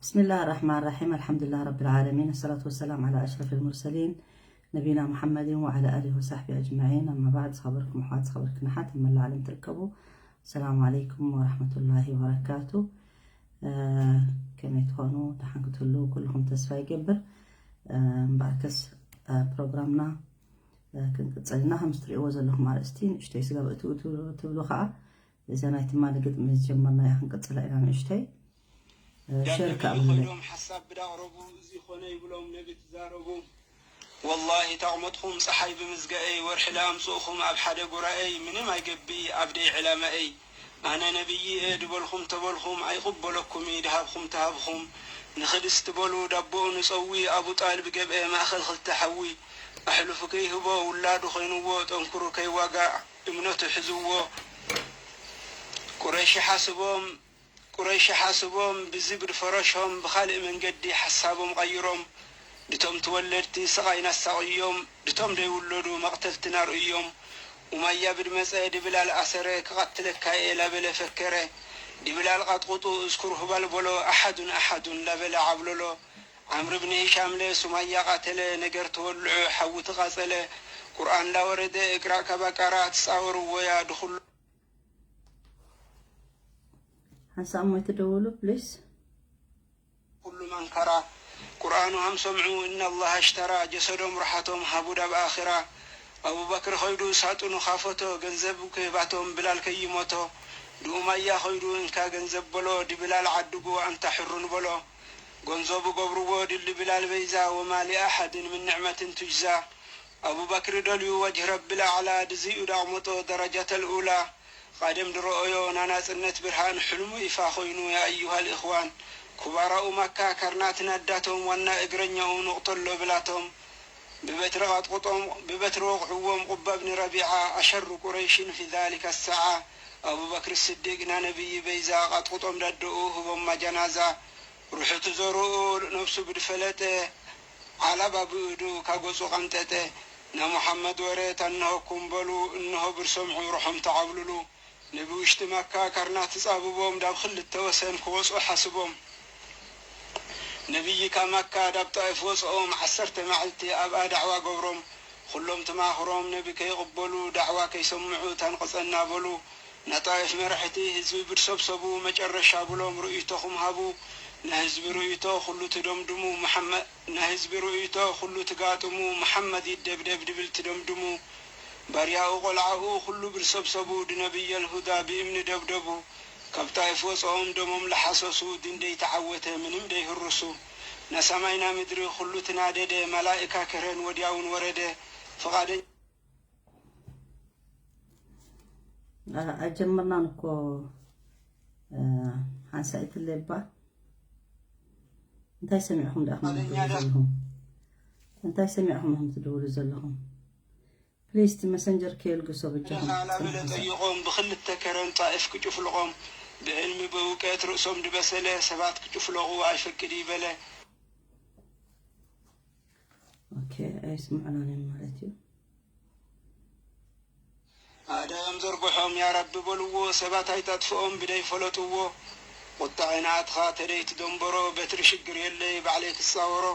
بسم الله الرحمن الرحيم. الحمد لله رب العالمين. الصلاة والسلام على أشرف المرسلين نبينا محمد وعلى آله وصحبه أجمعين. أما بعد، ዝኸበርኩም ኣሕዋት፣ ዝኸበርክን ኣሓት ኣብ መላእ ዓለም ትርከቡ፣ ሰላም ዓለይኩም ወረሕመቱላሂ ወበረካቱ። እ፣ ከመይ ትኾኑ? ደሓን ክትህሉ ኩልኹም ተስፋ ይገብር። እ፣ እምበኣርከስ፣ እ፣ ፕሮግራምና፣ እ፣ ክንቅጽልና፣ ከም እትርእይዎ ዘለኹም ኣርእስቲ ንእሽተይ ስጋብ እትው ትብሉ፣ ትብሉ ኸኣ፣ እዛ ናይ ትማሊ ግጥሚ ዝጀመርናያ ክንቅጽላ ኢና ንእሽተይ። እ፣ ሸር ከኣ ብሉለይ። ኮይዶም ሓሳብ ብዳቕረቡ፣ እዚ ኾነ ይብሎም ነቢ ትዛረቡ። ወላሂ ታቕመጥኹም ጸሓይ ብምዝጋኤይ፣ ወርሒ ለኣምጽእኹም ኣብ ሓደ ጉራኤይ፣ ምንም ኣይገብኢ ኣብደይ ዕላማኤይ። ኣነ ነብይ እየ ድበልኹም ተበልኹም፣ ኣይቕበለኩምይ ድሃብኹም ተሃብኹም። ንኽድ እስቲ በሉ ዳቦኡ ንጸዊ፣ ኣቡ ጣልብ ገብኤ ማእኸል ኽልተ ሓዊ። ኣሕሉፉ ከይህቦ ውላዱ ኾይንዎ፣ ጠንክሩ ከይዋጋእ እምነቱ ሕዝዎ። ቁረይሺ ሓስቦም፣ ቁረይሺ ሓስቦም ብዝብድ ፈረሾም፣ ብኻልእ መንገዲ ሓሳቦም ቐይሮም። ድቶም ትወለድቲ ስቓይ ናሳቕዮም፣ ድቶም ደይውለዱ መቕተልቲ ናርእዮም። ኡማያ ብድመጸ ድብላል ኣሰረ፣ ክቐትለካ እየ ላበለ ፈከረ። ድብላል ቐጥቕጡ እዝኩር ሁባል በሎ፣ ኣሓዱን ኣሓዱን ላበለ ዓብለሎ። ዓምር ብን ሂሻምለ ሱማያ ቓተለ፣ ነገር ተወልዑ ሓዊ ተቓጸለ። ቁርኣን ላወረደ እቅራእ ካባቃራ፣ ትጻወርዎያ ድኹሉ ሓንሳእ እሞ ኣይትደውሉ ፕሊስ። ኩሉ መንከራ። ቁርኣኑ ሃም ሰምዑ፣ እነ ኣላህ ኣሽተራ፣ ጀሰዶም ሩሓቶም ሃቡ ዳብ ኣኺራ። ኣቡበክር ኸይዱ ሳጥኑ ካፈቶ፣ ገንዘብ ክህባቶም ብላል ከይሞቶ። ድኡማያ ኸይዱ እንካ ገንዘብ በሎ፣ ድብላል ዓድጉ ኣንታ ሕሩን በሎ። ገንዘቡ ገብርዎ ድሊ ብላል በይዛ፣ ወማ ሊኣሓድን ምን ንዕመትን ቱጅዛ። ኣቡበክር ደልዩ ወጅህ ረብል ኣዕላ፣ ድዚኡ ዳቕመጦ ደረጃተል ኡላ። ቐደም ድረኦዮ ናናጽነት ብርሃን፣ ሕልሙ ይፋ ኾይኑ ያ ኣዩሃል እኽዋን። ኩባራኡ መካ ካርናትን ኣዳቶም፣ ዋና እግረኛኡ ንቕተሎ ብላቶም። ብበትሪ ቐጥቕጦም፣ ብበትሪ ወቕዕዎም ቁባ ብኒ ረቢዓ፣ ኣሸሩ ቁረይሽን ፊ ዛሊከ ሰዓ። ኣቡበክር ስዲቅ ናነብይ በይዛ፣ ቐጥቕጦም ዳደኡ ህቦማ ጀናዛ። ሩሑ ትዘርኡ ነብሱ ብድፈለጠ፣ ዓላባ ብእዱ ካገጹ ቀንጠጠ። ናሙሓመድ ወረ ታንሆኩም በሉ፣ እንሆ ብር ሰምዑ ሩሖም ተዓብልሉ። ነቢ ውሽጢ መካ ካርና ትጻብቦም፣ ዳብ ክልተ ወሰን ክወጹ ሓስቦም። ነብይ ካብ መካ ዳብ ጣኢፍ ወጽኦም፣ ዓሰርተ መዓልቲ ኣብኣ ዳዕዋ ገብሮም። ኩሎም ትማኽሮም ነቢ ከይቕበሉ፣ ዳዕዋ ከይሰምዑ ታንቕጸና በሉ። ናጣይፍ መራሕቲ ህዝቢ ብድሰብሰቡ፣ መጨረሻ ብሎም ርእይቶኹም ሃቡ። ንህዝቢ ርእይቶ ኩሉ ትደምድሙ፣ መሓመ-፣ ንህዝቢ ርእይቶ ኩሉ ትጋጥሙ፣ መሓመድ ይደብደብ ድብል ትደምድሙ። ባርያኡ ቆልዓኡ ኩሉ ብድሰብሰቡ፣ ድነብየል ሁዳ ብእምኒ ደብደቡ። ካብ ጣይፍ ወፅኦም ደሞም ለሓሰሱ፣ ዲን ደይተዓወተ ምንም ደይህርሱ። ናሰማይ ናምድሪ ኩሉ ትናደደ፣ መላእካ ክረን ወዲያውን ወረደ። ፍቓደኛ ኣ-፣ ኣይጀመርናን እኮ፣ እ፣ ሓንሳእ ይትለይ እባ። እንታይ ሰሚዕኹም ደኣ ኢኹም ትድውሉ ዘለኹም? እንታይ ሰሚዕኹም ኢኹም ትድውሉ ዘለኹም? ፕሊዝ፣ እቲ መሰንጀር ከየልግሶ በጃኹም። ላበለ ጠይቖም፣ ብኽልተ ከረን ጣኢፍ ክጭፍልቖም፣ ብዕልሚ ብእውቀት ርእሶም ድበሰለ ሰባት ክጭፍለቑ ኣይፈቅድ ይበለ። ኦኬ፣ ኣይስምዑናን እዮም ማለት እዩ። ኣእዳዎም ዘርግሖም፣ ያ ረቢ በልዎ፣ ሰባት ኣይተጥፍኦም ብደይ ፈለጥዎ። ቁጣዕ ናትኻ ተደይ ትደንበሮ፣ በትሪ ሽግር የለይ ባዕለይ ክጻወሮ።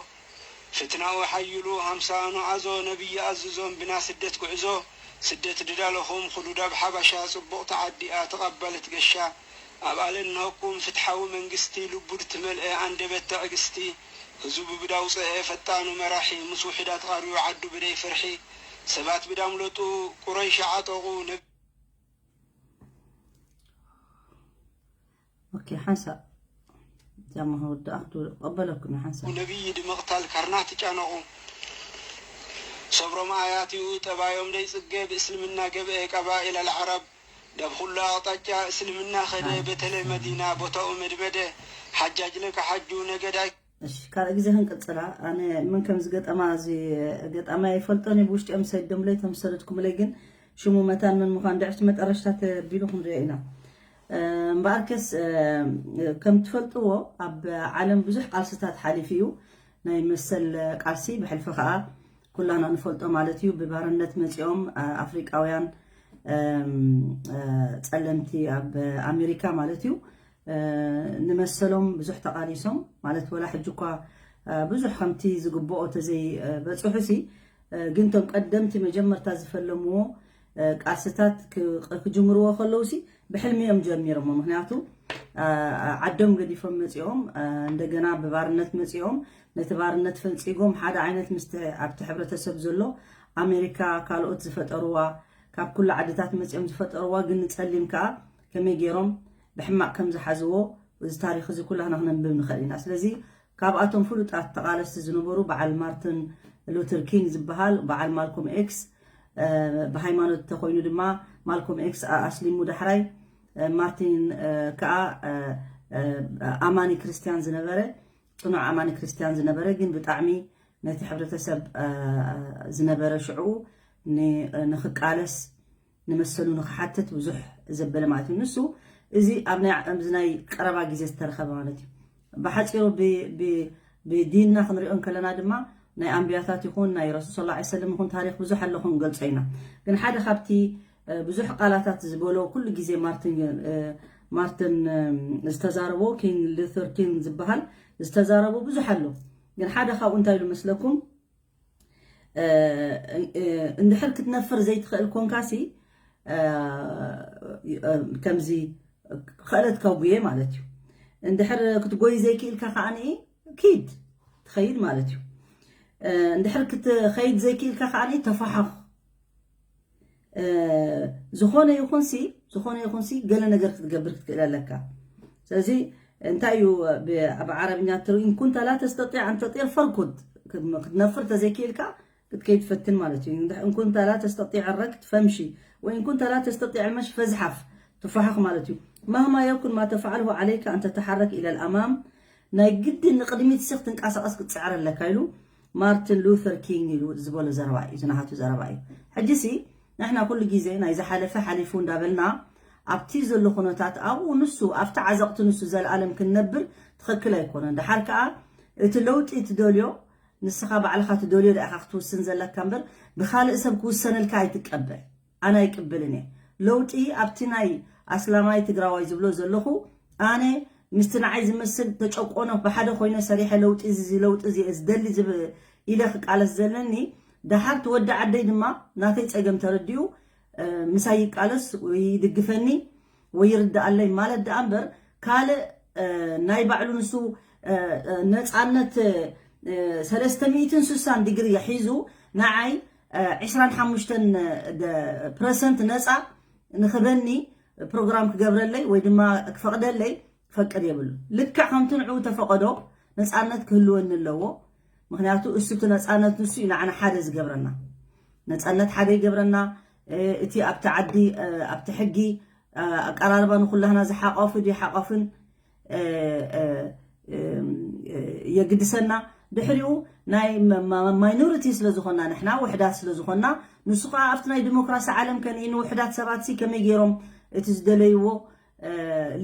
ፍትናኡ ሓይሉ ሃምሳ ኑዓዞ፣ ነብይ ኣዝዞም ብና ስደት ጉዕዞ። ስደት ድዳለኹም፣ ኹዱ ዳብ ሓባሻ፣ ጽቡቕቲ ዓዲኣ ተቐባልት ገሻ። ኣብ ኣለንሆኩም ፍትሓዊ መንግስቲ፣ ልቡ ድትመልአ ኣንደበት ትዕግስቲ። ህዝቡ ብዳውፅአ ፈጣኑ መራሒ፣ ምስ ውሑዳት ቐርዩ ዓዱ ብደይ ፍርሒ። ሰባት ብዳምለጡ ቁረይሽ ዓጠቑ፣ ነብ- ኦኬ፣ ሓንሳእ ጃማ ወዲ ኣኽዱ ቀበለኩም ሓንሳእ። ነቢይ ድምቕታል ካርና ትጫነቑ። ሰብሮም ኣያትኡ ጠባዮም ደይጽገ፣ ብእስልምና ገብአ ቀባኢል ኣልዓረብ። ዳብ ኩሉ ኣቕጣጫ እስልምና ኸደ፣ በተለይ መዲና ቦታኡ መድመደ። ሓጃጅ ለከሓጁ ነገዳይ። እሺ፣ ካልእ ግዜ ክንቅጽላ። ኣነ መን ከም ዝገጠማ፣ እዚ ገጣማይ ኣይፈልጦን እየ፣ ብውሽጢ እዮም ሰዲዶምለይ፣ ተምሰደድኩምለይ፣ ግን ሽሙ መታን መን ምዃን ድሕርቲ መጠረሽታ ተቢሉ ክንሪኦ ኢና። እ፣ እምበኣርከስ፣ እ፣ ከም ትፈልጥዎ ኣብ ዓለም ብዙሕ ቃልስታት ሓሊፉ እዩ። ናይ መሰል ቃልሲ ብሕልፊ ኸኣ ኩላና ንፈልጦ ማለት እዩ። ብባርነት መጺኦም፣ እ፣ ኣፍሪቃውያን፣ እም፣ እ፣ ጸለምቲ ኣብ ኣሜሪካ ማለት እዩ። ንመሰሎም ብዙሕ ተቓሊሶም፣ ማለት ወላ ሕጂ እኳ ብዙሕ ከምቲ ዝግብኦ ተዘይ በፅሑ ሲ፣ ግን እቶም ቀደምቲ መጀመርታ ዝፈለምዎ ቃልስታት ክጅምርዎ ከለውሲ ብሕልሚ እዮም ጀሚሮሞ። ምክንያቱ ዓዶም ገዲፎም መፂኦም፣ እንደገና ብባርነት መፂኦም፣ ነቲ ባርነት ፈንፂጎም ሓደ ዓይነት ምስቲ ኣብቲ ሕብረተሰብ ዘሎ ኣሜሪካ ካልኦት ዝፈጠርዋ፣ ካብ ኩሉ ዓድታት መፂኦም ዝፈጠርዋ፣ ግን ንፀሊም ከዓ ከመይ ገይሮም ብሕማቅ ከም ዝሓዝዎ እዚ ታሪክ እዚ ኩላህና ክነንብብ ንኽእል ኢና። ስለዚ ካብኣቶም ፍሉጣት ተቃለስቲ ዝነበሩ በዓል ማርትን ሉተር ኪንግ ዝበሃል፣ በዓል ማልኮም ኤክስ፣ ብሃይማኖት ተኮይኑ ድማ ማልኮም ኤክስ ኣስሊሙ ዳሕራይ፣ ማርቲን ከዓ ኣማኒ ክርስቲያን ዝነበረ፣ ፅኑዕ ኣማኒ ክርስቲያን ዝነበረ፣ ግን ብጣዕሚ ነቲ ሕብረተሰብ ዝነበረ ሽዕኡ ንክቃለስ ንመሰሉ ንክሓትት ብዙሕ ዘበለ ማለት እዩ። ንሱ እዚ ኣብ ናይ ኣብዚ ናይ ቀረባ ግዜ ዝተረኸበ ማለት እዩ። ብሓፂሩ ብዲንና ክንሪኦ እንከለና ድማ ናይ ኣንብያታት ይኹን ናይ ረሱል ሰለላሁ ዐለይሂ ወሰለም ይኹን ታሪክ ብዙሕ ኣሎ ክንገልጾ ኢና። ግን ሓደ ካብቲ ብዙሕ ቃላታት ዝበሎ ኩሉ ግዜ ማርቲን ማርቲን ዝተዛረቦ፣ ኪንግ ሉተር ኪንግ ዝበሃል ዝተዛረቦ ብዙሕ ኣሎ። ግን ሓደ ካብኡ እንታይ ኢሉ መስለኩም? እንድሕር ክትነፍር ዘይትኽእል ኮንካሲ ከምዚ ክእለት ከጉየ ማለት እዩ። እንድሕር ክትጎይ ዘይክእልካ ከዓኒ ኪድ ትኸይድ ማለት እዩ። እንድሕር ክትኸይድ ዘይክእልካ ከዓኒ ተፋሓኽ። ዝኾነ ይኹንሲ፣ ዝኾነ ይኹንሲ ገለ ነገር ክትገብር ክትክእል ኣለካ። ስለዚ እንታይ እዩ ኣብ ዓረብኛ ትሩ፣ ኢን ኩንተ ላ ተስተጢዕ ኣን ተጢር ፈርኩድ፣ ክትነፍር ተዘይክእልካ ክትከይድ ፈትን ማለት እዩ። እንደ- ኢን ኩንተ ላ ተስተጢዕ ረክድ ፈምሺ፣ ወኢን ኩንተ ላ ተስተጢዕ መሽ ፈዝሓፍ፣ ትፋሓኽ ማለት እዩ። መህማ የኩን ማ ተፍዓልሁ ዓለይካ ኣን ተተሓረክ ኢለ ልኣማም፣ ናይ ግድን ንቅድሚት ሲ ክትንቀሳቀስ ክትፅዕር ኣለካ ኢሉ ማርቲን ሉተር ኪንግ ኢሉ ዝበሎ ዘረባ እዩ፣ ዝናሃቱ ዘረባ እዩ። ሕጂ ሲ ንሕና ኩሉ ግዜ ናይ ዝሓለፈ ሓሊፉ እንዳበልና ኣብቲ ዘሎ ኩነታት ኣብኡ ንሱ ኣብቲ ዓዘቕቲ ንሱ ዘለኣለም ክንነብር ትኽክል ኣይኮነን። ደሓር ከዓ እቲ ለውጢ ትደልዮ ንስኻ ባዕልኻ ትደልዮ ዳኢኻ ክትውስን ዘለካ እምበር ብኻልእ ሰብ ክውሰነልካ ኣይትቀበል። ኣነ ኣይቅበልን እየ። ለውጢ ኣብቲ ናይ ኣስላማይ ትግራዋይ ዝብሎ ዘለኹ ኣነ ምስቲ ንዓይ ዝመስል ተጨቆኖ ብሓደ ኮይነ ሰሪሐ ለውጢ እዚ ለውጢ እዚ እየ ዝደሊ ዝብ ኢለ ክቃለስ ዘለኒ፣ ደሓር ትወዲ ዓደይ ድማ ናተይ ፀገም ተረዲኡ ምሳይ ይቃለስ ወይ ይድግፈኒ ወይ ይርድኣለይ ማለት ደኣ እምበር ካልእ ናይ ባዕሉ ንሱ ነፃነት ሰለስተ ሚእትን ስሳን ዲግሪ ሒዙ ንዓይ ዕስራን ሓሙሽተን ፐርሰንት ነፃ ንኽበኒ ፕሮግራም ክገብረለይ ወይ ድማ ክፈቅደለይ ፈቅድ የብሉ። ልክዕ ከምቲ ንዕኡ ተፈቀዶ ነፃነት ክህልወኒ ኣለዎ። ምክንያቱ እሱ እቲ ነፃነት ንሱ እዩ ንዓና ሓደ ዝገብረና። ነፃነት ሓደ ይገብረና። እቲ ኣብቲ ዓዲ ኣብቲ ሕጊ ኣቀራርባ ንኩላህና ዝሓቆፉ ድዩ ሓቆፍን የግድሰና። ድሕሪኡ ናይ ማይኖሪቲ ስለዝኮና ንሕና ውሕዳት ስለዝኮና ንሱ ከዓ ኣብቲ ናይ ዲሞክራሲ ዓለም ከንኢ ንውሕዳት ሰባት ሲ ከመይ ገይሮም እቲ ዝደለይዎ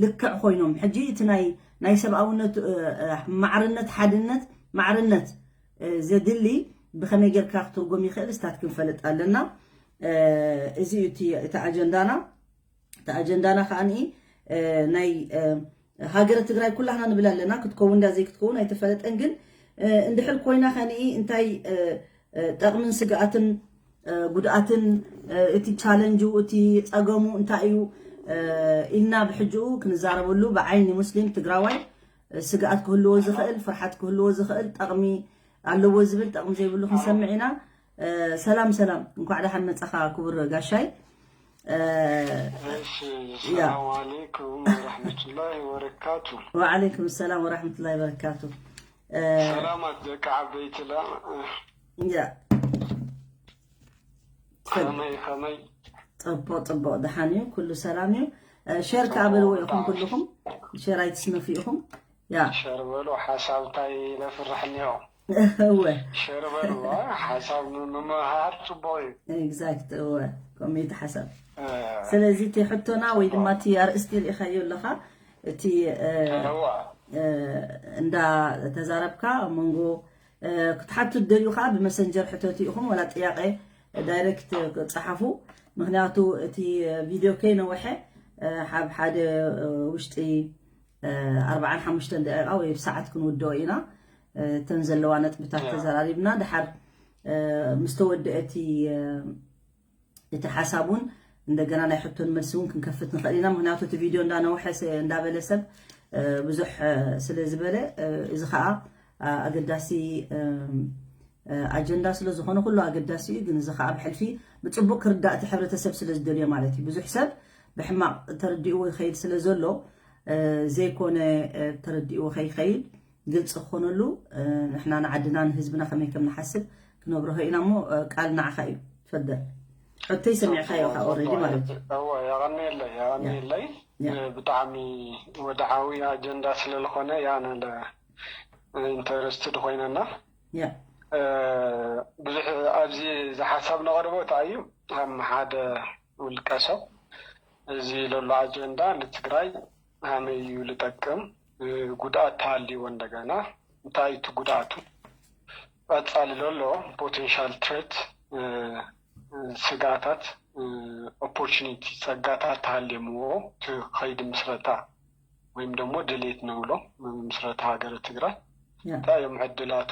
ልክዕ ኮይኖም ሕጂ እቲ ናይ ናይ ሰብኣውነት ማዕርነት ሓድነት ማዕርነት ዘድሊ ብከመይ ጌርካ ክትርጎም ይኽእል ስታት ክንፈልጥ ኣለና። እዚ እዩ እቲ ኣጀንዳና። እቲ ኣጀንዳና ከዓ ናይ ሃገረ ትግራይ ኩላህና ንብል ኣለና ክትከውን ዳ ዘይክትከውን ኣይተፈለጠን ግን እንድሕር ኮይና ከንኢ እንታይ ጠቕምን ስግኣትን ጉድኣትን እቲ ቻለንጁ እቲ ፀገሙ እንታይ እዩ ኢልና ብሕጅኡ ክንዛረበሉ ብዓይኒ ሙስሊም ትግራዋይ ስግኣት ክህልዎ ዝኽእል ፍርሓት ክህልዎ ዝኽእል ጠቕሚ ኣለዎ ዝብል ጠቕሚ ዘይብሉ ክንሰምዕ ኢና። ሰላም ሰላም፣ እንኳዕ ደሓን መፀኻ ክቡር ጋሻይ። እሺ፣ ሰላም አለይኩም ወረሕመቱላሂ ወበረካቱ። ወዓለይኩም ሰላም ወረሕመቱላሂ ወበረካቱ። ሰላማት ደቂ ዓበይትና። ያ ከመይ ከመይ? ፅቡቕ ፅቡቕ፣ ደሓን እዩ፣ ኩሉ ሰላም እዩ። ሸር ከዓ በልዎ ኢኹም ኩልኹም፣ ሸር ኣይትስነፉ ኢኹም። ያ ሸር በሉ፣ ሓሳብ እንታይ ለፍርሕ እኒኦ? እወ ሸር በሉ፣ ሓሳብ ንምምሃር ፅቡቕ እዩ። ኤግዛክት፣ እወ ከምኡ እዩ እቲ ሓሳብ። ስለዚ እቲ ሕቶና ወይ ድማ እቲ ኣርእስቲ ርኢኻዮ ኣለኻ፣ እቲ እዋ እንዳ ተዛረብካ ኣብ መንጎ ክትሓቱ ትደልዩ ከዓ ብመሰንጀር ሕተቱ ኢኹም፣ ወላ ጥያቄ ዳይሬክት ጸሓፉ። ምክንያቱ እቲ ቪድዮ ከይነወሐ ኣብ ሓደ ውሽጢ ኣርባዓን ሓሙሽተን ደቂቃ ወይ ብሰዓት ክንውድኦ ኢና። እተን ዘለዋ ነጥብታት ተዘራሪብና ድሓር ምስ ተወድአ እቲ እቲ ሓሳብ እውን እንደገና ናይ ሕቶን መልሲ እውን ክንከፍት ንኽእል ኢና። ምክንያቱ እቲ ቪድዮ እንዳነውሐ እንዳበለ ሰብ ብዙሕ ስለ ዝበለ፣ እዚ ከዓ ኣገዳሲ ኣጀንዳ ስለ ዝኾነ ኩሉ ኣገዳሲ እዩ። ግን እዚ ከዓ ብሕልፊ ብፅቡቅ ክርዳእ እቲ ሕብረተሰብ ስለ ዝደልዮ ማለት እዩ። ብዙሕ ሰብ ብሕማቅ ተረዲእዎ ይኸይድ ስለ ዘሎ ዘይኮነ ተረዲእዎ ከይኸይድ ግልፂ ክኾነሉ ንሕና ንዓድና ንህዝብና ከመይ ከም ንሓስብ ክነብርሆ ኢና። እሞ ቃል ንዓኻ እዩ። ትፈደል። ሕቶይ ሰሚዕካዮ ኢኻ ኦልሬዲ ማለት እዩ። እወ፣ የቐንየለይ፣ የቐንየለይ። ብጣዕሚ ወድዓዊ ኣጀንዳ ስለ ዝኾነ ያነ ኢንተረስትድ ኮይነና ብዙሕ ኣብዚ ዝሓሳብ ነቐርቦ እንታይ እዩ፣ ከም ሓደ ውልቀ ሰብ እዚ ለሎ ኣጀንዳ ንትግራይ ሃመይ እዩ ልጠቅም፣ ጉድኣት ተሃልይዎ እንደገና እንታይ እቲ ጉድኣቱ፣ ቀፃሊ ለሎ ፖቴንሻል ትሬት፣ ስጋታት፣ ኦፖርቹኒቲ፣ ፀጋታት ተሃልየምዎ እቲ ከይዲ ምስረታ ወይም ደግሞ ድሌት ንብሎ ምስረታ ሃገረ ትግራይ እንታይ እዮም ዕድላቱ፣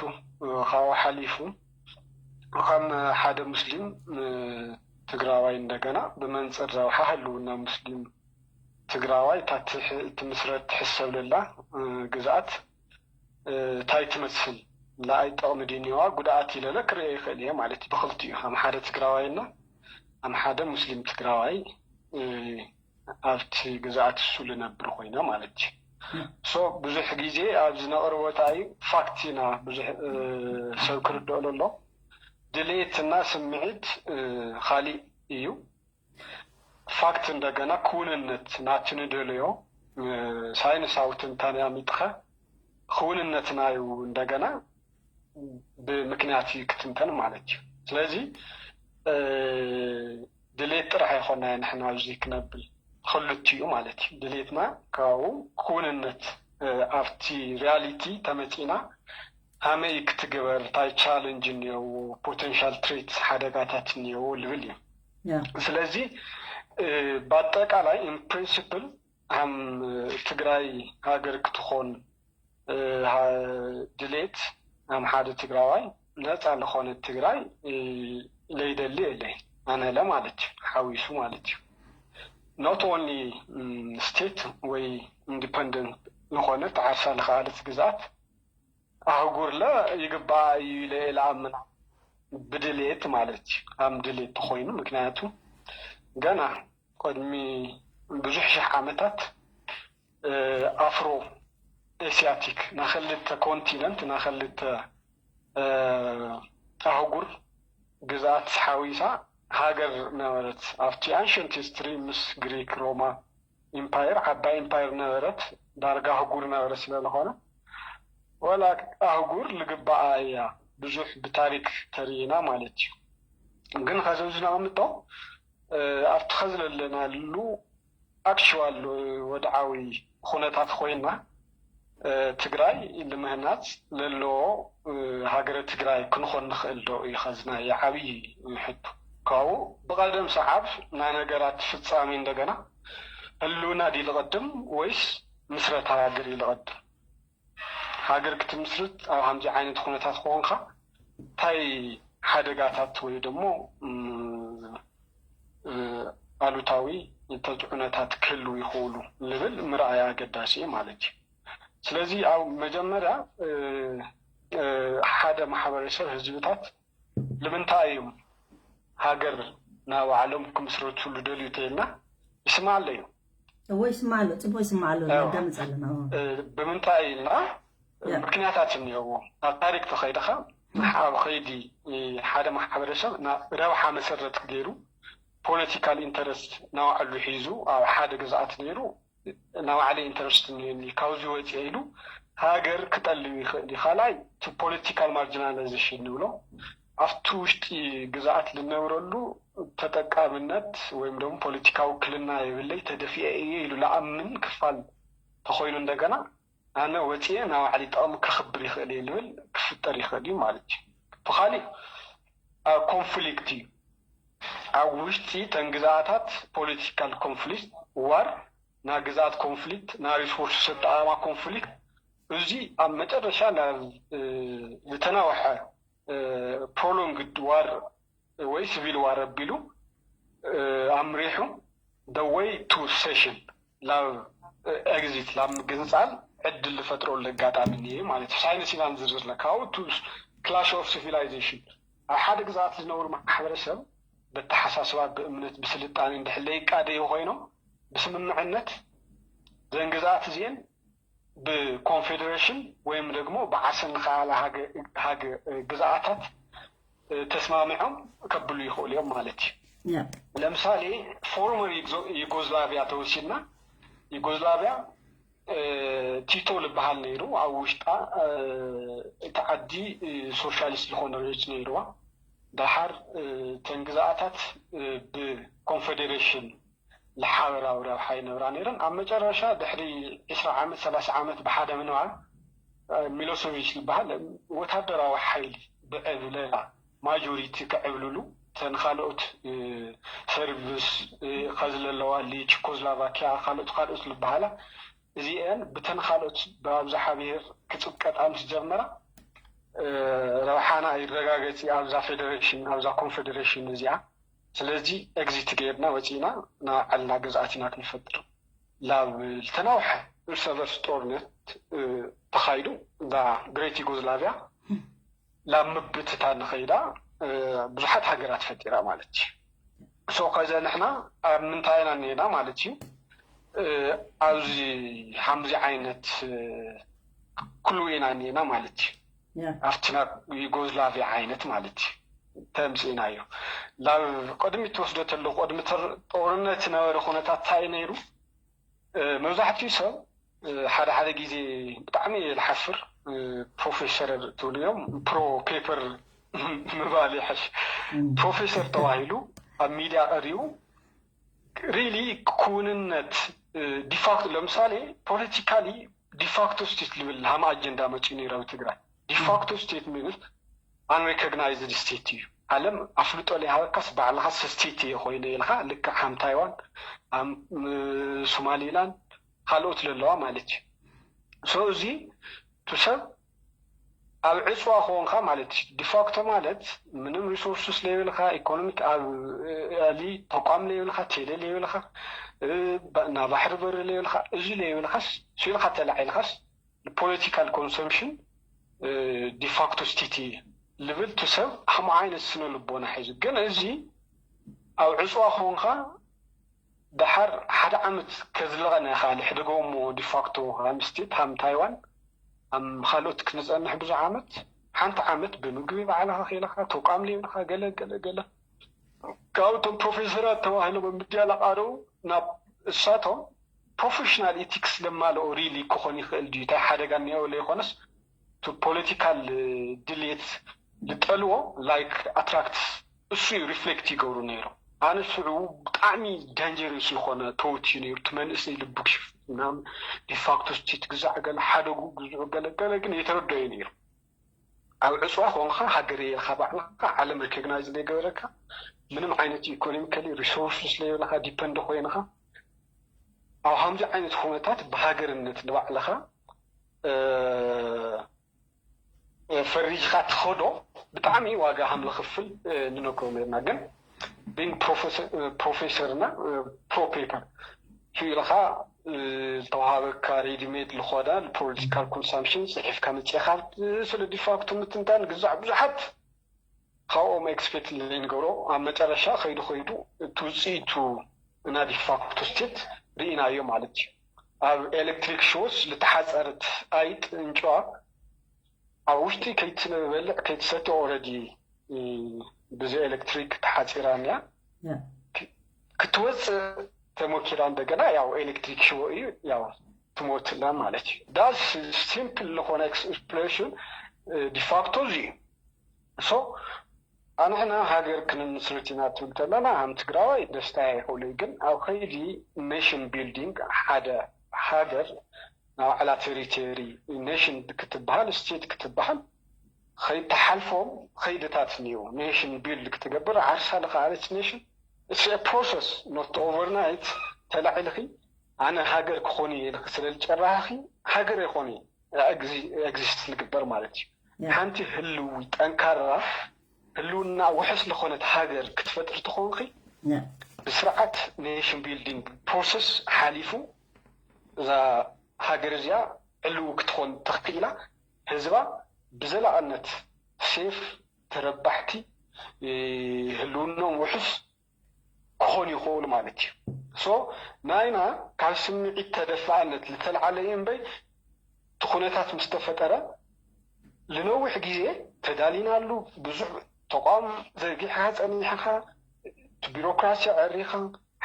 ካብኡ ሓሊፉ ከም ሓደ ሙስሊም ትግራዋይ እንደገና ብመንፅር ረብሓ ህልውና ሙስሊም ትግራዋይ እታ ትምስረት ትሕሰብ ለላ ግዝኣት እንታይ ትመስል፣ ንዓይ ጥቕሚ ድዩ እኒኦዋ ጉድኣት ኢለለ ክርእዮ ይኽእል እየ ማለት እዩ። ብኽልቲኡ ከም ሓደ ትግራዋይና ከም ሓደ ሙስሊም ትግራዋይ ኣብቲ ግዝኣት እሱ ልነብር ኮይነ ማለት እዩ። ሶ ብዙሕ ግዜ ኣብዚ ነቕርቦ እንታይ እዩ ፋክት ኢና ብዙሕ ሰብ ክርድኦ ለሎ ድሌትና ስምዒት ካሊእ እዩ። ፋክት እንደገና ክውንነት ናቲ ንደለዮ ሳይንሳዊ ትንታኔ ኣሚጥኸ ክውንነትና እዩ እንደገና ብምክንያት እዩ ክትንተን ማለት እዩ። ስለዚ ድሌት ጥራሕ ይኮና ንሕና ኣብዚ ክነብል ክልቲኡ ማለት እዩ። ድሌትና ካብኡ ክውንነት ኣብቲ ሪያሊቲ ተመፂና ሃመይ ክትግበር እንታይ ቻለንጅ እኒኦዎ ፖቴንሻል ትሬት ሓደጋታት እኒኦዎ ልብል እዩ። ስለዚ ብኣጠቃላይ ኢን ፕሪንሲፕል ሃም ትግራይ ሃገር ክትኾን ድሌት ሃም ሓደ ትግራዋይ ነፃ ዝኾነ ትግራይ ለይደሊ የለይ ኣነለ ማለት እዩ ሓዊሱ ማለት እዩ። ኖት ኦንሊ ስቴት ወይ ኢንዲፐንደንት ዝኾነ ተዓርሳ ልኸኣለት ግዛት ኣህጉርለ ይግባኣ እዩ ኢለ እየ ልኣምና ብድሌት ማለት እዩ። ኣም ድሌት ተኾይኑ ምክንያቱ ገና ቅድሚ ብዙሕ ሽሕ ዓመታት ኣፍሮ ኤስያቲክ ናኸልተ ኮንቲነንት ናኸልተ ኣህጉር ግዝኣት ሓዊሳ ሃገር ነበረት። ኣብቲ ኣንሸንት ሂስትሪ ምስ ግሪክ ሮማ ኢምፓየር ዓባይ ኢምፓየር ነበረት፣ ዳርጋ ኣህጉር ነበረ ስለዝኾነ ወላ ኣህጉር ልግባኣ እያ ብዙሕ ብታሪክ ተሪኢና ማለት እዩ። ግን ከዚ ኣብዚ ነቐምጦ ኣብቲ ኸዚ ዘለናሉ ኣክሽዋል ወድዓዊ ኩነታት ኮይና ትግራይ ልምህናፅ ለለዎ ሃገረ ትግራይ ክንኾን ንኽእል ዶ እዩ ኸዚ ናይ ዓብዪ ሕቶ። ካብኡ ብቐደም ሰዓብ ናይ ነገራት ፍፃሜ እንደገና ህልውና ድዩ ልቐድም ወይስ ምስረታ ሃገር እዩ ልቐድም? ሃገር ክትምስርት ኣብ ከምዚ ዓይነት ኩነታት ክኾንካ እንታይ ሓደጋታት ወይ ደሞ ኣሉታዊ ተፅዕኖታት ክህልው ይኽእሉ ልብል ምርኣይ ኣገዳሲ እዩ ማለት እዩ። ስለዚ ኣብ መጀመርያ ሓደ ማሕበረሰብ ህዝብታት ንምንታይ እዮም ሃገር ናይ ባዕሎም ክምስረቱ ልደልዩ ተይልና ይስማዕ ኣሎ እዩ። እዎ ይስማዕ ኣሎ፣ ፅቡቅ ይስማዕ ኣሎ፣ ነዳምፅ ኣለና። ብምንታይ ኢልና ምክንያታት እኒኦዎ ኣብ ታሪክ ተኸይድኻ ኣብ ኸይዲ ሓደ ማሕበረሰብ ረብሓ መሰረት ገይሩ ፖለቲካል ኢንተረስት ናባዕሉ ሒዙ ኣብ ሓደ ግዝኣት ነይሩ ናባዕለ ኢንተረስት እኒኦኒ ካብዚ ወፂአ ኢሉ ሃገር ክጠልብ ይኽእል እዩ። ካልኣይ እቲ ፖለቲካል ማርጂናላይዜሽን ንብሎ ኣብቲ ውሽጢ ግዝኣት ልነብረሉ ተጠቃምነት ወይም ደግሞ ፖለቲካዊ ውክልና የብለይ ተደፊአ እየ ኢሉ ልኣምን ክፋል ተኾይኑ እንደገና ኣነ ወፂአ ናባዕሊ ጥቕሚ ከኽብር ይኽእል እየ ልብል ክፍጠር ይኽእል እዩ ማለት እዩ። ብኻሊእ ኮንፍሊክት እዩ ኣብ ውሽጢ ተን ግዝኣታት ፖለቲካል ኮንፍሊክት ዋር ናይ ግዝኣት ኮንፍሊክት፣ ናይ ሪሶርስ ኣጠቓቕማ ኮንፍሊክት፣ እዚ ኣብ መጨረሻ ናብ ዝተናውሐ ፕሮሎንግድ ዋር ወይ ሲቪል ዋር ኣቢሉ ኣምሪሑ the way to secession ናብ ኤግዚት ናብ ምግንፃል ዕድል ዝፈጥረሉ ኣጋጣሚ እኒሀ ማለት እዩ። ሳይንስ ኢና ንዝርዝር ዘለና ካብኡ to clash of civilization ኣብ ሓደ ግዝኣት ዝነብሩ ማሕበረሰብ በተሓሳስባ ብእምነት ብስልጣኔ እንድሕር ለይቃደዩ ኮይኖም ብስምምዕነት ዘን ግዝኣት እዚአን ብኮንፌዴሬሽን ወይም ደግሞ ብዓሰን ዝኸኣላ ግዝኣታት ተስማሚዖም ከብሉ ይኽእሉ እዮም ማለት እዩ። ለምሳሌ ፎርመር ዩጎዝላቪያ ተወሲድና ዩጎዝላቪያ ቲቶ ዝበሃል ነይሩ ኣብ ውሽጣ እቲ ዓዲ ሶሻሊስት ዝኾነ ሬጅ ነይርዋ። ደሓር ተን ግዝኣታት ብኮንፌዴሬሽን ንሓበራዊ ረብሓ ይነብራ ነይረን። ኣብ መጨረሻ ድሕሪ ዕስራ ዓመት ሰላሳ ዓመት ብሓደ ምንባር ሚሎሶቪች ዝበሃል ወታደራዊ ሓይሊ ብዕብለላ ማጆሪቲ ክዕብልሉ ተን ካልኦት ሰርብስ ከዚ ዘለዋ ሊ ቸኮስላቫኪያ ካልኦት ካልኦት ዝበሃላ እዚአን ብተን ካልኦት ብኣብዝሓ ብሄር ክፅብቀጣ ምስ ጀመራ ረብሓና ይረጋገፂ ኣብዛ ፌደሬሽን ኣብዛ ኮንፌዴሬሽን እዚኣ ስለዚ ኤግዚት ገይርና ወፂና ንባዕልና ግዝኣት ኢና ክንፈጥር ላብ ዝተናውሐ እርሰ በርስ ጦርነት ተኻይዱ እዛ ግሬት ዩጎዝላቪያ ላብ ምብትታ ንኸይዳ ብዙሓት ሃገራት ፈጢራ ማለት እዩ። ሶ ከዚ ንሕና ኣብ ምንታይ ኢና እኒና ማለት እዩ ኣብዚ ሓምዚ ዓይነት ኩሉ ኢና እኒና ማለት እዩ። ኣብቲ ናብ ዩጎዝላቪያ ዓይነት ማለት እዩ ተምፅእና እዩ። ናብ ቅድሚ ትወስዶ ተለኩ ቅድሚ ጦርነት ነበረ ኩነታት እንታይ ነይሩ? መብዛሕትኡ ሰብ ሓደ ሓደ ግዜ ብጣዕሚ ዝሓፍር ፕሮፌሰር ትብሉ እዮም ፕሮ ፔፐር ምባል ይሓሽ። ፕሮፌሰር ተባሂሉ ኣብ ሚድያ ቀሪቡ ሪሊ ክውንነት ዲፋክቶ ለምሳሌ ፖለቲካሊ ዲፋክቶ ስቴት ልብል ሃም ኣጀንዳ መፂኡ ነይሩ ኣብ ትግራይ። ዲፋክቶ ስቴት ሚንስ ኣንሪኮግናይዝድ ስቴት እዩ። ዓለም ኣፍልጦ ዘይሃበካስ ባዕልኻስ ስቴት እየ ኮይነ ኢልካ ልክዕ ሃም ታይዋን ሶማሊላንድ ካልኦት ለለዋ ማለት እዩ። ሶ እዚ ቱ ሰብ ኣብ ዕፅዋ ክኾንካ ማለት እዩ። ዲፋክቶ ማለት ምንም ሪሶርስስ ለይብልካ ኢኮኖሚክ ኣብ ሊ ተቋም ለይብልካ ቴሌ ለይብልካ እና ባሕሪ በሪ ለይብልካ እዚ ለይብልካስ ስኢልካ ተላዒልካስ ፖለቲካል ኮንሰምሽን ዲፋክቶ ስቲቲ ልብል ቱ ሰብ ከም ዓይነት ስነ ልቦና ሒዙ ግን እዚ ኣብ ዕፅዋ ክኾንካ ደሓር ሓደ ዓመት ከዝለቐና ይኽእል ይሕደጎ እሞ ዲፋክቶ ሃምስቴት ሃም ታይዋን ኣብ ካልኦት ክንፀንሕ ብዙሕ ዓመት ሓንቲ ዓመት ብምግቢ ባዕልኻ ክኢልኻ ተቋም ለይብልኻ ገለ ገለ ገለ ካብቶም ፕሮፌሰራት ተባሂሎም ኣብ ምድያ ለቃደው ናብ እሳቶም ፕሮፌሽናል ኢቲክስ ለማልኦ ሪሊ ክኾን ይኽእል ድዩ እንታይ ሓደጋ እኒኦ ለይኮነስ ፖለቲካል ድሌት ዝጠልዎ ላይክ ኣትራክትስ እሱ እዩ ሪፍሌክት ይገብሩ ነይሮም። ኣነ ስዑ ብጣዕሚ ዳንጀረስ ዝኾነ ተወት እዩ ነይሩ። እቲ መንእሰይ ልቡ ክሽፍት ምናምን ዲፋክቶ ስቴት ግዛዕ ገለ ሓደጉ ግዝዑ ገለ ገለ ግን የተረዶ እዩ ነይሩ። ኣብ ዕፅዋ ኮንካ ሃገር የልካ ባዕልካ ዓለም ሪኮግናይዝ ዘይገበረካ ምንም ዓይነት ኢኮኖሚካሊ ሪሶርስ ስለየብልካ ዲፐንድ ኮይንካ ኣብ ከምዚ ዓይነት ኩነታት ብሃገርነት ንባዕልካ ፈሪጅካ ትኸዶ ብጣዕሚ ዋጋ ከም ዝኽፍል ንነግሮም ነርና ግን ቢንግ ፕሮፌሰርና ፕሮ ፔፐር ኢልካ ዝተዋሃበካ ሬዲሜድ ዝኾነ ፖለቲካል ኮንሳምፕሽን ፅሒፍካ መፅኻ ስለ ዲፋክቶ ምትንታን ግዛዕ ብዙሓት ካብኦም ኤክስፔክት ዘይንገብሮ ኣብ መጨረሻ ከይዱ ከይዱ እቲ ውፅኢቱ እና ዲፋክቶ ስቴት ርኢናዮ ማለት እዩ። ኣብ ኤሌክትሪክ ሾስ ዝተሓፀረት ኣይጥ እንጭዋ ኣብ ውሽጢ ከይትበልዕ ከይትሰቲ ኦረዲ ብዚ ኤሌክትሪክ ተሓፂራ እያ ክትወፅእ ተሞኪራ እንደገና ያው ኤሌክትሪክ ሽቦ እዩ ያው ትሞትላ ማለት እዩ። ዳስ ሲምፕል ዝኾነ ኤክስፕሌሽን ዲፋክቶ እዚ እዩ። ሶ ኣንሕና ሃገር ክንምስርት ኢና ትብል ተለና ሃም ትግራዋይ ደስታ ይኽእሉ ግን ኣብ ከይዲ ኔሽን ቢልዲንግ ሓደ ሃገር ናባዕላ ቴሪቶሪ ኔሽን ክትበሃል ስቴት ክትበሃል ከይተሓልፎም ከይድታት እኒኦ ኔሽን ቢልድ ክትገብር ዓርሳ ዝኸኣለት ኔሽን it's a process not overnight ተላዒልኺ ኣነ ሃገር ክኾን እየ ኢልክ ስለ ዝጨራህኺ ሃገር ኣይኾን እዩ ኤግዚስት ዝግበር ማለት እዩ። ሓንቲ ህልዊ ጠንካራ ህልውና ውሕስ ዝኾነት ሃገር ክትፈጥር ትኾንኺ ብስርዓት ኔሽን ቢልዲንግ ፕሮሰስ ሓሊፉ እዛ ሃገር እዚኣ ዕልው ክትኾን ተኽኢላ ህዝባ ብዘላቕነት ሴፍ ተረባሕቲ ህልውኖም ውሕስ ክኾኑ ይኽእሉ ማለት እዩ። ሶ ናይና ካብ ስምዒት ተደፋእነት ዝተልዓለ እዩ እምበይ እቲ ኩነታት ምስ ተፈጠረ ንነዊሕ ግዜ ተዳሊናሉ ብዙሕ ተቋም ዘርጊሕኻ ጸኒሕኻ ቢሮክራሲ ኣዕሪኻ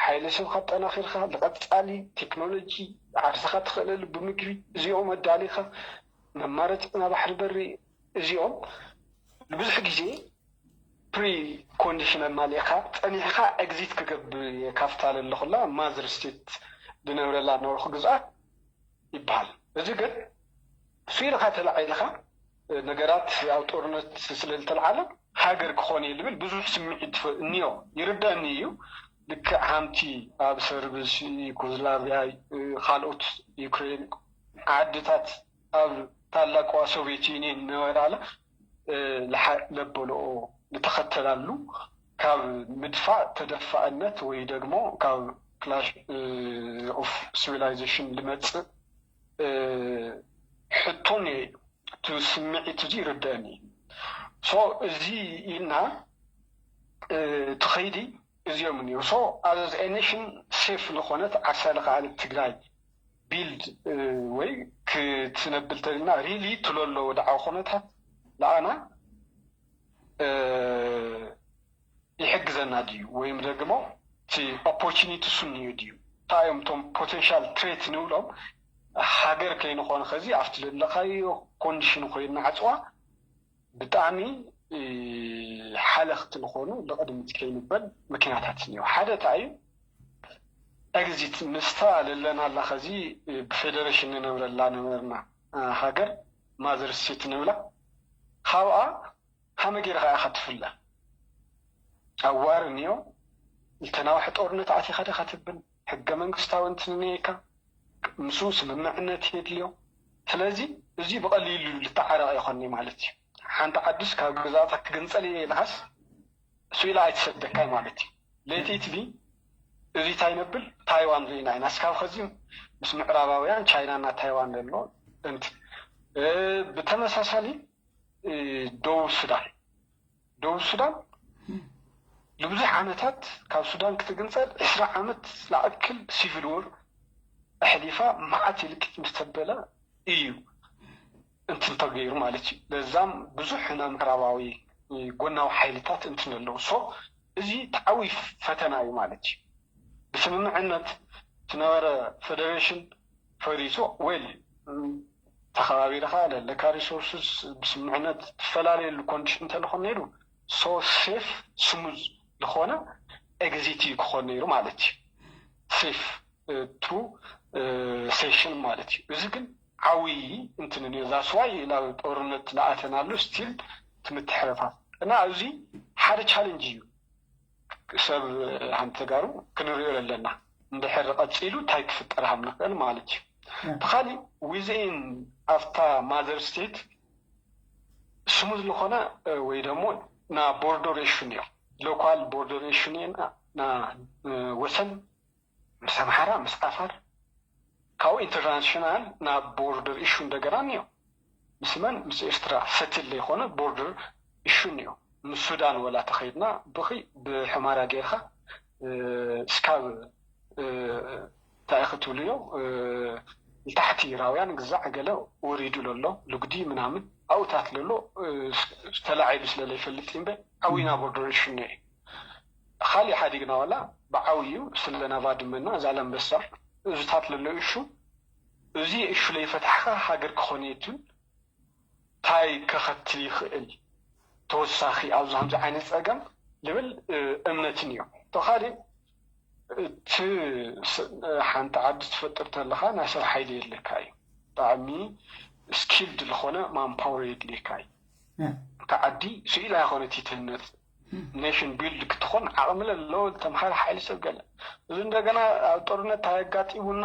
ሓይሊ ሰብካ ኣጠናኺርካ ንቐጻሊ ቴክኖሎጂ ዓርስኻ ትኽእለሉ ብምግቢ እዚኦም ኣዳሊኻ መማረፂ ናብ ባሕሪ በሪ እዚኦም ንብዙሕ ግዜ ፕሪ ኮንዲሽን ኣማሊእካ ጸኒሕካ ኤግዚት ክገብር እየ ካብታ ለለኹላ ማዘር ስቴት ዝነብረላ ነበርኩ ግዝኣት ይበሃል። እዚ ግን እሱ ኢልካ ተላዒልካ ነገራት ኣብ ጦርነት ስለዝተልዓለ ሃገር ክኾን እየ ዝብል ብዙሕ ስምዒት እኒኦ ይርደእኒ እዩ። ልክዕ ሃምቲ ኣብ ሰርብስ ዩጎዝላቪያ ካልኦት ዩክሬን ዓድታት ኣብ ታላቋ ሶቪየት ዩኒየን ነበራለ ለበልኦ ዝተኸተላሉ ካብ ምድፋእ ተደፋእነት ወይ ደግሞ ካብ ክላሽ ኦፍ ሲቪላይዜሽን ዝመፅእ ሕቶን እዩ። እቲ ስምዒት እዚ ይርደአኒ እዩ። ሶ እዚ ኢልና እቲ ኸይዲ እዚኦም እኒኦ ሶ ኣዘ ኔሽን ሴፍ ዝኾነት ዓርሳ ዝኸኣለት ትግራይ ቢልድ ወይ ክትነብል ተልና ሪሊ ትለሎ ወድዓዊ ኩነታት ለኣና ይሕግዘና ድዩ ወይም ደግሞ እቲ ኦፖርቹኒቲ ሱኒዩ ድዩ እንታይ እዮም እቶም ፖቴንሻል ትሬት ንብሎም ሃገር ከይንኾን ከዚ ኣብቲ ዘለኻዮ ኮንዲሽን ኮይና ዓፅዋ ብጣዕሚ ሓለኽቲ ዝኾኑ ብቕድሚት ከይንበል ምክንያታት እኒኦ ሓደ እንታይ እዩ ኤግዚት ምስታ ለለናላ ከዚ ብፌደሬሽን ንነብረላ ነበርና ሃገር ማዘር ስቴት ንብላ ካብኣ ሃመ ጌርካ ኢኻ ትፍለ ኣዋር እኒኦ ዝተናውሐ ጦርነት ኣቲኻ ዲኻ ትብል ሕገ መንግስታዊ እንትንነየካ ምስኡ ስምምዕነት የድልዮ ስለዚ እዚ ብቐሊሉ ልተዓረቕ ይኾኒ ማለት እዩ ሓንቲ ዓድስ ካብ ግዛታ ክግንፀል እየ ኢልካስ እሱ ኢላ ኣይትሰደካይ ማለት እዩ let it be እዚ እንታይ ነብል ታይዋን ርኢና ኢና እስካብ ከዚ ምስ ምዕራባውያን ቻይናና ታይዋን ዘሎ እንት ብተመሳሳሊ ደቡብ ሱዳን ደቡብ ሱዳን ንብዙሕ ዓመታት ካብ ሱዳን ክትግንፀል ዕስራ ዓመት ዝኣክል ሲቪል ወር ኣሕሊፋ መዓት እልቂት ምስ ተበለ እዩ እንትን ተገይሩ ማለት እዩ ለዛም ብዙሕ ናብ ምዕራባዊ ጎናዊ ሓይልታት እንትን ኣለዉ ሶ እዚ ተዓዊ ፈተና እዩ ማለት እዩ ብስምምዕነት ዝነበረ ፌደሬሽን ፈሪሱ ዌል ተኸባቢርኻ ለለካ ሪሶርስስ ብስምምዕነት ትፈላለየሉ ኮንዲሽን እንተልኾን ነይሩ ሶ ሴፍ ስሙዝ ዝኾነ ኤግዚት እዩ ክኾን ነይሩ ማለት እዩ ሴፍ ቱ ሴሽን ማለት እዩ እዚ ግን ዓብዪ እንትን እዩ that's why ናብ ጦርነት ዝኣተናሉ still ትምትሕረፋት እና እዚ ሓደ ቻለንጅ እዩ ሰብ ሓንቲ ተጋሩ ክንሪኦ ኣለና እንድሕር ቀፂሉ እንታይ ክፍጠር ከም ንኽእል ማለት እዩ ብኻሊእ within ኣብታ mother state smooth ዝኾነ ወይ ደግሞ ና border issue እኒኦ local border issue እኒኦ ና ወሰን ምስ ኣምሓራ ምስ ዓፋር ካብኡ ኢንተርናሽናል ናብ ቦርደር ኢሹ እንደገና እኒኦ ምስ መን ምስ ኤርትራ ሰትል ዘይኮነ ቦርደር ኢሹ እኒኦ ምስ ሱዳን ወላ ተኸይድና ብኺ ብሕማራ ጌርካ እስካብ እንታይ ክትብልዮ ንታሕቲ ራውያን ግዛዕ ገለ ወሪዱ ለሎ ልጉዲ ምናምን ኣብኡታት ለሎ ተላዒሉ ስለለይፈልጥ እምበር ዓዊና ቦርደር ኢሹ እኒኦ ካሊእ ሓዲግና ዋላ ብዓብዩ ስለና ባድመና ዛላንበሳ እዙታት ለሎ እሹ እዚ እሹ ለይፈታሕካ ሃገር ክኾን የትብል ታይ ከኸትል ይኽእል ተወሳኺ ኣብዚ ከምዚ ዓይነት ፀገም ልብል እምነትን እዩ ተኻሊ እቲ ሓንቲ ዓዲ ትፈጥር ተለኻ ናይ ሰብ ሓይሊ የድልየካ እዩ ብጣዕሚ ስኪልድ ዝኾነ ማንፓወር የድልየካ እዩ እታ ዓዲ ስኢላ ይኮነት ይትህነፅ ኔሽን ቢልድ ክትኾን ዓቕሚ ለለዎ ዝተምሃረ ሓይሊ ሰብ ገለ እዚ እንደገና ኣብ ጦርነት እንታይ ኣጋጢሙና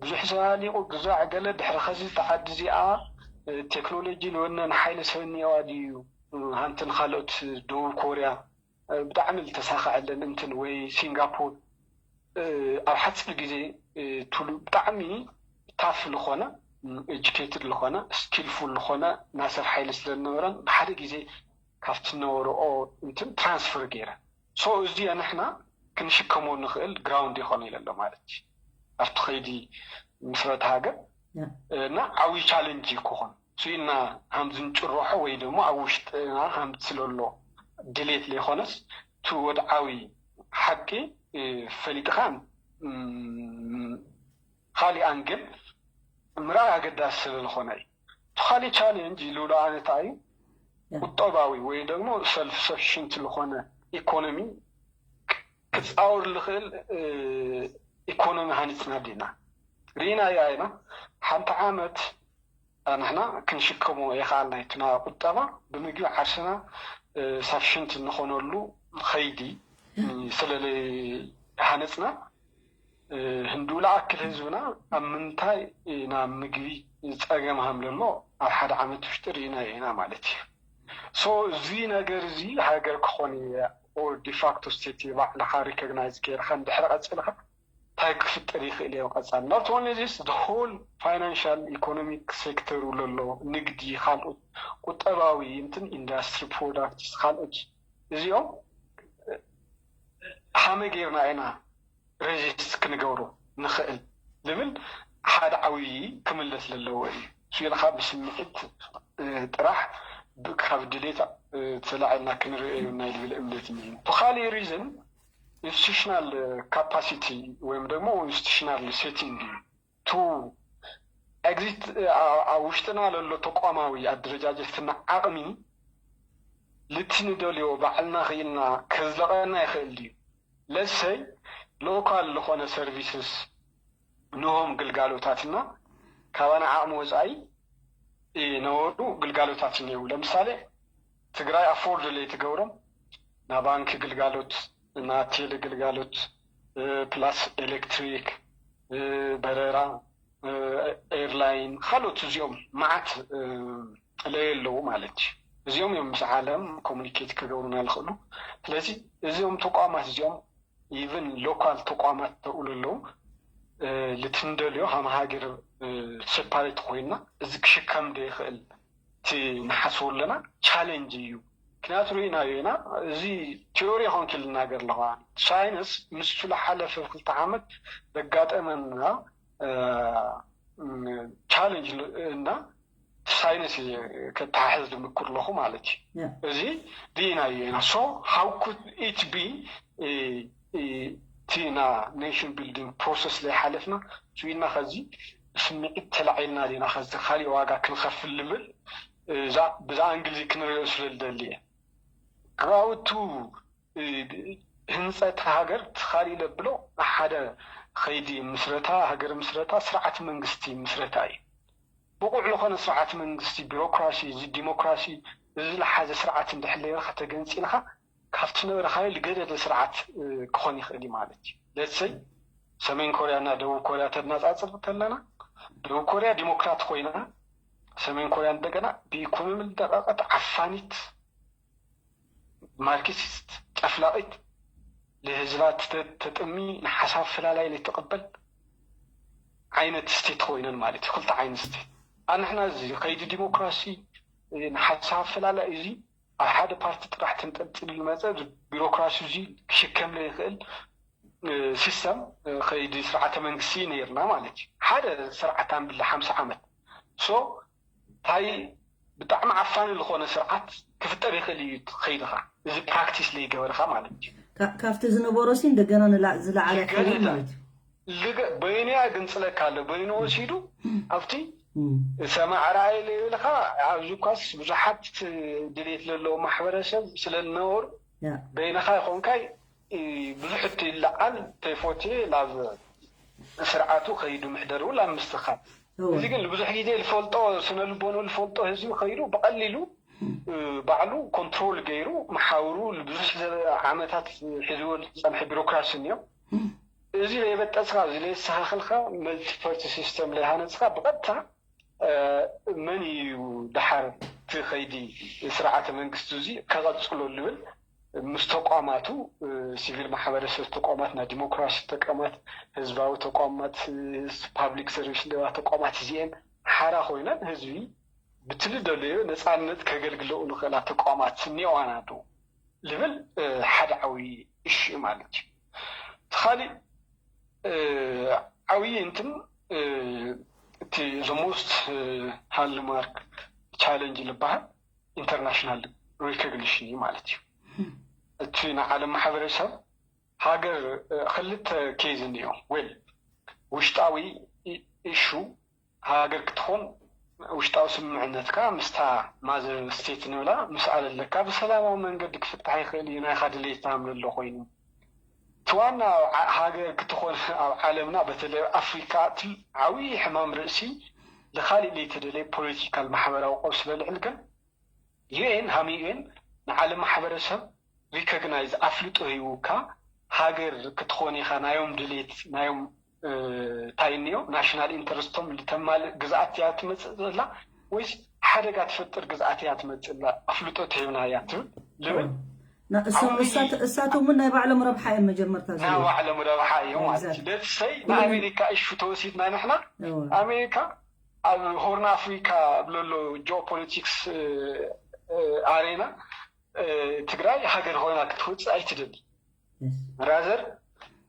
ብዙሕ ሰብ ኣሊቑ ግዛዕ ገለ ድሕሪ ኸዚ እታ ዓዲ እዚኣ ቴክኖሎጂ ንወነን ሓይሊ ሰብ እኒኦዋ ድዩ? ሃንቲ ንካልኦት ደቡብ ኮርያ ብጣዕሚ ዝተሳኸዐለን እንትን ወይ ሲንጋፖር ኣብ ሓፂር ግዜ ቱሉ ብጣዕሚ ታፍ ዝኾነ ኤጁኬትድ ዝኾነ ስኪልፉል ዝኾነ ናይ ሰብ ሓይሊ ስለዝነበረን ብሓደ ግዜ ካብቲ ነበረኦ እንትን ትራንስፈር ገይረ ሶ እዚ ንሕና ክንሽከሞ ንኽእል ግራውንድ ይኾነ ይለሎ ማለት እዩ ኣብቲ ኸይዲ ምስረት ሃገር እና ዓብዪ ቻለንጅ ክኾን ስኢልና ሃምዚ ንጭርሖ ወይ ደሞ ኣብ ውሽጥና ሃምዚ ስለሎ ድሌት ዘይኮነስ እቲ ወድዓዊ ሓቂ ፈሊጥኻ ካሊእ ኣንግል ምርኣይ ኣገዳሲ ስለዝኾነ እዩ። እቲ ካሊእ ቻሌንጅ ልብሎ ኣነ እንታይ እዩ ቁጠባዊ ወይ ደግሞ ሰልፍ ሰፊሽንት ዝኾነ ኢኮኖሚ ክፃወር ዝኽእል ኢኮኖሚ ሃኒፅና ዲና ርኢና ኢና ሓንቲ ዓመት ንሕና ክንሽከሞ የኽኣልና እቲ ቁጠባ ብምግቢ ዓርስና ሳፊሽንት እንኾነሉ ኸይዲ ስለለይ ሃነፅና ህንዱ ለኣክል ህዝብና ኣብ ምንታይ ናብ ምግቢ ፀገም ሃምለሎ ኣብ ሓደ ዓመት ውሽጢ ርኢና ኢና ማለት እዩ ሶ እዚ ነገር እዚ ሃገር ክኾን ዲፋክቶ ስቴት ባዕልኻ ሪኮግናይዝ ገይርካ እንድሕር ቀፂልካ እንታይ ክፍጠር ይኽእል እየ ቀፃል not only this the whole financial economic sector ለሎ ንግዲ ካልኦት ቁጠባዊ እንትን ኢንዳስትሪ ፕሮዳክትስ ካልኦት እዚኦም ሃመ ጌርና ኢና ሬዚስት ክንገብሮ ንኽእል ዝብል ሓደ ዓብዪ ክምለስ ዘለዎ እዩ ስኢልካ ብስምዒት ጥራሕ ካብ ድሌት ተላዒልና ክንርእዮ ናይ ዝብል እምነት እዩ ብካሊእ ሪዝን ኢንስቲቱሽናል ካፓሲቲ ወይም ደግሞ ኢንስቲቱሽናል ሴቲንግ እዩ ቱ ኤግዚት ኣብ ውሽጥና ለሎ ተቋማዊ ኣደረጃጀትና ዓቕሚ ልቲ ንደልዮ ባዕልና ክኢልና ከዝለቐና ይኽእል ድዩ ለሰይ ሎካል ዝኾነ ሰርቪስስ ንሆም ግልጋሎታትና ካባና ዓቕሚ ወፃኢ ነበሩ ግልጋሎታት እኒው ለምሳሌ ትግራይ ኣፎርድ ለይትገብሮም ና ባንክ ግልጋሎት ና ቴሌ ግልጋሎት ፕላስ ኤሌክትሪክ በረራ ኤርላይን ካልኦት እዚኦም መዓት ለየለዉ ማለት እዩ እዚኦም እዮም ምስ ዓለም ኮሚኒኬት ክገብሩና ዝኽእሉ ስለዚ እዚኦም ተቋማት እዚኦም ኢቨን ሎካል ተቋማት ተውሉ ኣለዉ ልትንደልዮ ሃም ሃገር ሴፓሬት ኮይና እዚ ክሽከም ዶ ይኽእል እቲ ንሓስቡ ኣለና ቻለንጅ እዩ ምክንያቱ ርኢናዮ ኢና እዚ ቲዮሪ ኮንኪ ልናገር ኣለኹ ሳይንስ ምስ ዝሓለፈ ክልተ ዓመት ዘጋጠመና ቻለንጅ እና ሳይንስ ከተሓሕዝ ዝምክር ኣለኹ ማለት እዩ እዚ ርኢናዮ ኢና so how could it be እቲ ና ኔሽን ቢልዲንግ ፕሮሰስ ዘይሓለፍና ስኢልና ከዚ ስምዒት ተላዒልና ዲና ከዚ ካሊእ ዋጋ ክንኸፍል ልብል ብዛ እንግሊዝ ክንሪኦ ስለ ዝደሊ እየ ክባውቱ ህንፀት ሃገር ትኻሊእ ለብሎ ሓደ ኸይዲ ምስረታ ሃገር ምስረታ ስርዓት መንግስቲ ምስረታ እዩ ብቑዕ ዝኾነ ስርዓት መንግስቲ ቢሮክራሲ እዚ ዲሞክራሲ እዚ ዝሓዘ ስርዓት እንድሕለየልካ ተገንፂልካ ካብቲ ነበርካዮ ልገደደ ስርዓት ክኾን ይኽእል እዩ ማለት እዩ ለሰይ ሰሜን ኮርያ እና ደቡብ ኮርያ ተናፃፅር ተለና ደቡብ ኮርያ ዲሞክራት ኮይና ሰሜን ኮርያ እንደገና ብኢኮኖሚ ዝደቀቀት ዓፋኒት ማርክሲስት ጨፍላቂት ንህዝባ ተጥሚ ንሓሳብ ፍላላይ ዘይትቕበል ዓይነት ስቴት ኮይነን ማለት እዩ ክልተ ዓይነት ስቴት ኣንሕና እዚ ከይዲ ዲሞክራሲ ንሓሳብ ፍላላይ እዚ ኣብ ሓደ ፓርቲ ጥራሕ ተንጠልጢሉ ዝመፀ ቢሮክራሲ እዚ ክሽከም ዘይኽእል ሲስተም ከይዲ ስርዓተ መንግስቲ ነይርና ማለት እዩ ሓደ ስርዓት ኣንብላ ሓምሳ ዓመት ሶ እንታይ ብጣዕሚ ዓፋኒ ዝኾነ ስርዓት ክፍጠር ይኽእል እዩ ከይድኻ እዚ ፕራክቲስ ዘይገበርኻ ማለት እዩ ካብቲ ዝነበሮ ሲ እንደገና ዝለዓለ ይኸውን ማለት እዩ በይኑ ያግንፅለካ ኣሎ በይኑ ወሲዱ ኣብቲ ሰማዕ ረኣየ ለይብልካ ኣብዚ ኳስ ብዙሓት ድሌት ለለዎ ማሕበረሰብ ስለዝነበሩ በይንኻ ይኾንካይ ብዙሕ እቲ ይለዓል ተይፎትየ ናብ ስርዓቱ ከይዱ ምሕደርኡ ላብ ምስትኻል እዚ ግን ብዙሕ ግዜ ዝፈልጦ ስነ ልቦኑ ዝፈልጦ ህዝቢ ከይዱ ብቐሊሉ ባዕሉ ኮንትሮል ገይሩ መሓውሩ ብዙሕ ዓመታት ሒዝዎ ዝፀንሐ ቢሮክራሲ እኒኦ እዚ ለየበጠስካ፣ እዚ ለየስተኻኸልካ፣ መልቲ ፓርቲ ሲስተም ለይሃነፅካ ብቐጥታ መን እዩ ደሓር እቲ ከይዲ ስርዓተ መንግስቲ እዚ ከቐፅሎ ልብል ምስ ተቋማቱ፣ ሲቪል ማሕበረሰብ ተቋማት፣ ናይ ዲሞክራሲ ተቋማት፣ ህዝባዊ ተቋማት፣ ፓብሊክ ሰርቪስ ተቋማት እዚኤን ሓራ ኮይነን ህዝቢ ብትልደለዮ ነፃነት ከገልግለኡ ንኽእላ ተቋማት እኒኦዋና ዶ ልብል ሓደ ዓብዪ እሺ ማለት እዩ። እቲ ካሊእ ዓብዪ እንትን እቲ the most hallmark challenge ዝበሃል ኢንተርናሽናል ሪኮግኒሽን እዩ ማለት እዩ። እቲ ንዓለም ማሕበረሰብ ሃገር ክልተ ኬዝ እኒኦ ወይ ውሽጣዊ ኢሹ ሃገር ክትኾን ውሽጣዊ ስምምዕነትካ ምስታ ማዘር ስቴት ንብላ ምስኣል ኣለካ። ብሰላማዊ መንገዲ ክፍታሕ ይኽእል እዩ፣ ናይኻ ድሌት ተኣምነሎ ኮይኑ። እቲ ዋና ሃገር ክትኾን ኣብ ዓለምና በተለይ ኣብ ኣፍሪካ እቲ ዓብዪ ሕማም ርእሲ ንካሊእ ለይተደለየ ፖለቲካል ማሕበራዊ ቀውሲ ለልዕል ግን ዩኤን ሃም ዩኤን ንዓለም ማሕበረሰብ ሪኮግናይዝ ኣፍልጦ ሂቡካ ሃገር ክትኾን ኢኻ ናዮም ድሌት ናዮም እንታይ እኒኦ ናሽናል ኢንተረስቶም ልተማልእ ግዝኣት እያ ትመፅእ ዘላ ወይስ ሓደጋ ትፈጥር ግዝኣት እያ ትመፅእ ዘላ ኣፍልጦ ተሂብና እያ ትብል ልብል እሳቶም እውን ናይ ባዕሎም ረብሓ እዮም መጀመርታ ናይ ባዕሎም ረብሓ እዮም ማለት እዩ። ለትሰይ ንኣሜሪካ እሹ ተወሲድና ንሕና ኣሜሪካ ኣብ ሆርን ኣፍሪካ ኣብ ለሎ ጂኦፖለቲክስ ኣሬና ትግራይ ሃገር ኮይና ክትወፅእ ኣይትደሊ ራዘር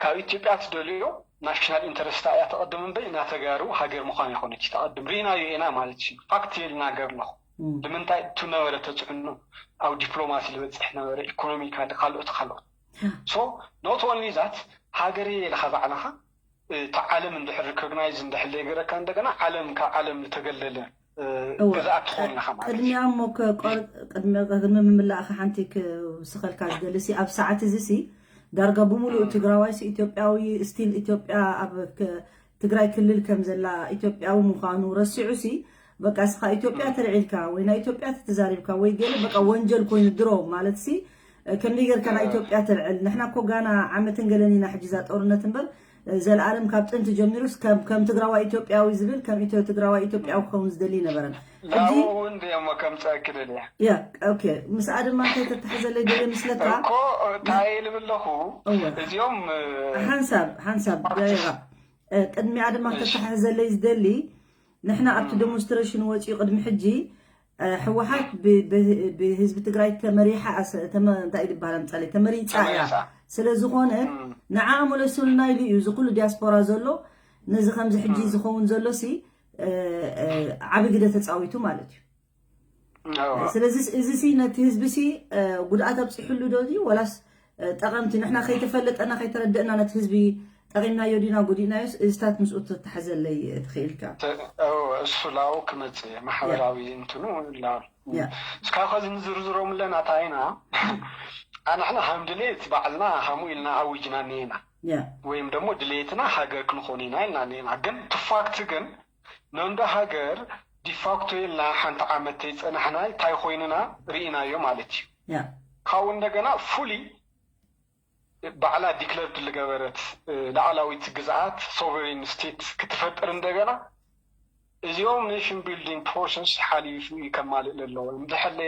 ካብ ኢትዮጵያ ትደልዮ ናሽናል ኢንተረስታ እያ ተቐድም እምበይ እናተጋሩ ሃገር ምዃን ይኮነች ተቐድም ርኢናዮ ኢና ማለት እዩ። ፋክት የልናገር ኣለኹ ንምንታይ እቱ ነበረ ተፅዕኖ ኣብ ዲፕሎማሲ ዝበፅሕ ነበረ ኢኮኖሚካ ካልኦት ካልኦት so not only that ሃገር ኢልካ ባዕልኻ እቲ ዓለም እንድሕር ሪኮግናይዝ እንድሕር ዘይገረካ እንደገና ዓለም ካብ ዓለም ዝተገለለ ግዝኣት ትኾን ኢኻ ማለት እዩ። ቅድሚያ እሞ ቅድሚ ምምላእካ ሓንቲ ክስኸልካ ዝደሊ ሲ ኣብ ሰዓት እዚ ሲ ዳርጋ ብምሉእ ትግራዋይ ሲ ኢትዮጵያዊ ስቲል ኢትዮጵያ ኣብ ትግራይ ክልል ከም ዘላ ኢትዮጵያዊ ምዃኑ ረሲዑ ሲ በቃ እስኻ ኢትዮጵያ ተልዒልካ ወይ ናይ ኢትዮጵያ ተተዛሪብካ ወይ ገለ በቃ ወንጀል ኮይኑ ድሮ ማለት ሲ ከመይ ጌርካ ናይ ኢትዮጵያ ተልዕል ንሕና እኮ ጋና ዓመትን ገለን ኢና ሕጂ እዛ ጦርነት እምበር ዘለኣለም ካብ ጥንቲ ጀሚሩስ ከም ትግራዋይ ኢትዮጵያዊ ዝብል ከም ኢትዮ ትግራዋይ ኢትዮጵያዊ ክኸውን ዝደሊ ነበረን ሕጂ እውን እሞ ከምፀእኪ ደልያ ያ ኦኬ ምስኣ ድማ እንታይ ተተሓዘለይ ደሊ ምስለካ እኮ እንታይ ልብለኹ እዚኦም ሓንሳብ ሓንሳብ ደቂቃ ቅድሚኣ ድማ ተተሓዘለይ ዝደሊ ንሕና ኣብቲ ዴሞንስትሬሽን ወፂኡ ቅድሚ ሕጂ ህወሓት ብህዝቢ ትግራይ ተመሪሓ እንታይ ዝበሃል ኣምፃለይ ተመሪፃ እያ ስለዝኾነ ንዓ መለሱልና ኢሉ እዩ እዚ ኩሉ ዲያስፖራ ዘሎ ነዚ ከምዚ ሕጂ ዝኸውን ዘሎ ሲ ዓብ ግደ ተፃዊቱ ማለት እዩ ስለዚ እዚ ሲ ነቲ ህዝቢ ሲ ጉድኣት ኣብፂሕሉ ዶ እዩ ወላስ ጠቐምቲ ንሕና ከይተፈለጠና ከይተረደእና ነቲ ህዝቢ ጠቒምናዮ ዲና ጎዲእናዮስ እዚታት ምስኡ ተተሓዘለይ ትኽእልካ እሱ ላው ክመፅእ ማሕበራዊ እንትኑ ላው እስካ ከዚ ንዝርዝሮም ኣለና ታይና ኣንሕና ከም ድሌት ባዕልና ከምኡ ኢልና ኣዊጅና እኒና ወይም ደግሞ ድሌትና ሃገር ክንኾን ኢና ኢልና እኒና ግን ትፋክት ግን ነንዶ ሃገር ዲፋክቶ ኢልና ሓንቲ ዓመት ተይፀናሕና እንታይ ኮይንና ርኢናዮ ማለት እዩ ካብኡ እንደገና ፉሊ ባዕላ ዲክለርድ ዝገበረት ላዕላዊት ግዝኣት ሶቨሪን ስቴት ክትፈጥር እንደገና እዚኦም ኔሽን ቢልዲንግ ፕሮሰስ ሓሊፉ እዩ ከማልእ ዘለዎ እንድሕር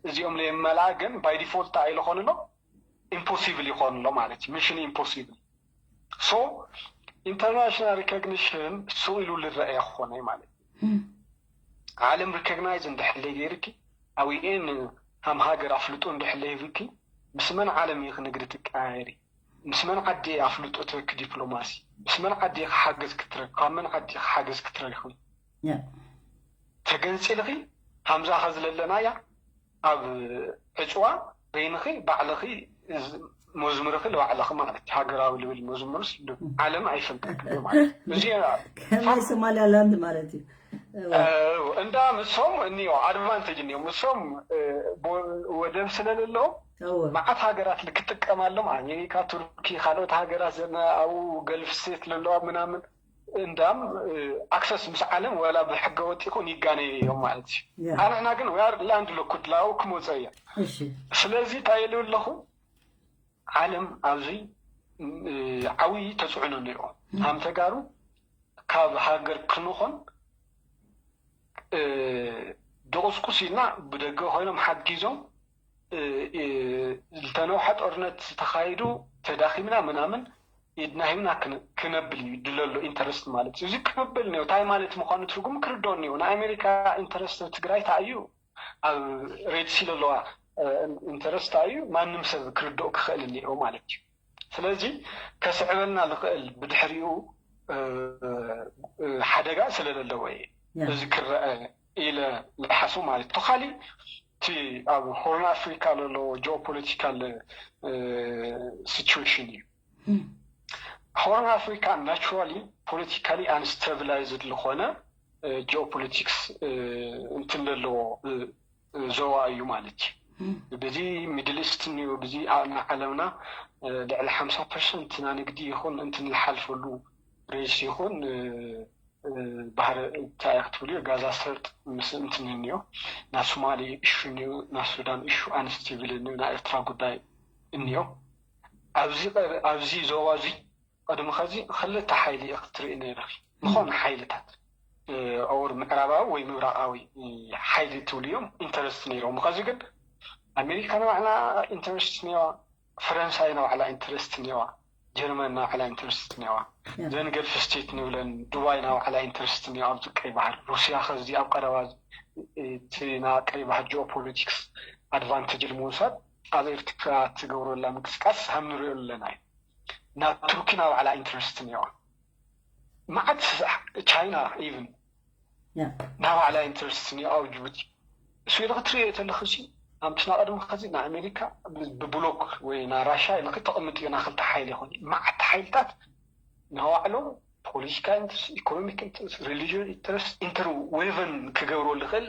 እዚኦም ለየመልኣ ግን ባይ ዲፎልት ኣይልኾንሎ ኢምፖሲብል ይኾንሎ ማለት እዩ ሚሽን ኢምፖሲብል so international recognition ስቕ ኢሉ ልረአ ክኾነ ማለት እዩ ዓለም ሪኮግናይዝ እንድሕለይ ገይርኪ ኣብ ዩኤን ሃም ሃገር ኣፍልጦ እንድሕለይ ህብኪ ምስ መን ዓለም ኢኺ ንግዲ ትቀያየሪ ምስ መን ዓዲ ኣፍልጦ ትረኪ ዲፕሎማሲ ምስ መን ዓዲ ኢኺ ሓገዝ ክትረኪ ካብ መን ዓዲ ኢኺ ሓገዝ ክትረኪ ተገንፂልኺ ሃምዛ ከዚ ለለናያ ኣብ ዕፅዋ በይንኺ ባዕልኺ መዝሙርኺ ንባዕልኺ ማለት እዩ ሃገራዊ ልብል መዝሙርስ ዓለም ኣይፈልጠክን ማለት እዩ እዚ ከመይ ሶማሊያ ላንድ ማለት እዩ እንዳ ምሶም እኒኦ ኣድቫንቴጅ እኒኦ ምሶም ወደብ ስለለለዎም መዓት ሃገራት ክጥቀማሎም ኣሜሪካ ቱርኪ ካልኦት ሃገራት ዘና ኣብኡ ገልፍ ስቴት ለለዋ ምናምን እንዳም ኣክሰስ ምስ ዓለም ወላ ብሕገ ወጥ ይኹን ይጋነዩ እዮም ማለት እዩ ኣንሕና ግን ላንድ ሎክድ ላው ክመፀ እዮም ስለዚ እንታይ ኢሉ ኣለኹ ዓለም ኣብዚ ዓብዪ ተፅዕኖ ነይሮ። ሃም ተጋሩ ካብ ሃገር ክንኾን ድቁስቁስ ኢልና ብደገ ኮይኖም ሓጊዞም ዝተነውሐ ጦርነት ተኻይዱ ተዳኺምና ምናምን ኢድና ሂብና ክነብል እዩ ድለሎ ኢንተረስት ማለት እዩ። እዚ ክብል ኒዮ ታይ ማለት ምዃኑ ትርጉም ክርድኦ ኒዮ። ንኣሜሪካ ኢንተረስት ትግራይ ታይ እዩ ኣብ ሬድሲ ዘለዋ ኢንተረስት እዩ ማንም ሰብ ክርድኦ ክኽእል እኒኦ ማለት እዩ። ስለዚ ከስዕበልና ዝኽእል ብድሕሪኡ ሓደጋ ስለዘለዎ እየ እዚ ክረአ ኢለ ዝሓስቡ ማለት እዩ። ተኻሊ እቲ ኣብ ሆርን ኣፍሪካ ዘሎ ጂኦፖለቲካል ሲቹዌሽን እዩ። ሆርን ኣፍሪካ ናቹራሊ ፖለቲካሊ ኣንስተብላይዝድ ዝኾነ ጂኦፖለቲክስ እንትን ዘለዎ ዞባ እዩ ማለት እዩ። ብዚ ሚድል ኢስት እኒኦ ብዚ ዓለምና ልዕሊ ሓምሳ ፐርሰንት ና ንግዲ ይኹን እንትን ዝሓልፈሉ ሬስ ይኹን ባህር እንታይ ክትብልዮ ጋዛ ሰርጥ ምስ እንትን እኒኦ ና ሶማሊ እሹ እኒኦ ና ሱዳን እሹ ኣንስቴብል እኒኦ ና ኤርትራ ጉዳይ እኒኦ ኣብዚ ዞባ እዚ ቅድሚ ኸዚ ክልተ ሓይሊ ክትርኢ ነይርኺ ዝኾነ ሓይልታት ኦር ምዕራባዊ ወይ ምብራቃዊ ሓይሊ ትብልዮም ኢንተረስት ነይሮም። ኸዚ ግን ኣሜሪካ ንባዕላ ኢንተረስት ነዋ፣ ፈረንሳይ ንባዕላ ኢንተረስት ነዋ፣ ጀርመን ንባዕላ ኢንተረስት ነዋ፣ ዘን ገልፍ ስቴት ንብለን ዱባይ ንባዕላ ኢንተረስት ነዋ ኣብዚ ቀይ ባህር። ሩስያ ኸዚ ኣብ ቀረባ እቲ ና ቀይ ባህር ጂኦፖለቲክስ ኣድቫንቴጅ ንምውሳድ ኣብ ኤርትራ ትገብረላ ምንቅስቃስ ሃም ንሪኦ ኣለና እዩ። ናብ ቱርኪ ናባዕላ ኢንትረስት እኒዋ። መዓት ቻይና ኢቭን ናባዕላ ኢንትረስት እኒዋ ኣብ ጅቡቲ። እሱ ኢልኺ ትሪኦ ተለኺ ሲ ኣምቲ ናቐድሚ ኸዚ ንኣሜሪካ ብብሎክ ወይ ና ራሻ ኢልኺ ተቐምጥዮ ና ክልተ ሓይሊ ይኹን መዓት ሓይልታት ናባዕሎም ፖለቲካ ኢንትረስት፣ ኢኮኖሚክ ኢንትረስት፣ ሪሊጅን ኢንትረስት ኢንተርዌቨን ክገብሮ ዝኽእል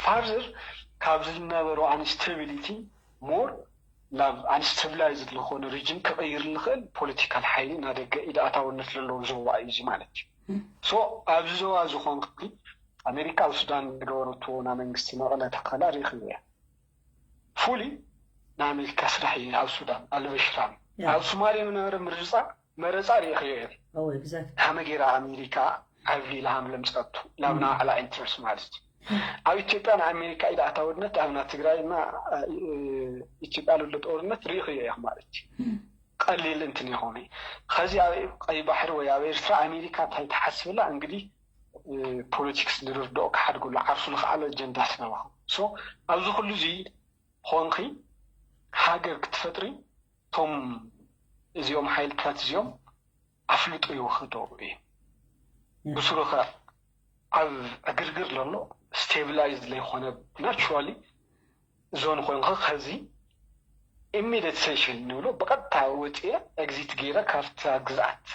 ፋርዘር ካብ ዝነበሮ ኣንስቴቢሊቲ ሞር ናብ ኣንስቴብላይዝድ ዝኾነ ሪጅን ክቕይር ዝኽእል ፖለቲካል ሓይሊ ናደገ ኢድ ኣታውነት ዘለዎ ዞባ እዩ እዚ ማለት እዩ። ሶ ኣብዚ ዞባ ዝኾንኩ ኣሜሪካ ኣብ ሱዳን ዝገበረቶ ናይ መንግስቲ መቐለ ተኸላ ሪኢኽዮ እያ። ፉሊ ናይ ኣሜሪካ ስራሕ እዩ ኣብ ሱዳን ኣልበሽራን ኣብ ሶማሌ ዝነበረ ምርጫ መረፃ ሪኢኽዮ እየ። ሃመ ጌራ ኣሜሪካ ዓብሊ ኢላ ሃም ለምፀቱ ናብ ናባዕላ ኢንትረስት ማለት እዩ። ኣብ ኢትዮጵያ ንኣሜሪካ ኢድ ኣታውነት ኣብ ና ትግራይ ና ኢትዮጵያ ለሎ ጦርነት ሪኢኽዮ እየ ማለት እዩ። ቀሊል እንትን ይኾነ ኸዚ ኣብ ቀይ ባሕሪ ወይ ኣብ ኤርትራ ኣሜሪካ እንታይ ትሓስብላ እንግዲህ ፖለቲክስ ንርድኦ ክሓድገሉ ዓርሱ ንኽኣለ ኣጀንዳ ስለባኹ ሶ ኣብዚ ኩሉ እዚ ኾንኺ ሃገር ክትፈጥሪ እቶም እዚኦም ሓይልታት እዚኦም ኣፍልጦ ይወኽዶ እዩ። ብስሩ ኸ ኣብ ዕግርግር ዘሎ ስቴብላይዝ ዘይኮነ ናቹራሊ ዞን ኮይንካ ከዚ ኢሚዲየት ሴሽን ንብሎ ብቐጥታ ወፅየ ኤግዚት ገይረ ካብታ ግዝኣት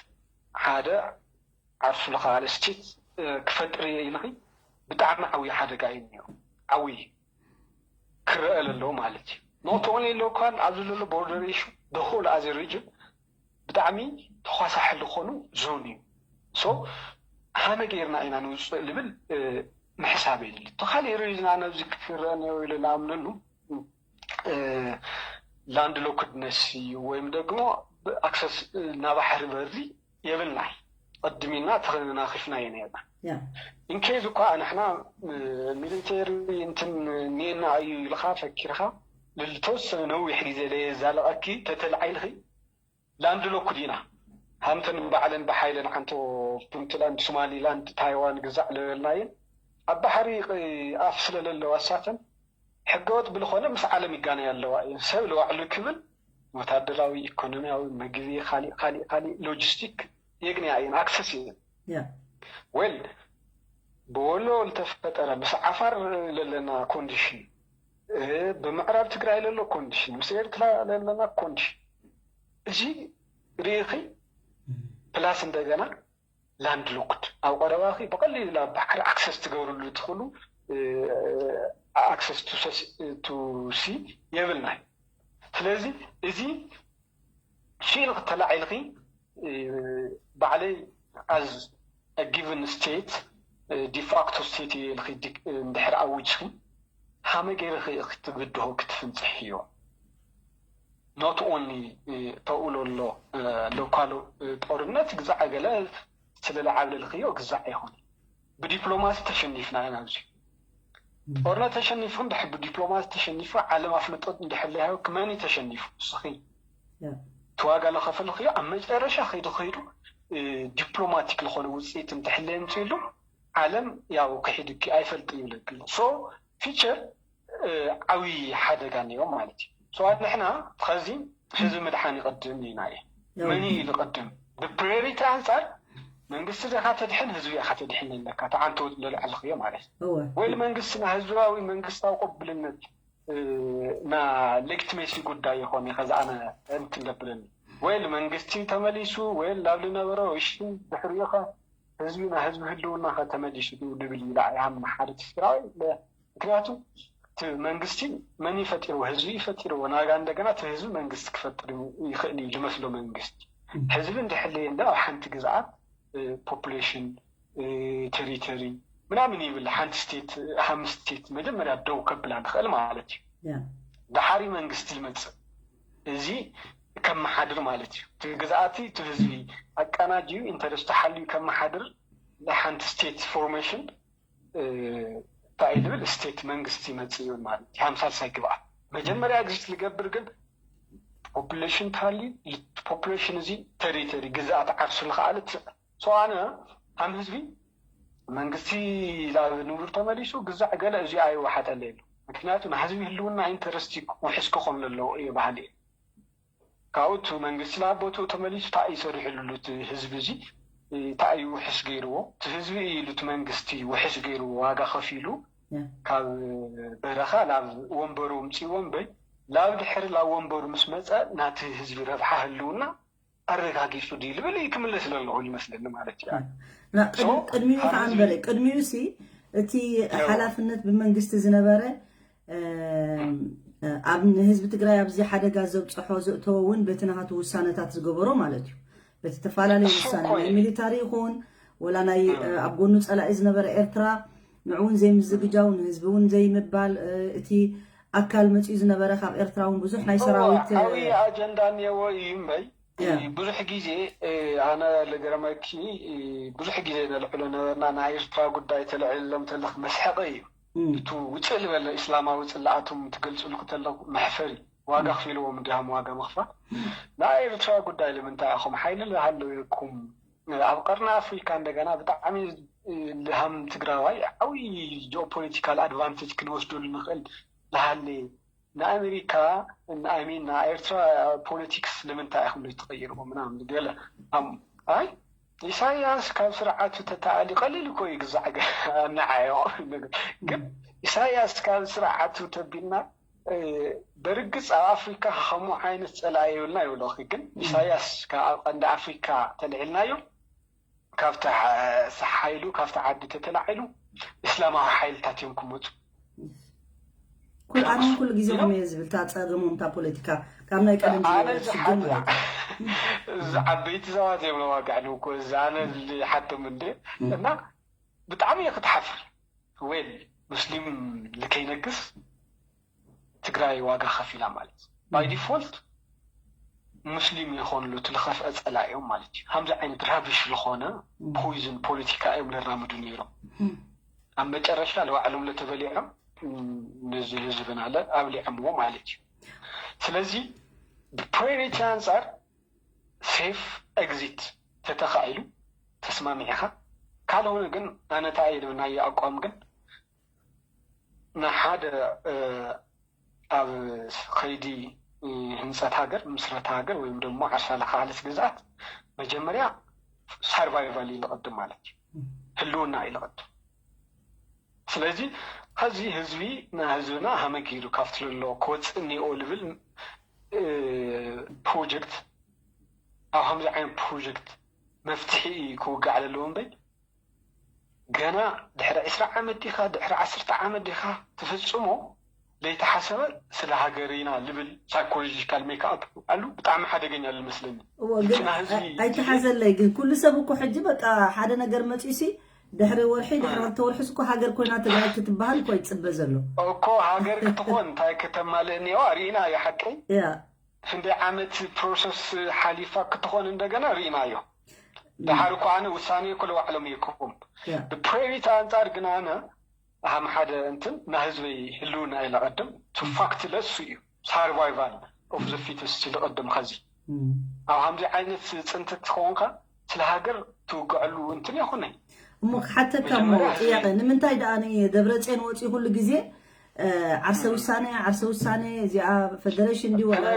ሓደ ዓርሱ ለኻለ ስቴት ክፈጥር እየ ኢልኺ ብጣዕሚ ዓብዪ ሓደጋ እዩ እኒኦ። ዓብዪ ክረአ ለለዎ ማለት እዩ። ኖት ኦንሊ ሎካል ኣብዚ ዘሎ ቦርደር ኢሹ ደኹል ኣዚ ሪጅን ብጣዕሚ ተኳሳሒ ዝኾኑ ዞን እዩ። ሶ ሃመ ጌርና ኢና ንውፅእ ልብል ምሕሳብ የድሊ። ተኻሊእ ሪዝን ኣነ ኣብዚ ክረአ ነዮ ኢለ ዝኣምነሉ ላንድ ሎክድነስ እዩ ወይም ደግሞ ኣክሰስ ናባሕሪ በሪ የብልናይ። ቀድሚና ተናኺፍና እየ ነርና። ኢንኬዝ እኳ ንሕና ሚሊቴሪ እንትን እኒኤና እዩ ኢልካ ፈኪርካ ልተወሰነ ነዊሕ ግዜ ለየዛለቐኪ ተተልዓይልኺ ላንድ ሎክድ ኢና። ሃምተን ባዕለን ብሓይለን ሓንቶ ፑንትላንድ፣ ሶማሊላንድ፣ ታይዋን ግዛዕ ለበልናየን ኣብ ባሕሪ ኣፍ ስለለለዋ እሳተን ሕገወጥ ብልኾነ ምስ ዓለም ይጋነያ ኣለዋ እየን። ሰብ ለዋዕሉ ክብል ወታደራዊ፣ ኢኮኖሚያዊ፣ ምግቢ፣ ካሊእ ካሊእ ካሊእ ሎጂስቲክ የግንያ እየን፣ ኣክሰስ እየን። ዌል ብወሎ ዝተፈጠረ ምስ ዓፋር ለለና ኮንዲሽን፣ ብምዕራብ ትግራይ ለሎ ኮንዲሽን፣ ምስ ኤርትራ ለለና ኮንዲሽን እዚ ርኢኺ ፕላስ እንደገና ላንድ ሎክድ ኣብ ቀረባኺ ብቐሊሉ ናብ ባሕሪ ኣክሰስ ትገብርሉ ትኽእሉ ኣክሰስ ቱ ሲ የብልናይ። ስለዚ እዚ ስኢል ክተላዒልኺ ባዕለይ ኣዝ ጊቨን ስቴት ዲፋክቶ ስቴት እየ ኢልኺ እንድሕር ኣዊጅኺ ሃመ ገይርኺ ክትብድሆ ክትፍንፅሕዮ not only ተውዕሎ ኣሎ ሎካል ጦርነት ግዛዕ ገለ ስለለዓብለልክዮ ግዛዕ ይኹን ብዲፕሎማሲ ተሸኒፍና ኢና ኣብዚ ጦርነት ተሸኒፍኩም ድሕር ብዲፕሎማሲ ተሸኒፉ ዓለም ኣፍልጦ እንድሕለያዊ ክመኒ ተሸኒፉ ንስኺ ተዋጋ ለኸፈልኽዮ ኣብ መጨረሻ ከይዱ ከይዱ ዲፕሎማቲክ ዝኾነ ውፅኢት እንተሕለየ ምፅኢሉ ዓለም ያው ክሒድኪ ኣይፈልጥ ይብለክ ኣሎ so future ዓብዪ ሓደጋ እኒኦ ማለት እዩ so ንሕና ከዚ ህዝቢ ምድሓን ይቐድም ኢና እየ መን እዩ ዝቐድም ብፕሪዮሪቲ ኣንፃር መንግስቲ ዲኻ ተድሕን ህዝቢ ኢኻ ተድሕን ኣለካ ተዓንተወት ለልዓልኽዮ ማለት እዩ ወይ መንግስትና ህዝባዊ መንግስታዊ ቅቡልነት ና ሌግትሜሲ ጉዳይ ይኾን ከዚ ኣነ እንትን ዘብለኒ ወይ መንግስቲ ተመሊሱ ወይ ናብ ዝነበረ ሽን ድሕሪኡ ኸ ህዝቢ ና ህዝቢ ህልውና ኸ ተመሊሱ ድብል ይላ ያም ሓደ ትስራዊ ምክንያቱ መንግስቲ መን ይፈጢርዎ ህዝቢ ይፈጢርዎ ናጋ እንደገና እቲ ህዝቢ መንግስቲ ክፈጥር ይኽእል እዩ ዝመስሎ መንግስቲ ህዝቢ እንድሕለየ እንደ ኣብ ሓንቲ ግዝኣት ፖፑሌሽን ቴሪቶሪ ምናምን ይብል ሓንቲ ስቴት ሃም ስቴት መጀመርያ ደው ከብላ ንኽእል ማለት እዩ ድሓሪ መንግስቲ ይመፅእ እዚ ከመሓድር ማለት እዩ እቲ ግዝኣቲ እቲ ህዝቢ ኣቀናጅዩ ኢንተረስቱ ሓልዩ ከመሓድር ንሓንቲ ስቴት ፎርሜሽን እንታይ ዝብል ስቴት መንግስቲ ይመፅእ ይብል ማለት እዩ ሃምሳ ሳይ ግብኣት መጀመርያ ግዝት ዝገብር ግን ፖፑሌሽን ተሃልዩ ፖፑሌሽን እዚ ተሪተሪ ግዝኣት ዓርሱ ዝኸኣለ ትስዕር so ኣነ ከም ህዝቢ መንግስቲ ናብ ንቡር ተመሊሱ ግዛዕ ገለ እዚ ኣይወሓጠለ የሎ ምክንያቱ ንህዝቢ ህልውና ኢንተረስቲ ውሕስ ክኾን ዘለዎ እየ ባህሊ እየ ካብኡ እቲ መንግስቲ ናብ ቦትኡ ተመሊሱ እንታይ ይሰርሕሉ እቲ ህዝቢ እዚ እንታይ እዩ ውሕስ ገይርዎ እቲ ህዝቢ እዩ ኢሉ እቲ መንግስቲ ውሕስ ገይርዎ ዋጋ ከፊሉ ካብ በረኻ ናብ ወንበሩ ምፅእዎ እምበይ ናብ ድሕሪ ናብ ወንበሩ ምስ መፀ ናቲ ህዝቢ ረብሓ ህልውና ኣረጋጊፁ ድዩ ዝብል እዩ ክምለስ ዘለኹ ይመስለኒ ማለት እዩ ቅድሚኡ ከዓ ንበለ ቅድሚኡ ሲ እቲ ሓላፍነት ብመንግስቲ ዝነበረ ኣብ ንህዝቢ ትግራይ ኣብዚ ሓደጋ ዘብፅሖ ዘእተወ እውን በቲ ናሃቱ ውሳነታት ዝገበሮ ማለት እዩ በቲ ተፈላለዩ ውሳነ ናይ ሚሊታሪ ይኹን ወላ ናይ ኣብ ጎኑ ፀላኢ ዝነበረ ኤርትራ ንዕውን ዘይምዝግጃው ንህዝቢ እውን ዘይምባል እቲ ኣካል መፅኡ ዝነበረ ካብ ኤርትራ እውን ብዙሕ ናይ ሰራዊት ዓብዪ ኣጀንዳ እኒአዎ እዩ እምበይ ብዙሕ ግዜ ኣነ ልገረመኪ ብዙሕ ግዜ ነልዕሎ ነበርና ናይ ኤርትራ ጉዳይ ተልዕልሎም ተለክ መስሐቂ እዩ እቱ ውፅእ ዝበለ እስላማዊ ፅላኣቶም ትገልፅሉ ክተለኩ መሕፈሪ ዋጋ ክፊልዎም እንዲሃም ዋጋ ምኽፋል ናይ ኤርትራ ጉዳይ ንምንታይ ኢኹም ሓይሊ ዝሃለወኩም ኣብ ቀርኒ ኣፍሪካ እንደገና ብጣዕሚ ልሃም ትግራዋይ ዓብዪ ጂኦፖለቲካል ኣድቫንቴጅ ክንወስደሉ ንኽእል ዝሃለ ንኣሜሪካ ንኣሚን ንኤርትራ ፖለቲክስ ንምንታይ ኢኹም ዘይትቐይርዎ ምናምን ገለ ኣይ ኢሳያስ ካብ ስርዓቱ ተተኣሊ ቀሊል እኮ እዩ ግዛዕ ኣናዓዮ ግን ኢሳያስ ካብ ስርዓቱ ተቢልና በርግፅ ኣብ ኣፍሪካ ከምኡ ዓይነት ፀላኢ የብልና ይብለኺ ግን ኢሳያስ ካብ ቀንዲ ኣፍሪካ ተልዒልናዮ ካብቲ ሓይሉ ካብቲ ዓዲ ተተላዒሉ እስላማዊ ሓይልታት እዮም ክመፁ ኩል ኣነ ኩሉ ግዜ ከምየ ዝብል እታ ፀገሞም እታ ፖለቲካ ካብ ናይ ቀደም ዝነበረ ሽግር ማለት እዩ እዚ ዓበይቲ ሰባት እዮም ለዋጋዕሉ እኮ እዚ ኣነ ሓቶም እንደ እና ብጣዕሚ እየ ክትሓፍር ዌል ሙስሊም ልከይነግስ ትግራይ ዋጋ ከፊላ ማለት by default ሙስሊም ይኾንሉ እቲ ዝኸፍአ ፀላኢኦም ማለት እዩ ከምዚ ዓይነት ራቢሽ ዝኾነ ፖይዝን ፖለቲካ እዮም ለራምዱ ነይሮም ኣብ መጨረሻ ለባዕሎም ለተበሊዖም ነዚ ህዝብና ለ ኣብሊዖምዎ ማለት እዩ ስለዚ ብፕራዮሪቲ ኣንፃር ሴፍ ኤግዚት ተተኻኢሉ ተስማሚዕኻ ካልሆነ ግን ኣነታ እየ ናይ ኣቋም ግን ንሓደ ኣብ ኸይዲ ህንፀት ሃገር ምስረት ሃገር ወይም ደግሞ ዓርሳ ለካዕለት ግዝኣት መጀመርያ ሳርቫይቫል ይልቐድም ማለት እዩ ህልውና ይልቐድም ስለዚ ኸዚ ህዝቢ ንህዝብና ሃመጊሩ ካብቲ ለሎ ክወፅእ እኒኦ ልብል ፕሮጀክት ኣብ ከምዚ ዓይነት ፕሮጀክት መፍትሒ እዩ ክውጋዕ ዘለዎ እምበይ ገና ድሕሪ ዕስራ ዓመት ዲኻ ድሕሪ ዓሰርተ ዓመት ዲኻ ትፍፅሞ ለይተሓሰበ ስለ ሃገር ኢና ልብል ሳይኮሎጂካል ሜክኣፕ ኣሉ ብጣዕሚ ሓደገኛ ዝመስለኒ ኣይተሓዘለይ ግን ኩሉ ሰብ እኮ ሕጂ በቃ ሓደ ነገር መፂሲ ድሕሪ ወርሒ ድሕሪ ክልተ ወርሒ እኮ ሃገር ኮይና ትግራይ ክትበሃል እኮ ይፅበ ዘሎ እኮ ሃገር ክትኾን እንታይ ከተማልእ እኒዋ ርኢና እዩ ሓቀይ ክንደይ ዓመት ፕሮሰስ ሓሊፋ ክትኾን እንደገና ርኢናዮ። ደሓር እኮ ኣነ ውሳኔ እኮ ለባዕሎም ይክኹም ብፕሬሪቲ ኣንጻር ግን ኣነ ሃም ሓደ እንትን ንህዝበይ ህልውና ኢለ ቀድም ቱ ፋክት ለሱ እዩ ሳርቫይቫል ኦፍ ዘ ፊተስት ኢለ ቀድም ከዚ ኣብ ሃምዚ ዓይነት ጽንትት ትኸውንካ ስለ ሃገር ትውግዐሉ እንትን የኹነይ እሞ ክሓተካ እሞ ጥያቄ ንምንታይ ደኣ ደብረፅዮን ወፂኡ ኩሉ ግዜ ዓርሰ ውሳነ ዓርሰ ውሳነ እዚኣ ፈደሬሽን ድዩ ወላ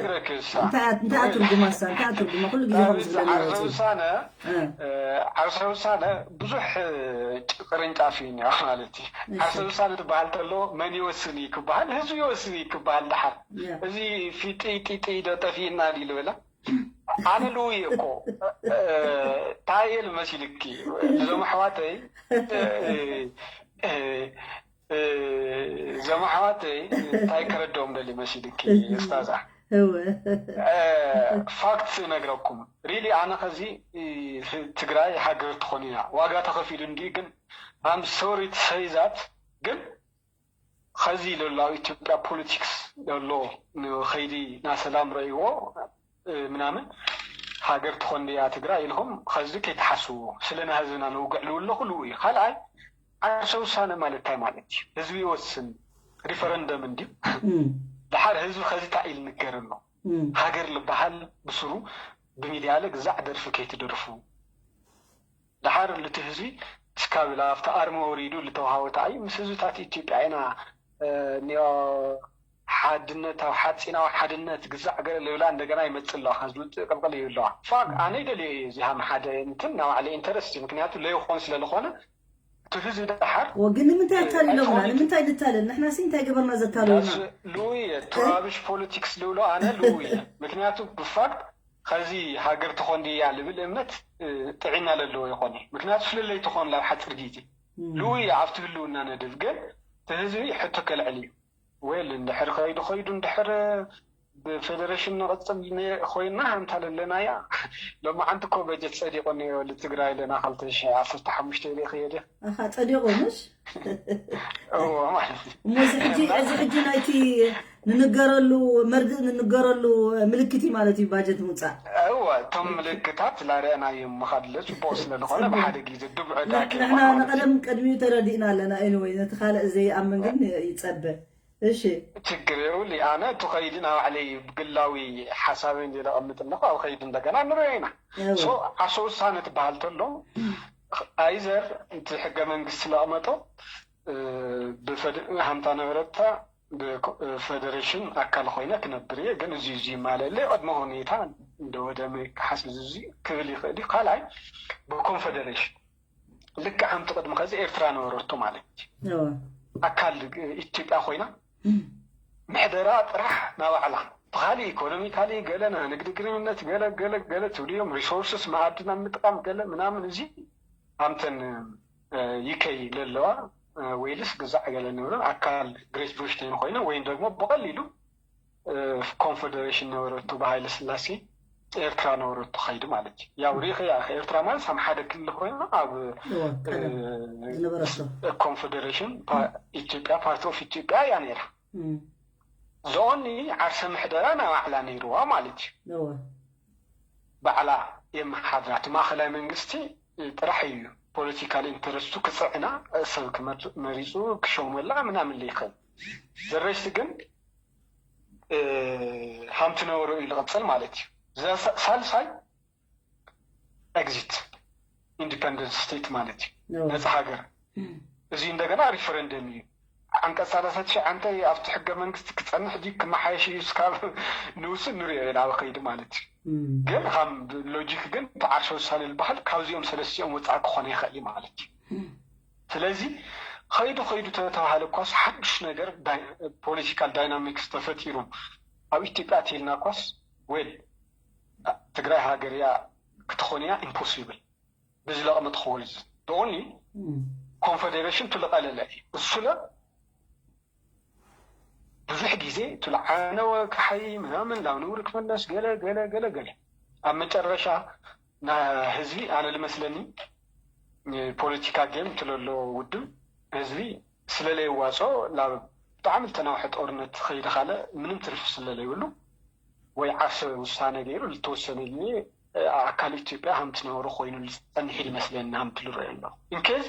እንታይ እያ ትርጉማ እሳ እንታይ እያ ትርጉማ ኩሉ ግዜ ከም ዝብለና ወፂኡ ዓርሰ ውሳነ ብዙሕ ቅርንጫፍ እዩ እኒኦ ማለት እዩ። ዓርሰ ውሳነ ትበሃል ተሎ መን ይወስን እዩ ክበሃል ህዝቢ ይወስን እዩ ክበሃል ደሓር እዚ ፊጢ ጢጢ ዶ ጠፊእና ድዩ ልበላ ኣነ ልውየ እኮ ታየል መሲልኪ እዞም ኣሕዋተይ እዞም ኣሕዋተይ እንታይ ከረድኦም ደሊ መሲልኪ እስታዛ ፋክት እነግረኩም ሪሊ ኣነ ከዚ ትግራይ ሃገር ትኾን ኢና ዋጋ ተኸፊሉ እንዲ ግን ኣም ሶሪ ትሰይዛት ግን ኸዚ ለሎ ኣብ ኢትዮጵያ ፖለቲክስ ለሎ ንኸይዲ ናሰላም ረእይዎ ምናምን ሃገር ትኾን ድያ ትግራይ ኢልኹም ኸዚ ከይተሓስብዎ ስለ ንህዝብና ነውግዕ ልውለኹ ልው እዩ ካልኣይ ዓርሰ ውሳነ ማለት እንታይ ማለት እዩ ህዝቢ ይወስን ሪፈረንደም እንድዩ ደሓር ህዝቢ ኸዚ እንታይ ኢል ንገር ኣሎ ሃገር ልበሃል ብስሩ ብሚድያ ለ ግዛዕ ደርፊ ከይትደርፉ ደሓር ልቲ ህዝቢ እስካብ ላፍቲ ኣርሚ ወሪዱ ልተዋሃወ ተኣዩ ምስ ህዝብታት ኢትዮጵያ ኢና ኒኦ ሓድነት ኣብ ሓፂናዊ ሓድነት ግዛዕ ገለ ልብላ እንደገና ይመፅእ ኣለዋ ካብ ዝመፅእ ቅልቅል እዩ ኣለዋ ፋክ ኣነ ይደልዮ እዩ እዚ ሃም ሓደ እንትን ናባዕለ ኢንተረስት እዩ ምክንያቱ ለይኾን ስለ ዝኾነ እቲ ህዝቢ ደሓር ወግን ንምንታይ ኣታልሎምና ንምንታይ ንታለል ንሕና ሲ እንታይ ገበርና ዘታለሉና ልውየ ተራብሽ ፖለቲክስ ልብሎ ኣነ ልውየ ምክንያቱ ብፋክት ኸዚ ሃገር ትኾን ድያ ልብል እምነት ጥዒና ለለዎ ይኾነ ምክንያቱ ፍልለይ ትኾን ላብ ሓፂር ግዜ ልውየ ኣብቲ ህልውና ነድብ ግን እቲ ህዝቢ ሕቶ ከልዕል እዩ ወል እንድሕር ኸይዱ ኸይዱ እንድሕር ብፌደሬሽን ንቕፅል ኮይና ሃምታ ለለናያ ሎማዓንቲ እኮ በጀት ፀዲቑ እኒኦ ልትግራይ ለና ክልተ ሺሕ ዓሰርተ ሓሙሽተ ሪእኽዮ ድያ ኣኻ ፀዲቑ ምሽ እዎ ማለት እዩ እሞ እዚ ሕጂ እዚ ሕጂ ናይቲ ንንገረሉ መርድእ ንንገረሉ ምልክት እዩ ማለት እዩ ባጀት ምውፃእ እወ እቶም ምልክታት ላረአናዮም ምኻድ ለፅቡቕ ስለዝኾነ ብሓደ ግዜ ድብዑ ዳኪ ንሕና ንቐደም ቅድሚኡ ተረዲእና ኣለና ኤኒወይ ነቲ ካልእ ዘይኣምን ግን ይፀበ እሺ ችግር የብሉ ኣነ እቲ ኸይዲ ናባዕለይ ግላዊ ሓሳበይ እንደ ዘቐምጥ ኣለኹ ኣብ ኸይዲ እንደገና ንሪኦ ኢና ሶ ዓርሰ ውሳነ ትበሃል ተሎ ኣይዘር እቲ ሕገ መንግስቲ ለቕመጦ ብፈደ- ሃምታ ነበረታ ብኮ- ፈደሬሽን ኣካል ኮይነ ክነብር እየ ግን እዚ እዚ ማለለ ቅድመ ሁኔታ እንደ ወደ ክሓስብ እዚ ክብል ይኽእል እዩ ካልኣይ ብኮንፈደሬሽን ልክዕ ከምቲ ቅድሚ ከዚ ኤርትራ ነበረቶ ማለት እዩ ኣካል ኢትዮጵያ ኮይና ምሕደራ ጥራሕ ናባዕላ ብካሊ ኢኮኖሚካሊ ገለ ንግዲ ግንኙነት ገለ ገለ ገለ ትብልዮም ሪሶርስስ መኣድና ምጥቃም ገለ ምናምን እዚ ኣምተን ዩከይ ለለዋ ወይልስ ግዛዕ ገለ ንብለን ኣካል ግሬት ብሪቴን ኮይነ ወይም ደግሞ ብቐሊሉ ኮንፈደሬሽን ነበረቶ ብሃይለ ስላሴ ኤርትራ ነበረቶ ኸይዲ ማለት እዩ ያው ሪኢኸያ ኢኻ ኤርትራ ማለት ከም ሓደ ክልል ኮይና ኣብ ኮንፈደሬሽን ኢትዮጵያ ፓርቲ ኦፍ ኢትዮጵያ እያ ነይራ the only ዓርሰ ምሕደራ ናይ ባዕላ ነይርዋ ማለት እዩ ባዕላ የመሓድራ እቲ ማእኸላይ መንግስቲ ጥራሕ እዩ ፖለቲካል ኢንተረስቱ ክፅዕና ሰብ መሪፁ ክሸመላ ምናምን ይኽእል the rest ግን ሃምቲ ነበሩ እዩ ዝቕፅል ማለት እዩ ሳልሳይ exit independent state ማለት እዩ ነፃ ሃገር እዚ እንደገና ሪፈረንደም እዩ ዓንቀፅ ሰላሳ ትሽዓተ ኣብቲ ሕገ መንግስቲ ክፀንሕ ድዩ ክመሓየሽ እዩ እስካብ ንውስን ንሪኦ ኢና ኣብ ኸይዲ ማለት እዩ ግን ከም ሎጂክ ግን ተዓርሰ ውሳኔ ዝበሃል ካብዚኦም ሰለስቲኦም ወፃኢ ክኾነ ይኽእል እዩ ማለት እዩ ስለዚ ኸይዱ ኸይዱ ተተባሃለ እኳስ ሓዱሽ ነገር ፖለቲካል ዳይናሚክስ ተፈጢሩ ኣብ ኢትዮጵያ ተልና እኳስ ወል ትግራይ ሃገር እያ ክትኾን እያ ኢምፖሲብል ብዝለቕመጥኽዎ እዚ the only ኮንፈደሬሽን ትልቐለለ እዩ እሱለ ብዙሕ ግዜ ትልዓነወ ካሓይ ምናምን ናብ ንቡር ክምለስ ገለ ገለ ገለ ገለ ኣብ መጨረሻ ንህዝቢ ኣነ ዝመስለኒ ፖለቲካ ጌም ትለሎ ውድብ ህዝቢ ስለለየዋፅኦ ናብ ብጣዕሚ ዝተናውሐ ጦርነት ኸይደ ካለ ምንም ትርፊ ስለለይብሉ ወይ ዓርሰ ውሳነ ገይሩ ዝተወሰነ ግዜ ኣካል ኢትዮጵያ ሃምቲ ነበሩ ኮይኑ ዝፀንሕ ይመስለኒ ሃምቲ ዝረአዩ ኣለኹ። ኢንኬዝ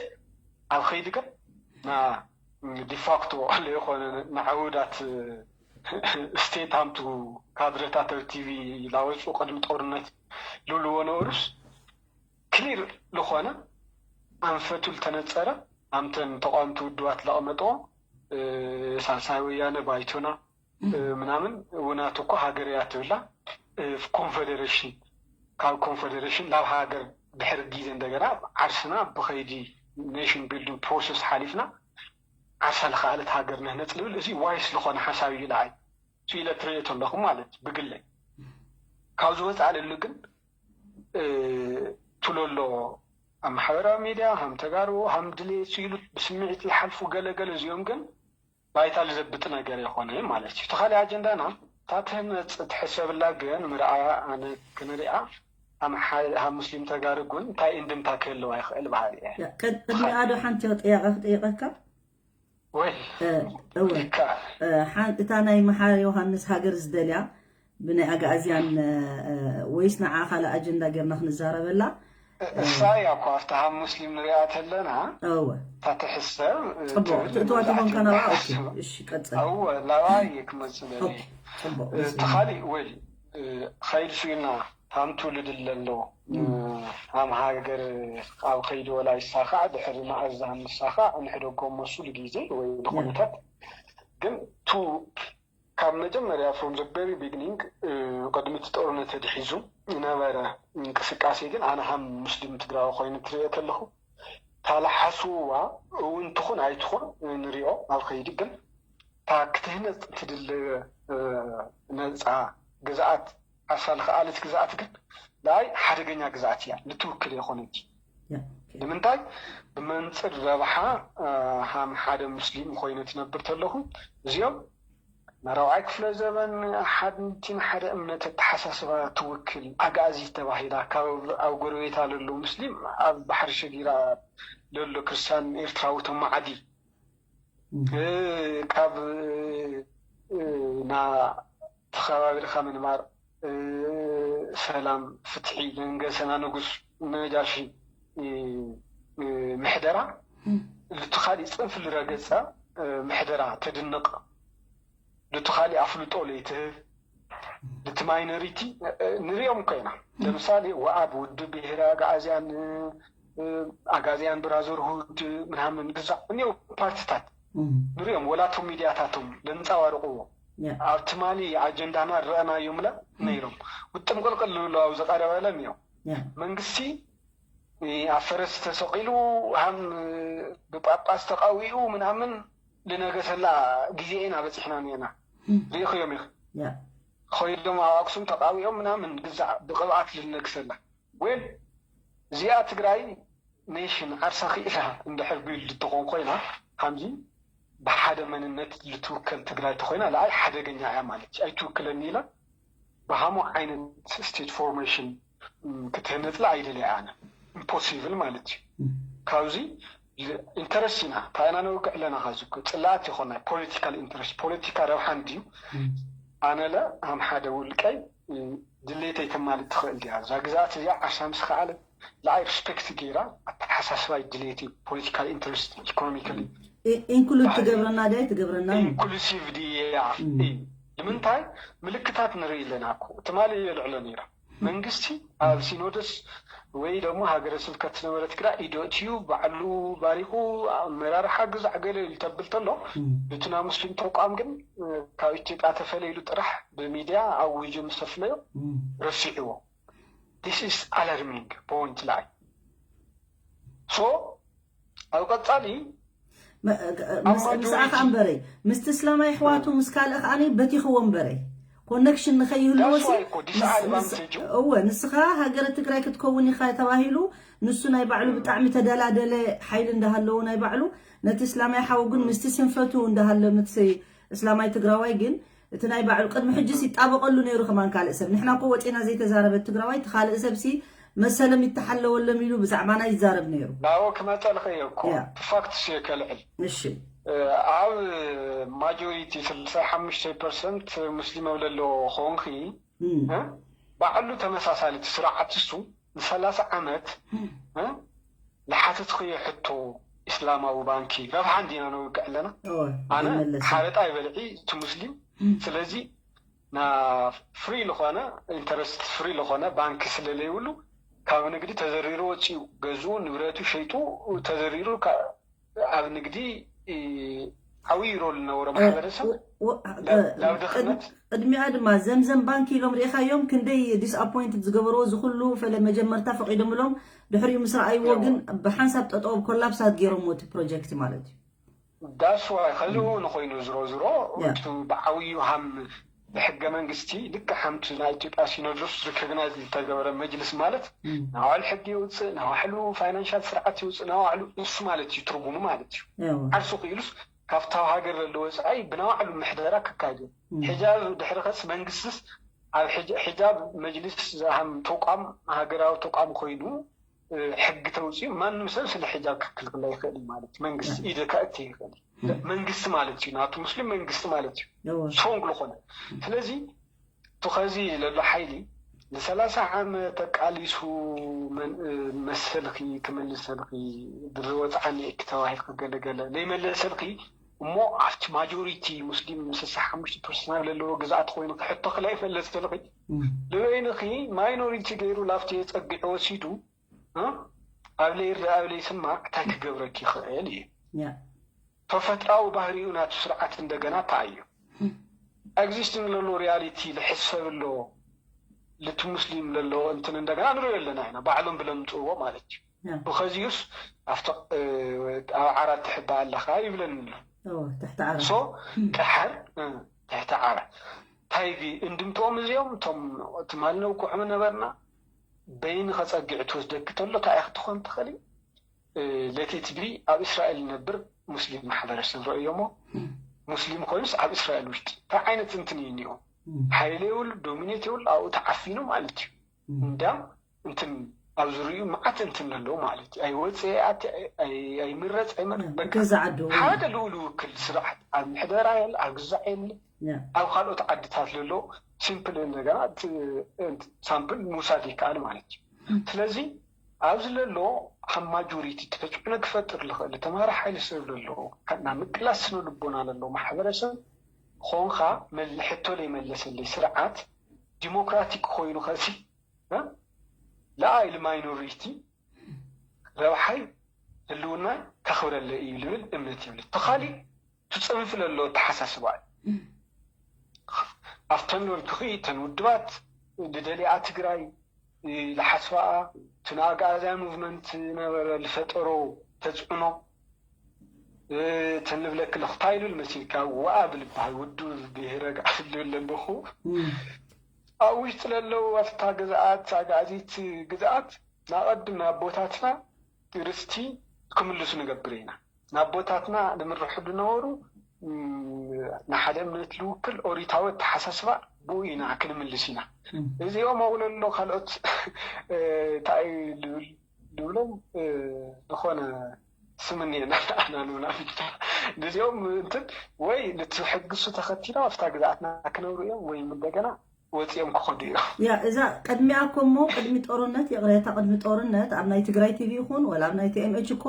ኣብ ከይዲ ግን ና ዲፋክቶ ለይኮነ ንዓውዳት ስቴት ሃምቱ ካድረታት ኣብ ቲቪ ላወፁ ቅድሚ ጦርነት ልብልዎ ነበሩስ ክሊር ዝኾነ ኣንፈቱ ልተነፀረ ኣምተን ተቃወምቲ ውድባት ለቐመጦ ሳልሳይ ወያነ ባይቶና ምናምን ውናት እኮ ሃገር እያ ትብላ ኮንፌዴሬሽን ካብ ኮንፌዴሬሽን ናብ ሃገር ድሕሪ ግዜ እንደገና ዓርስና ብኸይዲ ኔሽን ቢልዲንግ ፕሮሰስ ሓሊፍና ዓርሳ ልኸኣለት ሃገር ንህነፅ ልብል እዚ ዋይስ ዝኾነ ሓሳብ እዩ ኢለ ኣይ ኢለ ትርእዮ ተለኹ ማለት ብግለይ ካብዚ ወፃእ ልሉ ግን ትለሎ ኣብ ማሕበራዊ ሚድያ ሃም ተጋሩ ሃም ድሌት ኢሉ ብስምዒት ዝሓልፉ ገለገለ እዚኦም ግን ባይታ ልዘብጥ ነገር የኾነ ማለት እዩ። ተኻሊ ኣጀንዳና እታ ትህነፅ ትሕሰብላ ግን ምርኣያ ኣነ ክንሪኣ ሃም ሙስሊም ተጋሩ ግን እንታይ እንድምታ ክህልዋ ይኽእል በሃሊ እየ። ቅድሚኣ ዶ ሓንቲ ጥያቄ ክጥይቀካ? ወይ እወ እወ ይከኣል። ሓን- እታ ናይ መሓሪ ዮሃንስ ሃገር ዝደልያ ብናይ ኣግኣዝያን እ፣ ወይስ ንዓ ካልእ ኣጀንዳ ጌርና ክንዛረበላ? እሳ እያ እኮ ኣብቲ ሃብ ሙስሊም ንሪኣ ተለና እወ እታ ትሕሰብ እ፣ ጽቡቅ ትብል ትእትዋ መብዛሕትኡ ተኾንካ ናብኣ ኦኬ። ዝሓስብ- እሺ ቀጽል። እወ ናብኣ እየ ክመጽእ ደልየ። ጽቡቅ እ፣ እቲ ካሊእ ወይ እ፣ ኸይድ ስኢና ሃም ትውልድ ለሎ ሃም ሃገር ኣብ ከይዲ ወላ ይሳኻዕ ድሕሪ መኣዝ ሃም ንሳኻዕ ንሕደጎ መስሉ ግዜ ወይ ንኹነታት ግን ቱ ካብ መጀመርያ from the very beginning ቅድሚ እቲ ጦርነት ተድሒዙ ዝነበረ እንቅስቃሴ ግን ኣነ ሃም ሙስሊም ትግራዊ ኮይኑ ትሪኦ ከለኹ ታለሓስዋ እውን ትኹን ኣይትኹን ንሪኦ ኣብ ከይዲ ግን እታ ክትህነፅ ትድለ ነፃ ግዝኣት ዓርሳ ልኸኣለት ግዝኣት ግን ንኣይ ሓደገኛ ግዝኣት እያ ልትውክል የኾነች ንምንታይ ብመንፅር ረብሓ ሃም ሓደ ሙስሊም ኮይነ ትነብር ተለኹ እዚኦም ንራብዓይ ክፍለ ዘበን ሓንቲ ንሓደ እምነት ኣተሓሳስባ ትውክል ኣግኣዚት ተባሂላ ካብ ኣብ ጎረቤታ ለሎ ሙስሊም ኣብ ባሕሪ ሸጊራ ለሎ ክርስቲያን ኤርትራዊ ተማዓዲ ካብ ና ተኸባቢርካ ምንባር ሰላም ፍትሒ ለንገሰና ንጉስ ነጃሺ ምሕደራ ልቲ ካሊእ ፅንፍ ልረገፀ ምሕደራ ተድንቕ ልቲ ካሊእ ኣፍልጦ ለይትህብ ልቲ ማይኖሪቲ ንሪኦም እኮ ኢና ለምሳሌ ወኣብ ውድብ ብሄረ ኣግኣዝያን ኣጋዝያን ብራዘርሁድ ምናምን ግዛዕ እኒኦ ፓርቲታት ንሪኦም ወላቶም ሚድያታቶም ለንፃባርቅዎ ኣብ ትማሊ ኣጀንዳና ረአናዮምለ ነይሮም ውጥም ቅልቅል ዝብሉ ኣብ ዝቀረበለ እኒኦ መንግስቲ ኣብ ፈረስ ተሰቂሉ ሃም ብጳጳስ ተቃዊኡ ምናምን ልነገሰላ ግዜ ኢና በፂሕና ነና ሪእኽዮም ኢኽ ኮይዶም ኣብ ኣክሱም ተቃዊኦም ምናምን ግዛዕ ብቅብኣት ልነግሰላ ወይ እዚኣ ትግራይ ኔሽን ዓርሳ ክኢላ እንድሕር ቢልድ ትኾን ኮይና ከምዚ ብሓደ መንነት ልትውከል ትግራይ ተኮይና ለኣይ ሓደገኛ እያ ማለት እዩ ኣይትውክለኒ ኢላ ብሃሞ ዓይነት ስቴት ፎርሜሽን ክትህነፅላ ኣይደልያ ኣነ ኢምፖሲብል ማለት እዩ ካብዚ ኢንተረስት ኢና እንታይ ኢና ነውግዕ ኣለና ካዚ ጽላኣት ይኾና ፖለቲካል ኢንተረስት ፖለቲካ ረብሓ እንድዩ ኣነለ ሃም ሓደ ውልቀይ ድሌተይ ተማልእ ትኽእል ድያ እዛ ግዛኣት እዚኣ ዓርሳ ምስ ከኣለት ንዓይ ሪስፔክት ገይራ ኣተሓሳስባይ ድሌተይ ፖለቲካል ኢንተረስት ኢኮኖሚካሊ ኢንክሉድ ትገብረና ድያ ትገብረና ኢንክሉሲቭ ድያ ንምንታይ ምልክታት ንርኢ ኣለና እኮ ትማሊ የልዕሎ ነይራ መንግስቲ ኣብ ሲኖዶስ ወይ ደግሞ ሃገረ ስብከት ዝነበረ ትግራይ ኢዶ እትዩ ባዕሉ ባሪኹ ኣመራርሓ ግዛዕ ገለ ኢሉ ተብል ተሎ እቲ ናይ ሙስሊም ተቋም ግን ካብ ኢትዮጵያ ተፈለይሉ ጥራሕ ብሚድያ ኣዊጁ ምስ ኣፍለዮ ረሲዕዎ this is alarming point line so ኣብ ቀፃሊ ምስኣ ከዓ እምበረይ ምስቲ እስላማይ ኣሕዋቱ ምስ ካልእ ከዓ በቲኽዎ እምበረይ ኮነክሽን ንኸይህልዎ እወ ንስኻ ሃገረ ትግራይ ክትከውን ኢኻ ተባሂሉ ንሱ ናይ ባዕሉ ብጣዕሚ ተደላደለ ሓይሊ እንዳሃለዎ ናይ ባዕሉ ነቲ እስላማይ ሓው ግን ምስቲ ስንፈቱ እንዳሃለ ምስ እስላማይ ትግራዋይ ግን እቲ ናይ ባዕሉ ቅድሚ ሕጅስ ይጣበቀሉ ነይሩ ከማን ካልእ ሰብ ንሕና እኮ ወፂና ዘይተዛረበት ትግራዋይ እቲ ካልእ ሰብሲ መሰለም ይተሓለወሎም ኢሉ ብዛዕባና ይዛረብ ነይሩ ናብኡ ክመፀልኸ እየ እኮ ያ። እቲ ፋክትስ እየ ከልዕል እሺ ኣብ ማጆሪቲ ስልሳ ሓሙሽተ ፐርሰንት ሙስሊም ኣብ ለለዎ ከሆንኪ ባዕሉ ተመሳሳሊ እቲ ስርዓት እሱ ንሰላሳ ዓመት ዝሓተትክዮ ሕቶ ኢስላማዊ ባንኪ ረብሓ እንዲና ነውግዕ ኣለና። ኣነ ሓረጣ ይበልዒ እቲ ሙስሊም። ስለዚ ና ፍሪ ዝኾነ ኢንተረስት ፍሪ ዝኾነ ባንኪ ስለለይብሉ ካብ ንግዲ ተዘሪሩ ወፂኡ ገዝኡ ንብረቱ ሸይጡ ተዘሪሩ ኣብ ንግዲ ዓብዪ ሮል ዝነበሮ ማሕበረሰብ ናብ ድኽነት ቅድሚኣ ድማ ዘምዘም ባንክ ኢሎም ርኢኻዮም ክንደይ ዲስኣፖይንትድ ዝገበርዎ እዚ ኩሉ ፈለ መጀመርታ ፈቒዶምሎም ድሕሪኡ ምስ ረኣይዎ ግን ብሓንሳብ ጠጠው ኮላፕሳት ገይሮምዎ እቲ ፕሮጀክት ማለት እዩ። ዳስ ዋይ ከዚ እውን ኮይኑ ዝሮ ዝሮ እቲ ብዓብዩ ሃም ብሕገ መንግስቲ ልክዕ ሓምቲ ናይ ኢትዮጵያ ሲኖዶስ ሪኮግናይዝ ዝተገበረ መጅልስ ማለት ናይ ባዕሉ ሕጊ የውፅእ ናይ ባዕሉ ፋይናንሻል ስርዓት የውፅእ ናይ ባዕሉ እሱ ማለት እዩ ትርጉሙ ማለት እዩ። ዓርሱ ክኢሉስ ካብታ ሃገር ዘሎ ወፃኢ ብናይ ባዕሉ ምሕደራ ከካይድ እዩ። ሕጃብ ድሕሪ ከስ መንግስትስ ኣብ ሕጃብ መጅልስ ዝሃም ተቋም ሃገራዊ ተቋም ኮይኑ ሕጊ ተውፅኡ ማንም ሰብ ስለ ሕጃብ ክክልክል ኣይኽእል ማለት መንግስቲ ኢደ ከእቲ ይኽእል መንግስቲ ማለት እዩ ናቱ ሙስሊም መንግስቲ ማለት እዩ ሶንግ ዝኾነ ስለዚ ትኸዚ ለሎ ሓይሊ ንሰላሳ ዓመት ተቃሊሱ መሰልኺ ክመልሰልኺ ብዝወፅዓኒ እኪ ተባሂልኪ ገለገለ ዘይመለሰልኺ እሞ ኣብቲ ማጆሪቲ ሙስሊም ስሳ ሓሙሽተ ፐርሰንት ኣብ ዘለዎ ግዝኣት ኮይኑ ክሕቶ ክላ ይፈለሰልኺ ንበይንኺ ማይኖሪቲ ገይሩ ላፍቲ የፀግዒ ወሲዱ ኣብ ለይርዳእ ኣብ ለይስማዕ እንታይ ክገብረኪ ይኽእል እዩ ተፈጥራዊ ባህሪኡ ናቱ ስርዓት እንደገና እንታይ እዩ existing ለሎ reality ልሕሰብ ኣሎ ልቲ ሙስሊም ለሎ እንትን እንደገና ንሪኦ ኣለና ኢና ባዕሎም ብለምፅዎ ማለት እዩ ብኸዚኡስ ኣብቲ ኣብ ዓራት ትሕባ ኣለኻ ይብለኒ ኣሎ so ቀሓር ትሕቲ ዓራት እንታይ እንድምትኦም እዚኦም እቶም ትማሊ ነውቅዖም ነበርና በይኒ ከፀግዕ ትወስደኪ ተሎ እንታይ ክትኾን ትኽእል let it be ኣብ እስራኤል ዝነብር ሙስሊም ማሕበረሰብ ረእዮሞ ሙስሊም ኮይኑስ ኣብ እስራኤል ውሽጢ እንታይ ዓይነት እንትን እዩ እኒኦ ሓይለ የብሉ ዶሚኔት የብሉ ኣብኡ ተዓፊኑ ማለት እዩ እንዲያም እንትን ኣብ ዝርዩ መዓት እንትን ኣለዎ ማለት እዩ ኣይወፅእ ኣይኣት ኣይምረፅ ኣይመርበካ ሓደ ልኡል ውክል ስርዓት ኣብ ምሕደራ የለ ኣብ ግዛዕ የለ ኣብ ካልኦት ዓድታት ለሎ ሲምፕል እንደገና ሳምፕል ምውሳድ ይከኣል ማለት እዩ ስለዚ ኣብዚ ለሎ ካብ ማጆሪቲ ተፅዕኖ ክፈጥር ዝኽእል ተማሪ ሓይሊ ሰብ ለሎ ናብ ምቅላስ ስነ ልቦና ለሎ ማሕበረሰብ ኾንካ ሕቶ ዘይመለሰለይ ስርዓት ዲሞክራቲክ ኮይኑ ከዚ ለኣይሊ ማይኖሪቲ ረብሓይ ህልውናይ ከኽብረለ እዩ ልብል እምነት ይብል ተኻሊ ትፅንፍ ለሎ ተሓሳስባ ኣብተን ሎልክኺ እተን ውድባት ዝደሊኣ ትግራይ ዝሓስባኣ እቲ ንኣግኣዝያን ሙቭመንት ነበረ ዝፈጠሮ ተፅዕኖ እተን ዝብለኪ ኣለኹ እንታይ ኢሉ መሲልካ ወኣብል ይበሃል ውድብ ብሄረ ኣግኣዚ ዝብል ኣለኹ ኣብ ውሽጢ ለለው ኣብታ ግዝኣት ኣግኣዚት ግዝኣት ናቐድም ንኣቦታትና ርስቲ ክምልሱ ንገብር ኢና ንኣቦታትና ንምርሑ ዝነበሩ ንሓደ እምነት ዝውክል ኦሪታዊ ኣተሓሳስባ ብኡ ኢና ክንምልስ ኢና እዚኦም ኣብኡ ለሎ ካልኦት እንታይ ዝብሎም ዝኾነ ስም እኒኤና ኣና ንብላ ብቻ ነዚኦም እንትን ወይ ንትሕግሱ ተኸቲሎም ኣብታ ግዝኣትና ክነብሩ እዮም ወይ እንደገና ወፂኦም ክኸዱ እዮም። ያ እዛ ቅድሚኣ እኮ እሞ ቅድሚ ጦርነት ይቕሬታ ቅድሚ ጦርነት ኣብ ናይ ትግራይ ቲቪ ይኹን ወላ ኣብ ናይ ቲኤምኤች እኮ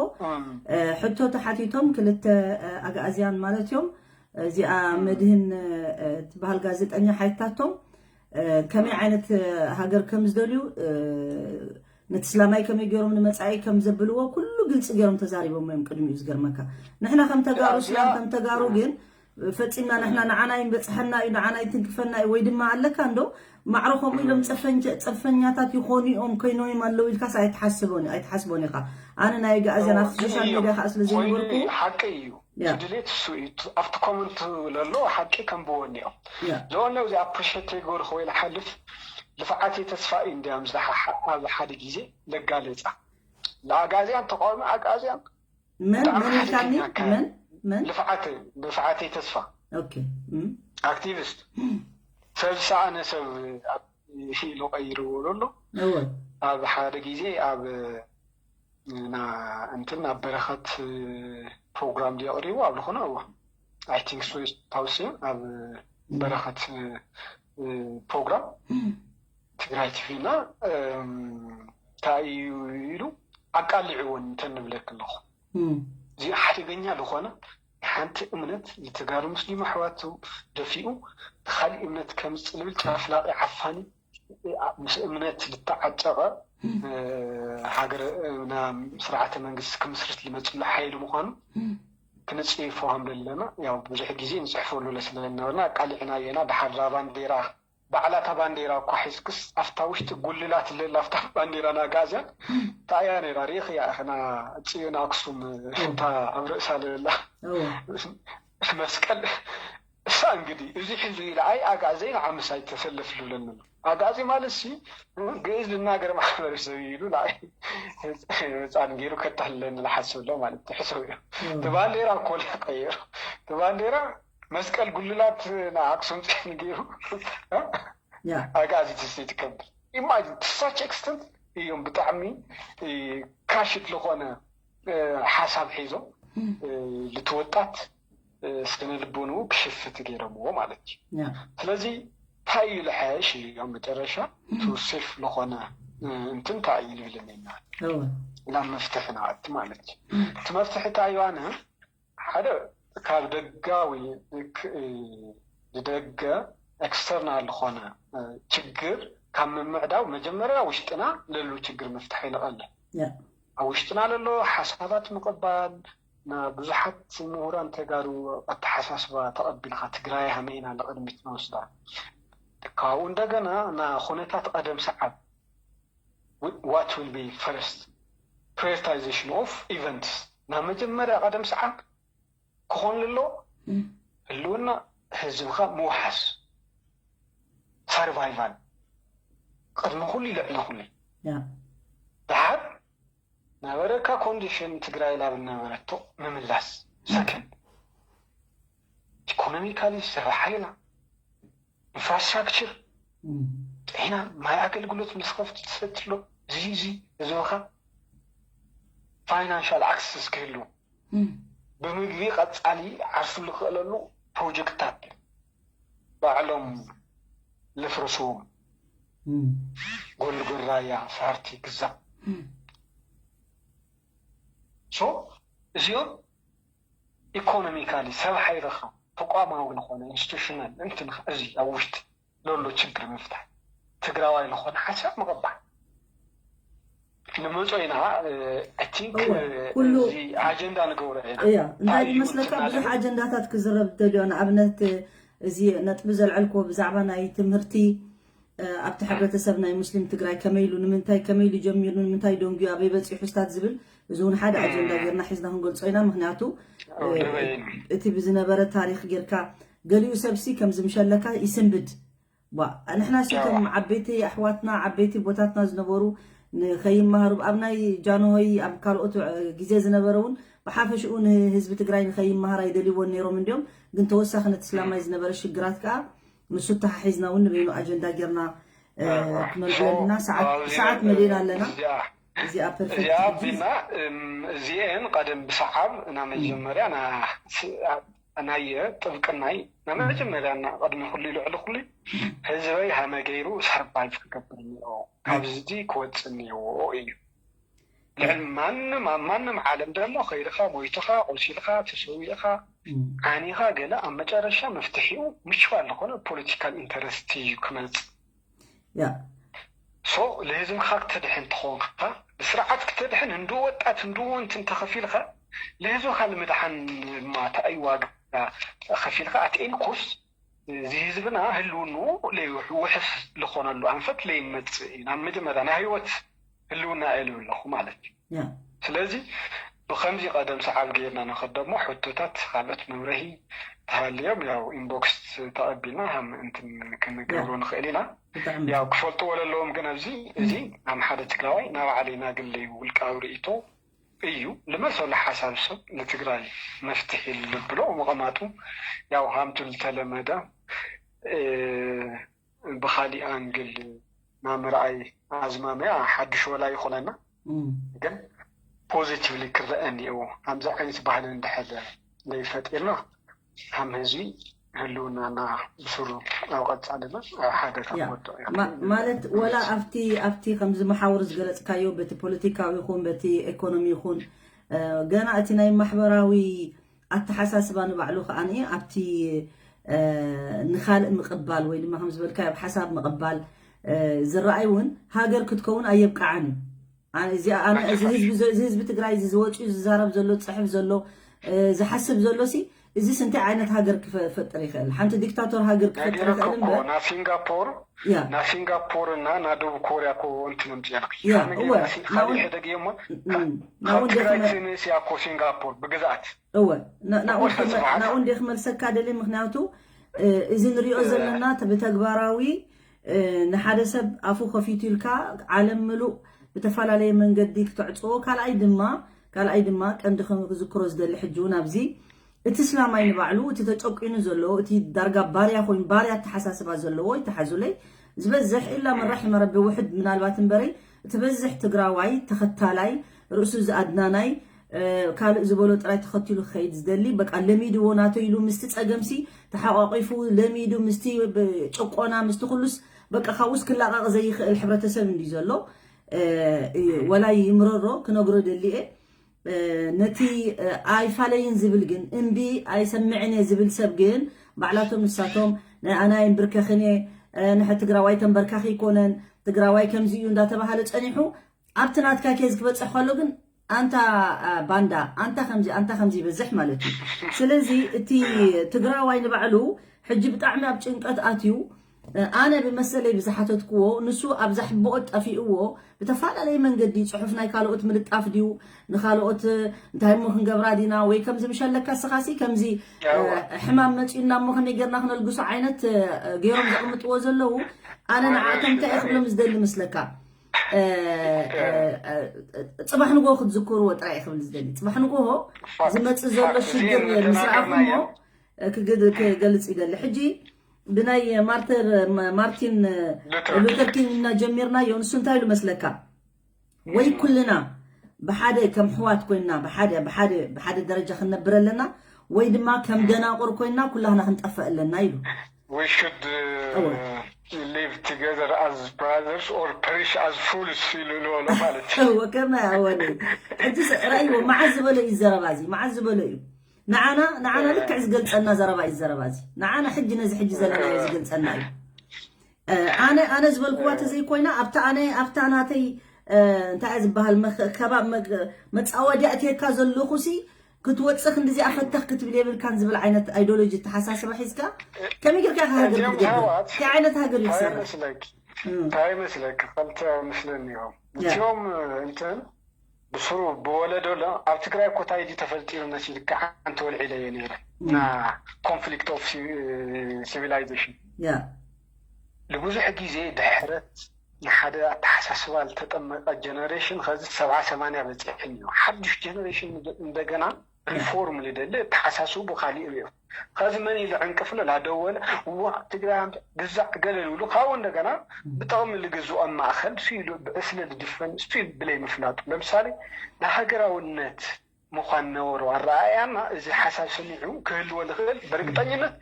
ሕቶ ተሓቲቶም ክልተ ኣግኣዝያን ማለት እዮም እዚኣ መድህን ትበሃል ጋዜጠኛ ሓይታቶም ከመይ ዓይነት ሃገር ከም ዝደልዩ ነቲ ስላማይ ከመይ ገይሮም ንመፃኢ ከም ዘብልዎ ኩሉ ግልፂ ገይሮም ተዛሪቦም እዮም ቅድሚኡ ዝገርመካ ንሕና ከም ተጋሩ ስላም ከም ተጋሩ ግን ፈፂምና ንሕና ንዓና ይበፅሐና እዩ ንዓና ይትንክፈና እዩ ወይ ድማ ኣለካ እንዶ ማዕረ ከምኡ ኢሎም ፅንፈኛታት ይኾኑ እዮም ኮይኖም ኣለዉ ኢልካስ ኣይትሓስቦን ኣይትሓስቦን ኢኻ ኣነ ናይ ጋእዝያን ኣብቲ ሶሻል ሚድያ ከዓ ስለ ዘይነበርኩ ሓቂ እዩ ድሌት እሱ እዩ ኣብቲ ኮመንት ለሎ ሓቂ ከንብቦ እኒኦም ለወነው እዚ ኣፕሪሽት ተይገርኹ ወይ ዝሓልፍ ልፍዓተይ ተስፋ እዩ እንዲያም ዝሓሓ ኣብ ሓደ ግዜ ለጋለፃ ለኣጋዝያን ተቃዋሚ ኣጋዝያን መን መን ኢልካኒ መን መን ልፍዓተይ ልፍዓተይ ተስፋ ኦኬ ኣክቲቪስት ሰብ ዝሰኣነ ሰብ ኢሉ ቀይርዎ ዘሎ ኣብ ሓደ ግዜ ኣብ እንትን ኣብ በረኸት ፕሮግራም ድዩ ኣቕሪቡ ኣብ ዝኾነ እዋ ኣይ ቲንክ ስዊስ ታውሲን ኣብ በረኸት ፕሮግራም ትግራይ ቲቪ እና እንታይ እዩ ኢሉ ኣቃሊዕወን እንተንብለክ ኣለኹ። እዚ ሓደገኛ ዝኾነ ሓንቲ እምነት ንተጋሩ ሙስሊም ኣሕዋቱ ደፊኡ ንካሊእ እምነት ከም ዝፅልብል ጨፍላቂ ዓፋኒ ምስ እምነት ዝተዓጨቐ ሃገር ስርዓተ መንግስቲ ክምስርት ዝመፅሉ ሓይሊ ምዃኑ ክንፅይፎ ከም ዘለና ያው ብዙሕ ግዜ ንፅሕፈሉ ስለዝነበርና ኣቃሊዕናዮ ኢና። ድሓር እዛ ባንዴራ ባዕላ እታ ባንዴራ እኳ ሒዝክስ ኣብታ ውሽጢ ጉልላት ለላ ኣብታ ባንዴራ ናይ ኣግኣዝያን እንታይ እያ ነይራ ርኢኽያ ኢኽና ፅዮን ኣክሱም ሽንታ ኣብ ርእሳ ለላ መስቀል እሳ እንግዲህ እዚ ሒዙ ኢለ ኣይ ኣግኣዘይ ንዓ ምሳይ ተሰለፍ ዝብለኒ ኣሎ። ኣግኣዚ ማለት ሲ ግእዝ ልናገር ማሕበረሰብ እዩ ኢሉ ንዓይ ህፃን ገይሩ ከተሕልለኒ ዝሓስብ ኣሎ ማለት ትሕሰብ እዩ። እቲ ባንዴራ እኮ ቀይሩ እቲ ባንዴራ መስቀል ጉልላት ንኣክሱም ፅዮን ገይሩ ኣግኣዚ ትስቲ ትከብል ኢማጂን ትሳች ኤክስተንት እዮም ብጣዕሚ ካሽት ዝኾነ ሓሳብ ሒዞም ልትወጣት ስነ ልቦንኡ ክሽፍት ገይሮምዎ ማለት እዩ። ስለዚ እንታይ እዩ ልሐሽ እዩ ኣብ መጨረሻ ቱ ሴፍ ዝኾነ እንትን እንታይ እዩ ልብለና ናብ መፍትሒ ንኣቲ ማለት እዩ። እቲ መፍትሒ እንታይ እዩ ኣነ ሓደ ካብ ደጋዊ ንደገ ኤክስተርናል ዝኾነ ችግር ካብ ምምዕዳው መጀመርያ ውሽጥና ለሉ ችግር ምፍታሕ ይንቐለ ኣብ ውሽጥና ለሎ ሓሳባት ምቕባል ንብዙሓት ምሁራን ተጋሩ ኣተሓሳስባ ተቐቢልካ ትግራይ ሃመይና ንቕድሚት ንወስዳ ካብኡ እንደገና ንኹነታት ቀደም ሰዓብ what will be first prioritization of events ናብ መጀመርያ ቀደም ሰዓብ ክኾን ለሎ ህልውና ህዝብኻ ምውሓስ ሰርቫይቫል ቅድሚ ኩሉ ልዕሊ ኩሉ ድሓር ነበረካ ኮንዲሽን ትግራይ ናብ ነበረቶ ምምላስ ሰከንድ ኢኮኖሚካሊ ሰብ ሓይላ ኢንፍራስትራክቸር ጥዒና ማይ ኣገልግሎት ምስ ከፍቲ ትሰትሎ እዚ እዚ ህዝብኻ ፋይናንሻል ኣክሰስ ክህሉ ብምግቢ ቀፃሊ ዓርሱ ዝኽእለሉ ፕሮጀክትታት ባዕሎም ለፍረስዎም ጎልጎል ራያ ሳርቲ ግዛ ሶ እዚኦም ኢኮኖሚካሊ ሰብ ሓይልኻ ተቋማዊ ዝኾነ ኢንስቲቱሽናል እንትንኻ እዚ ኣብ ውሽጢ ለሎ ችግር ምፍታሕ ትግራዋይ ዝኾነ ሓሳብ ምቕባል ንመጾ ኢና ቲንክ ኩሉ ኣጀንዳ ንገብሮ ኢና እያ እንታይ ዝመስለካ ብዙሕ ኣጀንዳታት ክዝረብ ደልዮ ንኣብነት እዚ ነጥቢ ዘልዐልኮ ብዛዕባ ናይ ትምህርቲ ኣብቲ ሕብረተሰብ ናይ ሙስሊም ትግራይ ከመይ ኢሉ ንምንታይ ከመይ ኢሉ ጀሚሩ ንምንታይ ደንጉዩ ኣበይ በፂሑ ስታት ዝብል እዚ እውን ሓደ ኣጀንዳ ጌርና ሒዝና ክንገልፆ ኢና ምክንያቱ እቲ ብዝነበረ ታሪክ ጌርካ ገሊኡ ሰብሲ ከምዚ ምሸለካ ይስንብድ ንሕና ሲ ከም ዓበይቲ ኣሕዋትና ዓበይቲ ኣቦታትና ዝነበሩ ንኸይመሃሩ ኣብ ናይ ጃንሆይ ኣብ ካልኦት ግዜ ዝነበረ እውን ብሓፈሽኡ ንህዝቢ ትግራይ ንኸይመሃር ኣይደልይዎን ነይሮም እንዲዮም ግን ተወሳኺ ነቲ ስላማይ ዝነበረ ሽግራት ከዓ ንሱ ተሓሒዝና እውን ንበይኑ ኣጀንዳ ጌርና ክመልዕለና ሰዓት መሊእና ኣለና እዚኣ ቢና እዚአን ቀደም ብሰዓብ እና መጀመርያ ናየ ጥብቅናይ ንመጀመርያ እና ቅድሚ ኩሉ ልዕሊ ኩሉ ህዝበይ ሃመ ገይሩ ሰርቫይቭ ክገብር እኒኦ ካብዚ ክወፅእ እኒኦዎ እዩ ልዕሊ ማንም ኣብ ማንም ዓለም ደሞ ከይድኻ ሞይትኻ ቆሲልኻ ተሰዊእኻ ዓኒኻ ገለ ኣብ መጨረሻ መፍትሒኡ ምችዋል ዝኾነ ፖለቲካል ኢንተረስት እዩ ክመፅእ ሶ ንህዝብኻ ክተድሕን ትኾንካ ንስርዓት ክተድሕን እንዱ ወጣት እንዱ ወንቲ እንተኸፊልካ ንህዝብኻ ንምድሓን ማታ እዩ ዋጋ ከፊልካ ኣትኤን ኮስ እዚ ህዝብና ህልውንኡ ውሕስ ዝኾነሉ ኣንፈት ለይመፅእ እዩ ናብ መጀመርያ ናይ ህይወት ህልውና እየ ልብል ኣለኹ ማለት እዩ ስለዚ ብከምዚ ቀደም ሰዓብ ገይርና ንኸድ ደሞ ሕቶታት ካልኦት መብረሂ ተሃልዮም ያው ኢንቦክስ ተቐቢልና ሃም እንትን ክንገብሮ ንኽእል ኢና ያው ክፈልጥዎ ለለዎም ግን ኣብዚ እዚ ኣብ ሓደ ትግራዋይ ናብ ዓለይና ግለይ ውልቃዊ ርእቶ እዩ ልመሰሉ ሓሳብ ሰብ ንትግራይ መፍትሒ ልብሎ ምቕማጡ ያው ሃምቱ ዝተለመደ ብካሊእ ኣንግል ናብ ምርኣይ ኣዝማምያ ሓድሽ ወላ ይኹነና ግን ፖዚቲቭሊ ክረአ እኒኦ ከምዚ ዓይነት ባህሊ እንድሕር ዘይፈጢርና ከም ህዝቢ ህልውናና ብስሩ ኣብ ቀጻልና ኣብ ሓደ ካብ ያ ወድቕ ማ- ማለት ወላ ኣብቲ ኣብቲ ከምዚ መሓውር ዝገለጽካዮ በቲ ፖለቲካዊ ይኹን በቲ ኢኮኖሚ ይኹን እ፣ ገና እቲ ናይ ማሕበራዊ ኣተሓሳስባ ንባዕሉ ከዓኒ ኣብቲ እ፣ ንኻልእ ምቕባል ወይ ድማ ከም ዝበልካዮ ኣብ ሓሳብ ምቕባል እ፣ ዝረኣይ እውን ሃገር ክትከውን ኣየብቅዓን እዩ። ኣነ እዚ ኣነ እዚ ህዝቢ ዘ- እዚ ህዝቢ ትግራይ እዚ ዝወፅኡ ዝዛረብ ዘሎ ዝፅሕፍ ዘሎ እ፣ ዝሓስብ ዘሎ ሲ እዚስ እንታይ ዓይነት ሃገር ክፈጥር ይኽእል? ሓንቲ ዲክታቶር ሃገር ክፈጥር ይኽእል ነጊረኩም እኮ እምበር ናብ ሲንጋፖር ያ ናብ ሲንጋፖር እና ናብ ደቡብ ኮርያ እኮ እንትን ምፅኦ ያ ሓንቲ እወ ጊዜ ሲንጋሊ ናውን ሕደግ እሞ እም፣ ካብ ናውን ትግራይ ደክመ ትንስ ያኮ ሲንጋፖር ብግዝኣት እወ ና- ናኡ እወ ክመ- ተስማዓት ናኡ እንደ ክመልሰካ ደሊ ምክንያቱ እ፣ እዚ ንሪኦ ዘለና ተ- ብተግባራዊ እ፣ ንሓደ ሰብ ኣፉ ከፊቱ ኢልካ ዓለም ምሉእ ብተፈላለየ መንገዲ ክተዕፅዎ ካልኣይ ድማ ካልኣይ ድማ ቀንዲ ከም ክዝክሮ ዝደሊ ሕጂ እውን ኣብዚ እቲ ስላማይ ንባዕሉ እቲ ተጨቂኑ ዘሎ እቲ ዳርጋ ባርያ ኮይኑ ባርያ ኣተሓሳስባ ዘለዎ ይተሓዙለይ ዝበዝሕ ኢላ መራሒ መረቢ ውሕድ ምናልባት እምበረይ እቲ በዝሕ ትግራዋይ ተኸታላይ ርእሱ ዝኣድናናይ እ፣ ካልእ ዝበሎ ጥራይ ተኸቲሉ ክኸይድ ዝደሊ በቃ ለሚድዎ ናተይ ኢሉ ምስቲ ፀገምሲ ተሓቋቂፉ ለሚዱ ምስቲ ብ- ጭቆና ምስቲ ኩሉስ በቃ ካብኡስ ክላቐቕ ዘይኽእል ሕብረተሰብ እንዲ ዘሎ እ፣ እዩ ወላ ይምረሮ ክነግሮ ደሊየ እ፣ ነቲ እ፣ ኣይፋለይን ዝብል ግን እምቢ ኣይሰምዕን እየ ዝብል ሰብ ግን ባዕላቶም ንሳቶም ንኣና ይንብርከኽን እየ እ፣ ንሐ ትግራዋይ ተንበርካኺ ይኮነን ትግራዋይ ከምዚ እዩ እንዳተባሃለ ፀኒሑ ኣብቲ ናትካ ኬዝ ክበፅሕ ከሎ ግን ኣንታ ኣ፣ ባንዳ ኣንታ ከምዚ ኣንታ ከምዚ ይበዝሕ ማለት እዩ። ስለዚ እቲ ትግራዋይ ንባዕሉ ሕጂ ብጣዕሚ ኣብ ጭንቀት ኣትዩ። እ፣ ኣነ ብመሰለይ ብዝሓተትክዎ ንሱ ኣብ ዛሕብኦት ጠፊእዎ ብተፈላለየ መንገዲ ፅሑፍ ናይ ካልኦት ምልጣፍ ድዩ ንካልኦት እንታይ እሞ ክንገብራ ዲና ወይ ከምዚ ምሸለካ ስኻሲ ከምዚ እ፣ ያዋ ሕማም መፂኡና እሞ ከመይ ጌርና ክነልግሶ ዓይነት እ፣ ገይሮም ዘቕምጥዎ ዘለዉ ኣነ ንዓቶም እንታይ እየ ክብሎም ዝደሊ ምስለካ እ፣ እ፣ እ፣ ጽባሕ ንጎ ክትዝክርዎ ጥራይ እየ ክብል ዝደሊ ጽባሕ ንጎሆ ዝመጽእ ዘሎ ሽግር ምስ ረኣኹሞ ክገልጽ ይደሊ ሕጂ ብናይ ማርተር ማርቲን ሉተር ኪንግ እና ጀሚርናዮ ንሱ እንታይ ኢሉ መስለካ ወይ ኩልና ብሓደ ከም ሕዋት ኮይንና ብሓደ ብሓደ ብሓደ ደረጃ ክንነብር ኣለና ወይ ድማ ከም ደናቁር ኮይንና ኩላህና ክንጠፍእ ኣለና ኢሉ we should እወ uh, live together as brothers or perish as fools ኢሉ ዝበሎ ማለት እዩ እወ ከመ ኣወኒ ሕጂ ራእይዎ መዓዝ ዝበሎ እዩ ዘረባ እዚ መዓዝ ዝበሎ እዩ ንዓና ንዓና ልክዕ ዝገልፀና ዘረባ እዩ ዘረባ እዚ ንዓና ሕጂ ነዚ ሕጂ ዘለናዮ ዝገልፀና እዩ ኣነ ኣነ ዝበልክዋ ተዘይኮይና ኣብታ ኣነ ኣብታ ናተይ እንታይ ዝበሃል ከባብ መፃወዲ ኣትየካ ዘለኹ ሲ ክትወፅእ ክንዲዚኣ ፈተኽ ክትብል የብልካን ዝብል ዓይነት ኣይዶሎጂ ተሓሳስባ ሒዝካ ከመይ ጌርካ ሃገር ክትገብር እንታይ ዓይነት ሃገር እዩ ትሰርሕ እንታይ መስለክ ከልተ ምስለኒ እዮም እቲኦም እንትን ብስሩ ብወለዶ ኣሎ ኣብ ትግራይ እኮ እንታይ ድዩ ተፈጢሩ መሲልካ ሓንቲ ወልዒለዮ ነይረ ና conflict of civilization ያ ንብዙሕ ግዜ ድሕረት ንሓደ ኣተሓሳስባ ዝተጠመቀ ጀነሬሽን ከዚ ሰብዓ ሰማንያ በፂሕን እዩ ሓዱሽ ጀነሬሽን እንደገና ሪፎርም ልደሊ ኣተሓሳስቡ ብካሊእ ሪኦ ከዚ መን ኢሉ ዕንቅፍሎ ላደወለ ዋ ትግራይ ግዛዕ ገለ ዝብሉ ካብኡ እንደገና ብጥቕሚ ልግዝኦም ማእኸል ሱ ኢሉ ብዕስለ ልድፈን ሱ ኢሉ ብለይ ምፍላጡ ለምሳሌ ንሃገራውነት ምዃን ነበሩ ኣረኣእያና እዚ ሓሳብ ሰሚዑ ክህልዎ ዝኽእል ብርግጠኝነት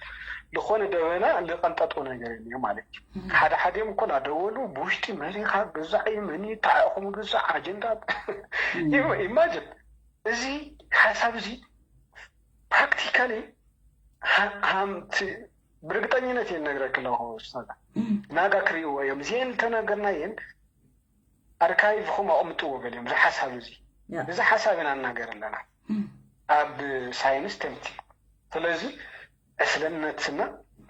ዝኾነ ደበና ልቐንጠጦ ነገር የለ ማለት እዩ ሓደ ሓዲኦም እኮ ላደወሉ ብውሽጢ መሊኻ ግዛዕ እዩ መን ተዓእኹም ግዛዕ ኣጀንዳ ኢማጅን እዚ ሓሳብ እዚ ፕራክቲካሊ ሃምቲ ብርግጠኝነት እየ ነግረክ ኣለኹ ናጋ ክርእይዎ እዮም እዚአን ተነገርናየን ኣርካይቭኹም ኣቕምጥዎ ገሊኦም እዚ ሓሳብ እዚ እዚ ሓሳብ ኢና እናገር ኣለና ኣብ ሳይንስ ተምቲ ስለዚ ዕስለነትና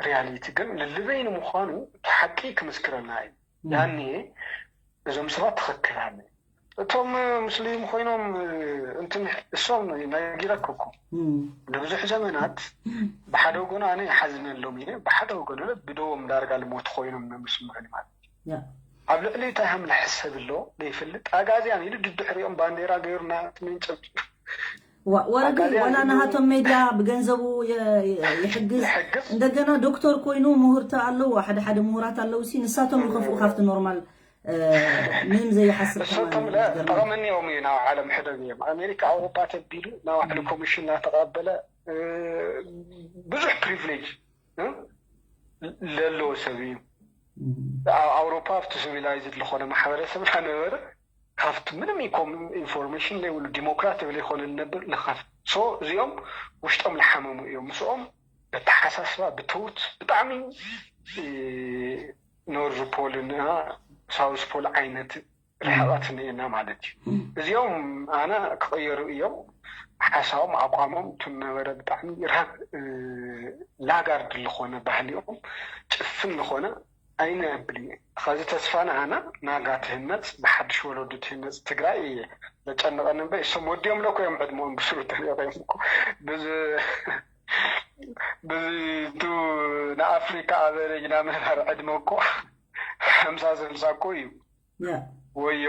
ሪያሊቲ ግን ልልበይ ንምዃኑ እቲ ሓቂ ክምስክረልና እዩ ያኔ እዞም ሰባት ትኽክል ኣለ እቶም ሙስሊም ኮይኖም እንትን እሶም ነጊረክኩ ንብዙሕ ዘመናት ብሓደ ወገኑ ኣነ ይሓዝነሎም እየ ብሓደ ወገኑ ብደዎም ዳርጋ ልሞት ኮይኖም ነምስምዑኒ ማለት ኣብ ልዕሊ እንታይ ሃም ንሕሰብ ኣሎ ዘይፈልጥ ኣጋዚያን ኢሉ ድድሕሪኦም ባንዴራ ገይሩና ትንንጨብ ወረዲ ወላ ናሃቶም ሜድያ ብገንዘቡ ይሕግዝ እንደገና ዶክተር ኮይኑ ምሁርተ ኣለዎ ሓደ ሓደ ምሁራት ኣለዉ ሲ ንሳቶም ይኸፍኡ ካብቲ ኖርማል ምንም ዘይሓስብ እሶም ጠቐመኒኦም እዩ ናብ ዓለም ሕደግ እዮም ኣሜሪካ ኣውሮፓ ተቢሉ ናብ ዓለ ኮሚሽን እናተቐበለ ብዙሕ ፕሪቪሌጅ ለለዎ ሰብ እዩ። ኣብ ኣውሮፓ ኣብቲ ሲቪላይዝድ ዝኾነ ማሕበረሰብ እናነበረ ካብቲ ምንም ኢኮም ኢንፎርሜሽን ዘይብሉ ዲሞክራት ዘይብለ ይኮነ ዝነብር ልኻፍ ሶ እዚኦም ውሽጦም ዝሓመሙ እዮም። ምስኦም በተሓሳስባ ብተውት ብጣዕሚ ኖርዝ ፖል እና ሳውዝ ፖል ዓይነት ርሕቐት እኒኤና ማለት እዩ። እዚኦም ኣነ ክቐየሩ እዮም ሓሳቦም ኣቋሞም እቱ ነበረ ብጣዕሚ ርሃብ ላጋርድ ዝኾነ ባህሊኦም ጭፍን ዝኾነ ኣይነብል እየ። ኸዚ ተስፋ ንኣና ናጋ ትህነፅ ብሓድሽ ወለዱ ትህነፅ ትግራይ እየ ዘጨንቐኒ እምበር እሶም ወዲኦም ለኮ እዮም ዕድመኦም ብስሩ ተሪኦም እኮ ብዚ ብዚ ቱ ንኣፍሪካ ኣበረጅ ናምህባር ዕድመ እኮ ሓምሳ ስልሳ እኮ እዩ። ወዮ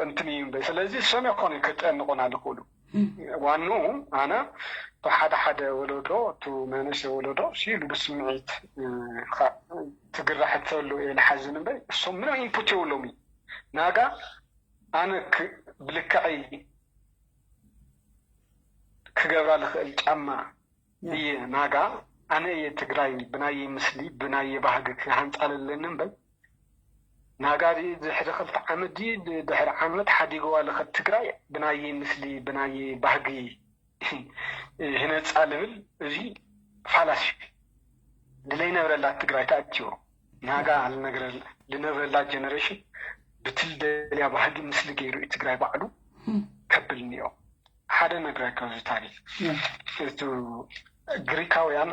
እንትን እዩ እምበር ስለዚ እሶም ይኮኑ ከጨንቑና ዝኽእሉ ዋኑ ኣነ ብሓደ ሓደ ወለዶ እቱ መንእሰይ ወለዶ ሲሉ ብስምዒት ትግራሕ ተሎ እየ ዝሓዝን እምበር እሶም ምንም ኢንፑት የብሎም እዩ ናጋ ኣነ ብልክዐይ ክገብራ ዝኽእል ጫማ እየ ናጋ ኣነ እየ ትግራይ ብናየ ምስሊ ብናየ ባህጊ ክሃንፃለለኒ እምበር ናጋ ድሕሪ ክልተ ዓመት ድዩ ድሕሪ ዓመት ሓዲገዋ ለኸት ትግራይ ብናየ ምስሊ ብናየ ባህጊ ህነፃ ልብል እዚ ፋላሲ ድለይነብረላ ትግራይ ተኣትዎ ናጋ ልነብረላ ጀነሬሽን ብትልደልያ ባህጊ ምስሊ ገይሩ እዩ ትግራይ ባዕሉ ከብል እኒኦ ሓደ ነግረካ እዚ ታሪክ እቲ ግሪካውያን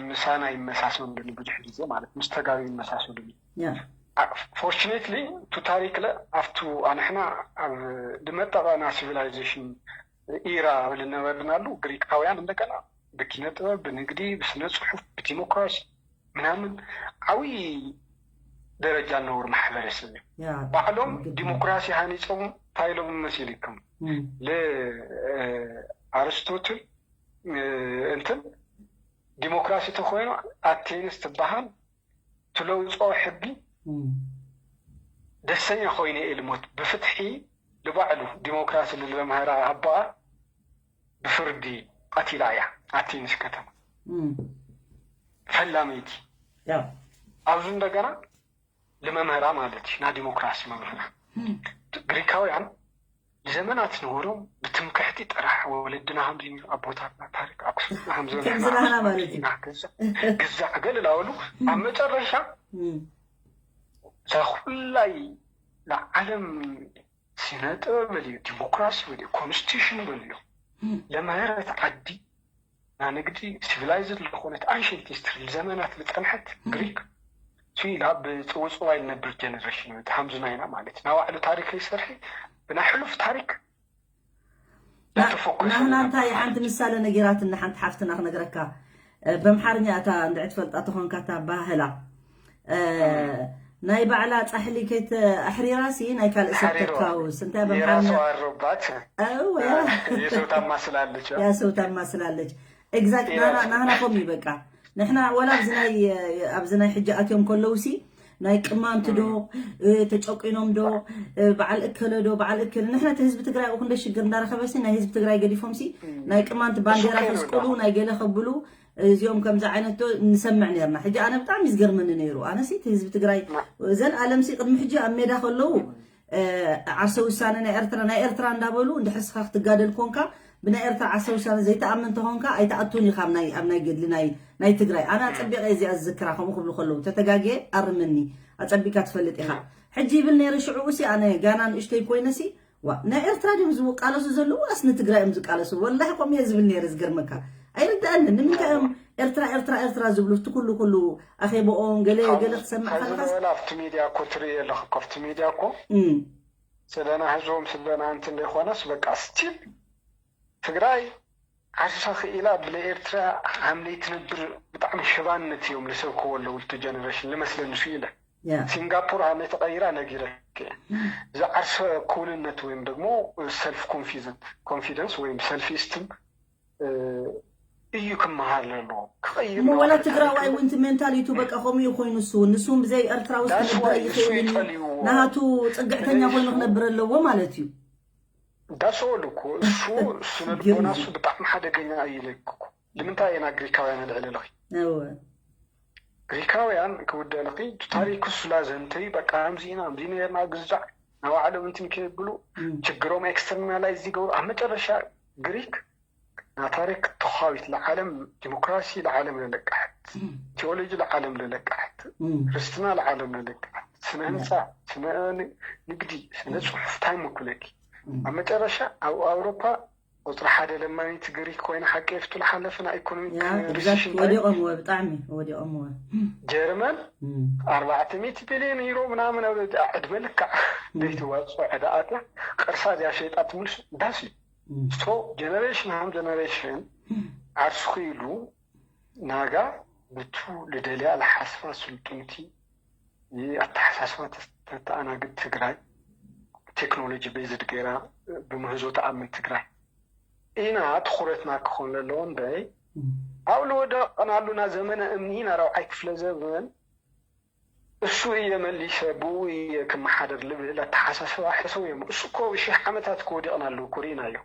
ምሳና ይመሳሰሉኒ ብዙሕ ግዜ ማለት ምስ ተጋሩ ይመሳሰሉኒ ፎርቹኔትሊ ቱ ታሪክ ለ ኣብቱ ኣንሕና ኣብ ድመጠቐና ሲቪላይዜሽን ኢራ ልነበርናሉ ግሪካውያን እንደገና ብኪነ ጥበብ ብንግዲ ብስነ ፅሑፍ ብዲሞክራሲ ምናምን ዓብይ ደረጃ ነውር ማሕበረሰብ እዩ ባዕሎም ዲሞክራሲ ሃኒፆም እንታይ ኢሎም መሲልኩም ለኣርስቶትል እንትን ዲሞክራሲ ተኮይኑ ኣቴንስ ትበሃል ትለውፅኦ ሕጊ ደሰኛ ኮይነ እየ ልሞት ብፍትሒ ልባዕሉ ዲሞክራሲ ልመምህራ ኣቦኣ ብፍርዲ ቀቲላ እያ ኣቴንስ ከተማ ፈላመይቲ ኣብዚ እንደገና ልመምህራ ማለት እዩ ና ዲሞክራሲ መምህራ ግሪካውያን ንዘመናት ዝነበሮም ብትምክሕቲ ጥራሕ ወለድና ከምዚ ኣቦታትና ታሪክ ኣክሱምና ከምዝናህና ማለት እዩ ግዛዕ ገለ ላበሉ ኣብ መጨረሻ እዛ ኩላይ ንዓለም ስነ ጥበብ በልዮ ዲሞክራሲ በልዮ ኮንስቲቱሽን በልዮ ለምህረት ዓዲ ና ንግዲ ሲቪላይዝድ ዝኾነት ኣንሽንት ሂስትሪ ንዘመናት ዝፀንሐት ግሪክ ሱ ኢላ ብፅውፅዋይ ንነብር ጀነሬሽን ሓምዙና ኢና ማለት እዩ ናባዕሉ ታሪክ ይሰርሒ ብናይ ሕሉፍ ታሪክ ናህና እንታይ ሓንቲ ምሳለ ነጊራትና ሓንቲ ሓፍትና ክነግረካ በምሓርኛ እታ እንድዒ ትፈልጣ ተኾንካ እታ ኣባሃህላ ናይ ባዕላ ፃሕሊ ከይተኣሕሪራ ሲ ናይ ካልእ ሰብ ተካውስ እንታይ በምሓርኛ የራሰው አሮባት እወ የሰው ታማስላለች ያሰው ታማስላለች exact ናህና ናህና ኮም ይበቃ ንሕና ወላ ኣብዚ ናይ ኣብዚ ናይ ሕጂ ኣትዮም ከለውሲ ናይ ቅማንት ዶ ተጨቂኖም ዶ በዓል እከለ ዶ በዓል እከለ ንሕና እቲ ህዝቢ ትግራይ ኡ ክንደ ሽግር እንዳረኸበሲ ናይ ህዝቢ ትግራይ ገዲፎምሲ ናይ ቅማንት ባንዴራ ከስቅሉ ናይ ገለ ከብሉ እዚኦም ከምዚ ዓይነት ዶ ንሰምዕ ነርና ሕጂ ኣነ ብጣዕሚ ዝገርመኒ ነይሩ ኣነሲ እቲ ህዝቢ ትግራይ ዘን ኣለምሲ ቅድሚ ሕጂ ኣብ ሜዳ ከለዉ ዓርሰ ውሳነ ናይ ኤርትራ ናይ ኤርትራ እንዳበሉ እንድሕር ስኻ ክትጋደል ኮንካ ብናይ ኤርትራ ዓርሰ ውሳነ ዘይተኣምን ተኾንካ ኣይተኣቱን ኢኻ ኣብ ናይ ኣብ ናይ ገድሊ ናይ ናይ ትግራይ ኣነ ኣጸቢቐ እዚኣ ዝዝክራ ከምኡ ክብሉ ከለዉ ተተጋግየ ኣርመኒ ኣጸቢካ ትፈልጥ ኢኻ ሕጂ ይብል ነይረ ሽዑ ሲ ኣነ ጋና ንእሽተይ ኮይነ ሲ ዋ ናይ ኤርትራ ድም ዝቃለሱ ዘለዉ ኣስ ንትግራይ እዮም ዝቃለሱ ወላሂ ከምኡ እየ ዝብል ነይረ ዝገርመካ ኣይርድኣንን ንምንታይ እዮም ኤርትራ ኤርትራ ኤርትራ ዝብሉ እቲ ኩሉ ኩሉ ኣኼበኦም ገለ ገለ ክሰምዕ ከለኻስ ኣብቲ ሚድያ እኮ ትርኢ ኣለኻ ካብቲ ሚድያ እኮ ስለና ህዝቦም ስለና እንትን ዘይኮነስ በቃ ስቲል ትግራይ ዓርሳ ክኢላ ብናይ ኤርትራ ሃምለይ ትነብር ብጣዕሚ ሽባነት እዮም ልሰብክዎ ኣለዉ እቲ ጀነሬሽን ልመስለኒ ሱ ኢለ ሲንጋፖር ሃመይ ተቀይራ ነጊረክ ዝዓርሰ ክውንነት ወይም ደግሞ ሰልፍ ኮንፊደንስ ወይም ሰልፍ ኢስትም እዩ ክመሃር ዘለዎ ክቐይር እሞ ወላ ትግራዋይ እውን እቲ ሜንታሊቱ በቃ ከምኡ እዩ ኮይኑ እሱ እውን ንሱ እውን ብዘይ ኤርትራዊ ክትነብር ኣይኽእልን እዩ ናሃቱ ፅግዕተኛ ኮይኑ ክነብር ኣለዎ ማለት እዩ ዳስ ኦል እኮ እሱ ስነ ልቦና እሱ ብጣዕሚ ሓደገኛ እዩ ኢለ እኮ ንምንታይ እየን ኣግሪካውያን ኣልዕለለኺ ግሪካውያን ክውደልኺ ታሪክ ሱላ ዘንተዩ በቃ ከምዚ ኢና ከምዚ ነርና ግዛዕ ናባዕሎም እንትን ከብሉ ችግሮም ኤክስተርናላይዝ ይገብሩ። ኣብ መጨረሻ ግሪክ ናታሪክ ተኻዊት ለዓለም ዲሞክራሲ ለዓለም ለለቃሕት ቴዎሎጂ ለዓለም ለለቃሕት ክርስትና ለዓለም ለለቃሕት ስነ ህንፃ ስነ ንግዲ ስነ ፅሑፍ እንታይ ምኩለኪ ኣብ መጨረሻ ኣብ ኣውሮፓ ቁፅሪ ሓደ ለማኒት ግሪክ ኮይና ሓቂ የፍቱ ዝሓለፈ ናይ ኢኮኖሚክ ሪሴሽን ታሪክ ወዲቖምወ ብጣዕሚ ወዲቖምወ ጀርመን ኣርባዕተ ሚእቲ ቢልዮን ዩሮ ምናምን ኣብ ዕድመ ልክዓ ዘይትዋፅኦ ዕዳ ኣትያ ቅርሳ እዚኣ ሸይጣ ትምልሱ ዳስ እዩ so generation ሃም generation ዓርሱ ክኢሉ ናጋ ብቱ ልደልያ ልሓስባ ስልጡንቲ ኣተሓሳስባ ተተኣናግድ ትግራይ ቴክኖሎጂ ቤዝድ ገይራ ብምህዞ ተኣምን ትግራይ ኢና ትኹረትና ክኾን ዘለዎ እምበይ ኣብ ልወደቕናሉና ዘመነ እምኒ ኢና ራብዓይ ክፍለ ዘመን እሱ እየ መሊሰ ብኡ እየ ክመሓደር ልብል ኣተሓሳስባ ሕሰው እዮም እሱ እኮ ሽሕ ዓመታት ክወዲቕናሉ እኮ ርኢናዮ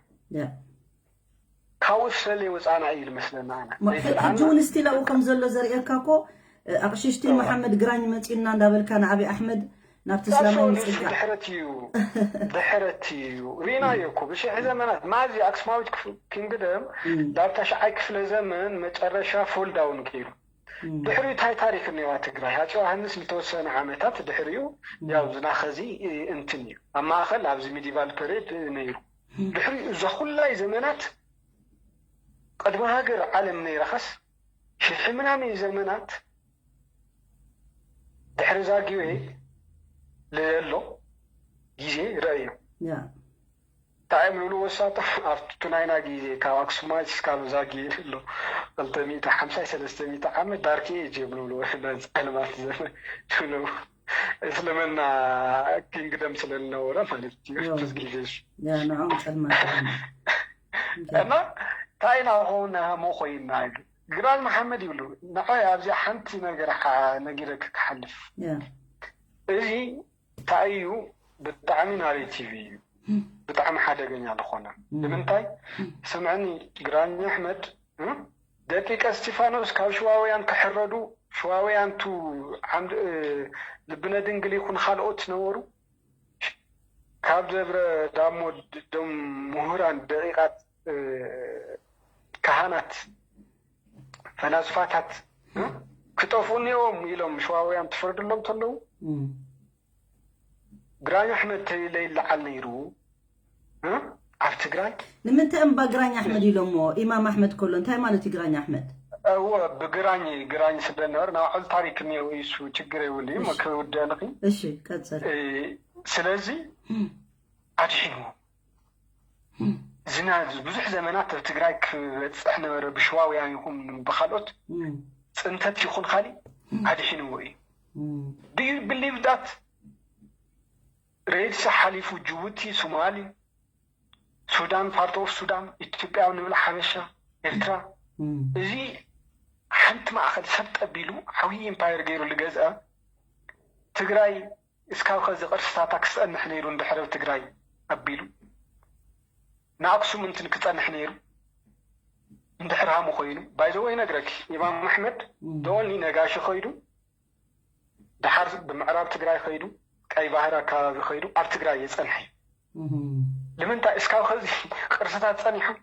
ካብኡ ዝፈለየ ወፃና እዩ ዝመስለና ኣነ ሕጂ እውን ስቲል ኣብኡ ከም ዘሎ ዘርእየካ እኮ ኣቕሽሽቲ መሓመድ ግራኝ መፂኡና እንዳበልካ ንኣብይ ኣሕመድ ናብቲ እስላማዊ ምፅጋዕ ድሕረት እዩ ድሕረት እዩ ሪናዮ እኮ ብሽሕ ዘመናት ማዚ ኣክስማዊት ኪንግደም ዳብ ታሽዓይ ክፍለ ዘመን መጨረሻ ፎልዳውን ገይሩ ድሕሪኡ እንታይ ታሪክ እኒዋ ትግራይ ሃፂ ዮሃንስ ዝተወሰነ ዓመታት ድሕሪኡ ያው ዝናኸዚ እንትን እዩ ኣብ ማእኸል ኣብዚ ሚዲቫል ፐሬድ ነይሩ ድሕሪኡ እዛ ኩላይ ዘመናት ቅድሚ ሃገር ዓለም ነይረኸስ ሽሕ ምናምን ዘመናት ድሕሪ ዛጊዌ ለሎ ግዜ ረእዮ እንታይ እዮም ዝብሉ ወሳጦም ኣብቲ ናይና ግዜ ካብ ኣክሱማይት ስካብ ዛጊ ኣሎ ክልተ ሚእቲ ሓምሳ ሰለስተ ሚእቲ ዓመት ዳርክ ኤጅ እዮም ዝብሉ ጸልማት ዘመን ዝብሉ እስልምና ኪንግደም ስለዝነበረ ማለት እዩ ያ፣ ብዙ ግዜ እሱ። ያ፣ ንዕኦም ጸልማት እዮም። እና እንታይ ኢና ኾንና ሞ ኮይና ኢሉ ግራዝ መሓመድ ይብሉ ንዓይ ኣብዚ ሓንቲ ነገር ሓ- ነጊረክ ክሓልፍ ያ፣ እዚ እንታይ እዩ ብጣዕሚ ናሬቲቭ እዩ ብጣዕሚ ሓደገኛ ዝኾነ ንምንታይ ስምዐኒ ግራኝ ኣሕመድ እ? ደቂቀ እስቲፋኖስ ካብ ሽዋውያን ክሕረዱ ሽዋውያን ቱ ዓምድ እ፣ ልብነ ድንግል ይኹን ካልኦት ነበሩ ካብ ደብረ ዳሞ ድ- ዶም ምሁራን ደቂቃት እ፣ ካህናት ፈላስፋታት እ፣ ክጠፍኡ እኒኦም ኢሎም ሽዋውያን ትፈርድሎም ተለዉ ም። ግራኝ ኣሕመድ ተይለ ይለዓል ነይሩ እ? ኣብ ትግራይ ንምንታይ እምባ ግራኝ ኣሕመድ ኢሎሞ ኢማም ኣሕመድ ከሎ እንታይ ማለት እዩ ግራኝ ኣሕመድ እወ ብግራኝ ግራኝ ስለነበረ ናባዕሉ ታሪክ እኒኦ ኢሱ ችግር የብሉ እዩ ክውደልኺ እሺ ቀፅል እ፣ ስለዚ ኣድሒንዎ ዝና ብዙሕ ዘመናት ኣብ ትግራይ ክበፅሕ ነበረ ብሽዋውያን ይኹን ብካልኦት እም፣ ፅንተት ይኹን ካሊእ ኣድሒንዎ እዩ እም፣ do you believe that ሬድስ ሓሊፉ ጅቡቲ ሶማሊ ሱዳን part of ሱዳን ኢትዮጵያ ንብል ሓበሻ ኤርትራ እም፣ እዚ ሓንቲ ማእኸል ሰብ ጠቢሉ ዓብዪ ኢምፓየር ገይሩ ዝገዝአ ትግራይ እስካብ ኸዚ ቅርስታታ ክፀንሕ ነይሩ እንድሕር ኣብ ትግራይ ኣቢሉ ንኣክሱም እንትን ክፀንሕ ነይሩ እንድሕር ሃሙ ኮይኑ ባይዘወ ይነግረኪ ኢማም ኣሕመድ the only ነጋሽ ኸይዱ ደሓር ብምዕራብ ትግራይ ኸይዱ ቀይ ባህር ኣካባቢ ኸይዱ ኣብ ትግራይ የፀንሐ እዩ ንምንታይ እስካብ ኸዚ ቅርስታት ፀኒሖም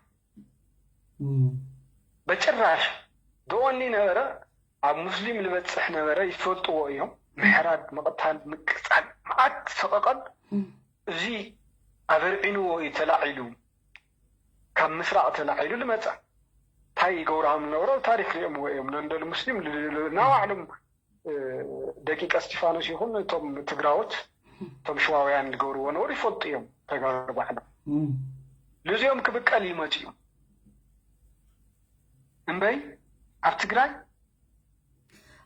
በጭራሽ the only ነበረ ኣብ ሙስሊም ዝበፅሕ ነበረ ይፈልጥዎ እዮም ምሕራድ ምቕታል ምቅፃል መዓት ሰቐቐን እዚ ኣበርዒንዎ እዩ ተላዒሉ ካብ ምስራቕ ተላዒሉ ልመፀ እንታይ ይገብሩ ከም ዝነበሩ ኣብ ታሪክ ሪኦምዎ እዮም ነንደል ሙስሊም ናባዕሎም ደቂቀ እስቲፋኖስ ይኹን እቶም ትግራዎት እቶም ሽዋውያን ዝገብርዎ ነበሩ ይፈልጡ እዮም ተጋሩ ባዕሎም ልዚኦም ክብቀል ይመፅኡ እምበይ ኣብ ትግራይ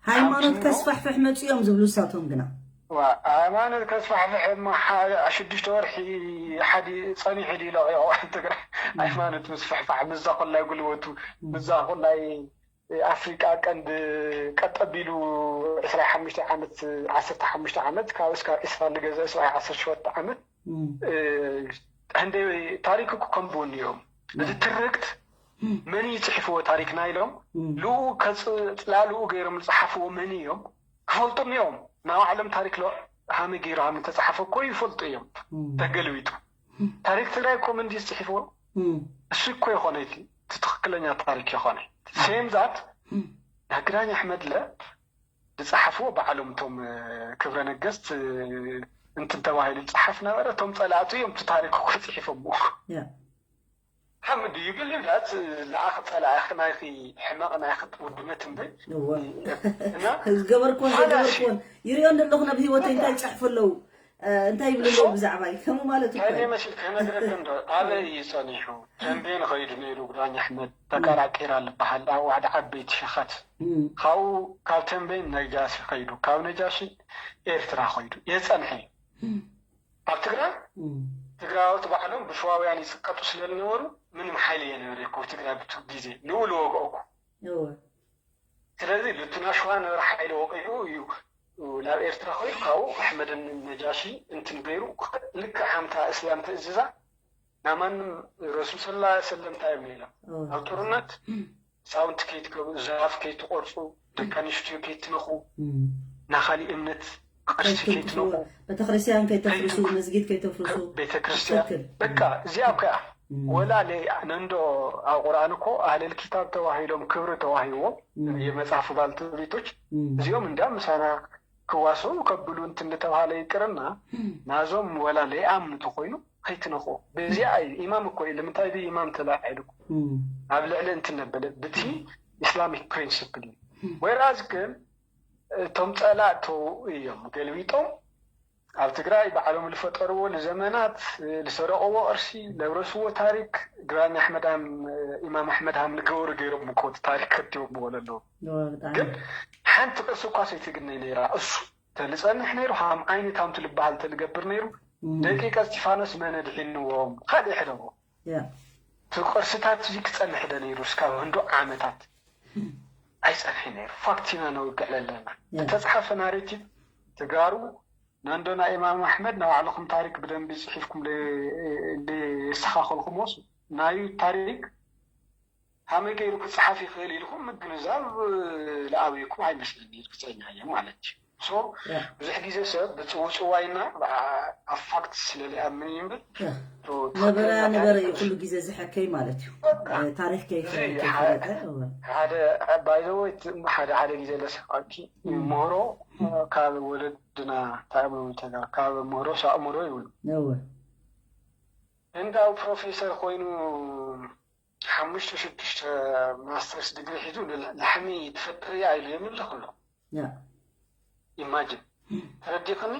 ሃይማኖት ከስፋሕፍሕ መፅኡ እዮም ዝብሉ እሳቶም ግና ዋ፣ ሃይማኖት ከስፋሕፍሕ እሞ ሓ- ሽዱሽተ ወርሒ ሓዲ ፀኒሑ ድዩ ለቂቑ ትግራይ ሃይማኖት ምስፍሕፋሕ ምዛ ኩላይ ጉልበቱ ምዛ ኩላይ ኣፍሪቃ ቀንዲ ቀጥ ኣቢሉ ዕስራ ሓሙሽተ ዓመት ዓሰርተ ሓሙሽተ ዓመት ካብ እስካብ ዕስራ ንገዘ እስራ ዓሰርተ ሸወተ ዓመት እ፣ ህንደይ ታሪክ እኮ ከም ብውን እዮም እዚ ትርክት መን እዩ ጽሒፍዎ ታሪክና ኢሎም ልኡ ከጽላልኡ ገይሮም ዝጸሓፍዎ መን እዮም ክፈልጡ እዮም። ናይ ባዕሎም ታሪክ ሎ ሃመ ገይሩ ሃመ ተጻሓፈ እኮ ይፈልጡ እዮም። ተገልቢጡ ታሪክ ትግራይ እኮ መን ድዩ ዝጽሒፍዎ? እሱ እኮ ይኾነ እቲ ትክክለኛ ታሪክ ይኾነ። ሴም ዛት ናይ ግራኝ ኣሕመድ ለ ዝጸሓፍዎ ባዕሎም እቶም ክብረ ነገስት እንትን ተባሂሉ ዝጸሓፍ ነበረ። እቶም ጸላእቱ እዮም እቲ ታሪክ እኮ ጽሒፎምዎ። ሓምድ እዩ ግን ልብላት ንኣኽ ጸላእኽ ናይኺ ሕመቕ ናይኺ ውድመት እምበይ ዝገበርክዎን ዘይገበርክዎን ይሪኦ ኣለኹ ናብ ህይወተይ እንታይ ይፅሕፉ ኣለዉ እንታይ ይብሉ ኣለዉ ብዛዕባይ ከምኡ ማለት እዩ ከመይ መሲል ክነግረክ እንዶ ኣበይ እዩ ጸኒሑ ተንቤን ኸይዱ ነይሩ ግራኝ ኣሕመድ ተቀራቂራ ዝበሃል ኣብ ዋዕዳ ዓበይቲ ሸኻት ካብኡ ካብ ተንቤን ነጃሲ ኸይዱ ካብ ነጃሲ ኤርትራ ኸይዱ የጸንሐ እዩ ኣብ ትግራይ ትግራዎት ባዕሎም ብሸዋውያን ይፅቀጡ ስለዝነበሩ ምንም ሓይሊ የነበረ እኮ ትግራይ ብቱ ግዜ ንኡ ልወግኦ እኮ ስለዚ ልቱና ሸዋ ነበረ ሓይሊ ወቂዑ እዩ ናብ ኤርትራ ኮይኑ ካብኡ ኣሕመድን ነጃሺ እንትን ገይሩ ልክዕ ሓምታ እስላም ትእዝዛ ናብ ማንም ረሱል ስላ ሰለም እንታይ እዮም ኢሎም ኣብ ጦርነት ህፃውንቲ ከይትገቡ ዛፍ ከይትቆርፁ ደቂ ኣንስትዮ ከይትነኹ ናኻሊእ እምነት ቅርሲ ከይትነኹ ቤተክርስትያን ከይተፍርሱ መስጊድ ከይተፍርሱ ቤተክርስትያን በቃ እዚኣ ከኣ ወላ ነንዶ ኣብ ቁርኣን እኮ ኣህለል ኪታብ ተባሂሎም ክብሪ ተዋሂዎም የመፅሓፍ ባልትቤቶች እዚኦም እንዳ ምሳና ክዋሰው ከብሉ እንትን ተባሃለ ይቅርና ናዞም ወላ ለይኣምኑ ተኮይኑ ከይትነኽኦ በዚኣ እዩ ኢማም እኮ እዩ ንምንታይ ብ ኢማም ተላዒሉ ኣብ ልዕሊ እንትን ነበለ ብቲ ኢስላሚክ ፕሪንስፕል እዩ ወይራዝ ግን እቶም ፀላእተው እዮም ገልቢጦም ኣብ ትግራይ ባዕሎም ዝፈጠርዎ ንዘመናት ዝሰረቅዎ ቅርሲ ለብረስዎ ታሪክ ግራኝ ኣሕመድ ኢማም ኣሕመድ ሃም ልገበሩ ገይሮም እኮ ታሪክ ከትዎም ወለለዉ ግን ሓንቲ ቅርሲ እኳ ሰይትግነይ ነይራ እሱ ተልፀንሕ ነይሩ ሃም ዓይኒ ታምቱ ልበሃል ተልገብር ነይሩ ደቂቀ እስቲፋኖስ መን ኣድሒንዎም ካልእ ይሕደጎ እቲ ቅርስታት እዚ ክፀንሕ ደ ነይሩ እስካብ ህንዱ ዓመታት ኣይፀንሐ ነይሩ ፋክት ኢና ነውግዕ ለለና ዝተፅሓፈ ናሬቲቭ ተጋሩ ናንዶ ናይ ኢማም ኣሕመድ ንባዕልኹም ታሪክ ብደንቢ ፅሒፍኩም የስተኻኸልኩም ወሱ ናዩ ታሪክ ሃመይ ገይሩ ክፅሓፍ ይኽእል ኢልኩም ምግንዛብ ለኣበይኩም ኣይመስለኒ ርግፀኛ እየ ማለት እዩ ሶ ብዙሕ ግዜ ሰብ ብፅውፅዋይና ኣብ ፋክት ስለለይኣምን እዩ እምበር ነበረ ነበረ እዩ ኩሉ ግዜ ዝሐከይ ማለት እዩ ታሪክ ከይፈለጠ ሓደ ባይዘወይ ሓደ ሓደ ግዜ ለስሕቃኪ ምህሮ ካብ ወለድና ታእምሮ ተጋ ካብ ምህሮ ሳእምሮ ይብሉ እወ እንዳው ፕሮፌሰር ኮይኑ ሓሙሽተ ሽዱሽተ ማስተርስ ድግሪ ሒዙ ላሕሚ ትፈጥር እያ ኢሉ የምልኽ ኣሎ ኢማጅን ተረዲኽኒ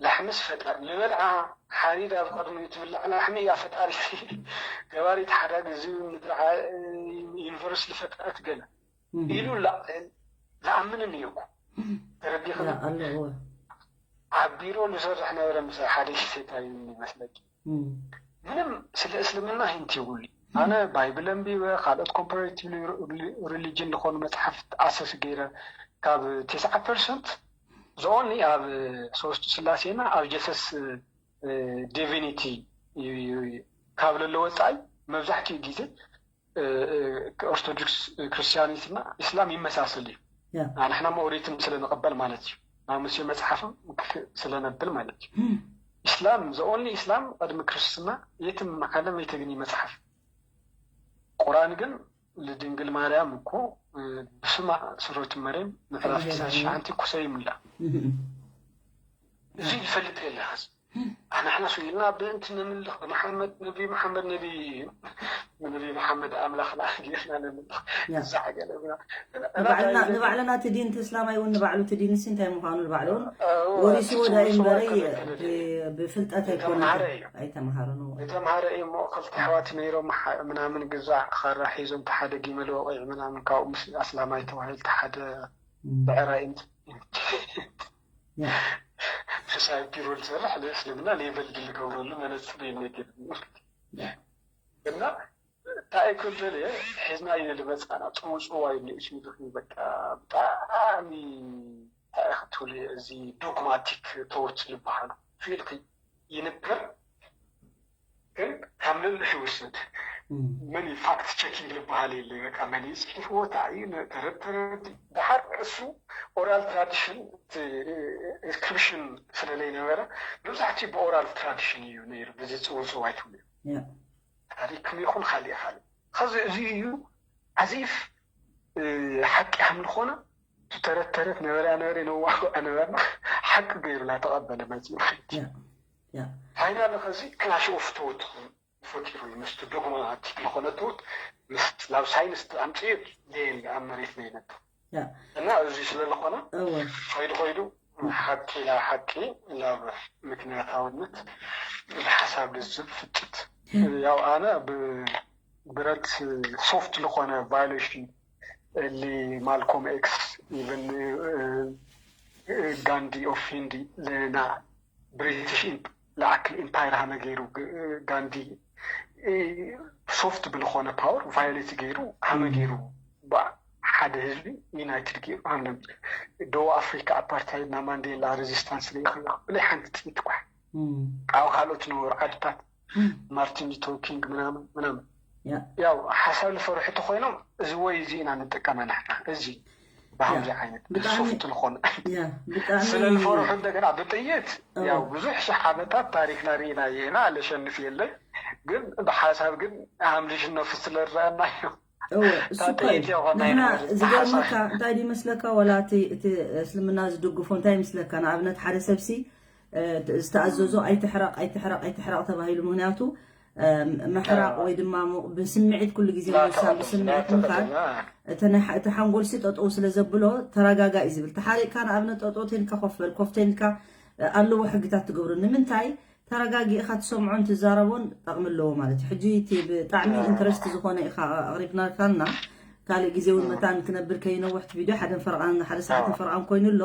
ላሕምስ ፈጣሪ ዝበልዓ ሓሪድ ኣብ ቅድሚ ትብላዕ ላሕሚ እያ ፈጣሪ ገባሪት ሓዳግ እዚ ምድሪ ዩኒቨርስ ዝፈጠረት ገለ ኢሉ ዝኣምንን እዩ እኮ ተረዲኽኒ ኣብ ቢሮ ዝሰርሕ ነበረ ምስ ሓደ ሴት እዩ ይመስለኪ ምንም ስለ እስልምና ሂንቲ ይብሉ ኣነ ባይብል ኣንቢበ ካልኦት ኮምፓሬቲቭ ሪሊጅን ዝኾኑ መፅሓፍቲ ኣሰስ ገይረ ካብ ተስዓ ፐርሰንት ዝኦኒ ኣብ ሶስቱ ስላሴና ኣብ ጀሰስ ዲቪኒቲ ካብ ለለ ወፃኢ መብዛሕትኡ ግዜ ኦርቶዶክስ ክርስቲያኒትና ኢስላም ይመሳሰል እዩ ንሕና መኦሪትን ስለንቐበል ማለት እዩ ናብ ሙሴ መፅሓፍም ስለነብል ማለት እዩ ኢስላም ዘኦኒ ኢስላም ቅድሚ ክርስትና የትም ዓለም የተግኒ መፅሓፍ ቁርኣን ግን ልድንግል ማርያም እኮ ብስማ ስሮት መርየም ምዕራፍ ትስዓን ሸሓንቲ ኩሰይም እላ እዚ ይፈልጥ የለ ኣናሕና ስኢልና ብእንቲ ንምልኽ ብመሓመድ ነቢ መሓመድ ነቢ ነቢ መሓመድ ኣምላኽና ጌርና ንምልኽ ዛዕገለ ንባዕልና እቲ ዲን ተስላማይ እውን ንባዕሉ እቲ ዲን ሲ እንታይ ምዃኑ ንባዕሉ እውን ወሪስዎ ዳይ እምበረ ብፍልጠት ኣይኮነ ኣይተምሃረን ተምሃረ እሞ ክልተ ኣሕዋት ነይሮም ምናምን ግዛዕ ኻራ ሒዞም ተሓደ ጊመል ወቂዕ ምናምን ካብኡ ምስ ኣስላማይ ተባሂል ተሓደ ብዕራይ ሕሳብ ቢሮ ዝሰርሕ ንእስልምና ሌበል ድልገብረሉ መነፅር ይነገር እና እንታይ ክብል ሒዝና ኢና ዝመፃና ፅውፅዋይ ንእሽኒ ዝኽኒ በቃ ብጣዕሚ እንታይ ክትብሉ እዚ ዶግማቲክ ተወት ዝበሃሉ ፊልክ ይንብር ግን ካብ ነንሕ ይውሰድ። መን ፋክት ቸኪንግ ዝበሃል የለ። በቃ መን እዩ ጽሒፍዎ፣ እንታይ እዩ፣ ተረድ ተረድ። ድሓር እሱ ኦራል ትራዲሽን፣ ኢንስክሪፕሽን ስለለይነበረ፣ መብዛሕትኡ ብኦራል ትራዲሽን እዩ ነይሩ። በዚ ጽውጽው ኣይትብሉ። ታሪክም ይኹን ካልእ ካልእ። ኸዚ እዚ እዩ ኣዚፍ ሓቂ ከም ዝኾነ፣ ተረት ተረት ነበረ ነበረ ነዋጎ ነበርና ሓቂ ገይሩ ላተቐበለ መፂኡ። ፋይናል ኸዚ ክላሽ ኦፍ ቶት ፈጢሩ እዩ። ምስቲ ዶግማቲክ ዝኾነ ቶት ናብ ሳይንስ ኣምፅኡ ሌል ኣብ መሬት ነይነቱ እና እዚ ስለ ዝኾነ ኸይዱ ኸይዱ ሓቂ ናብ ሓቂ ናብ ምክንያታውነት ብሓሳብ ልዝብ ፍጭት። ያው ኣነ ብረት ሶፍት ዝኾነ ቫዮሌሽን ሊ ማልኮም ኤክስ ኢቨን ጋንዲ ኦፍ ሂንዲ ና ብሪቲሽ ለኣክል ኢምፓየር ሃመ ገይሩ ጋንዲ ሶፍት ብልኾነ ፓወር ቫዮሌት ገይሩ ሃመ ገይሩ ሓደ ህዝቢ ዩናይትድ ገይሩ ሃምለም ደቡብ ኣፍሪካ ኣፓርታይድ ና ማንዴላ ሬዚስታንስ ሪኢኽዮ ብለይ ሓንቲ ጥይት ኳ ኣብ ካልኦት ዝነበሩ ዓድታት ማርቲን ሉተር ኪንግ ምናምን ምናምን ያው ሓሳብ ዝፈርሑ ተኮይኖም እዚ ወይ እዚ ኢና ንጥቀመ ንሕና እዚ ብሃምዚ ዓይነት ብሶፍት ዝኾነ ስለ ዝፈርሑ እንደገና ብጥይት ያው ብዙሕ ሽሕ ዓመታት ታሪክና ርኢና ይህና ለሸንፍ የለን ግን ብሓሳብ ግን ሃምዚ ሽነፉ ስለ ዝረኣና እዩ እወ እሱ እኮ እዩ። ንሕና ዝገርመካ እንታይ ድዩ መስለካ፣ ወላ እቲ እቲ እስልምና ዝድግፎ እንታይ ምስለካ፣ ንኣብነት ሓደ ሰብሲ ዝተኣዘዞ ኣይትሕረቕ ኣይትሕረቕ ኣይትሕረቕ ተባሂሉ፣ ምክንያቱ ምሕራቕ ወይ ድማ ብስምዒት ኩሉ ግዜ ምውሳን ብስምዒት ምኻድ እቲ ሓንጎልሲ ጠጠው ስለ ዘብሎ ተረጋጋ እዩ ዝብል። ተሓሪቕካ ንኣብነት ጠጠው ተልካ ኮፍ በል ኮፍ ተልካ ኣለዎ ሕግታት ትገብሩ ንምንታይ ተረጋጊእኻ ትሰምዖን ትዛረቦን ጠቕሚ ኣለዎ ማለት እዩ። ሕጂ እቲ ብጣዕሚ ኢንትረስት ዝኾነ ኢኻ ኣቕሪብናልካና ካልእ ግዜ እውን መታን ክነብር ከይነውሕ እቲ ቪድዮ ሓደን ፈረቓን ሓደ ሰዓትን ፈረቓን ኮይኑ ኣሎ።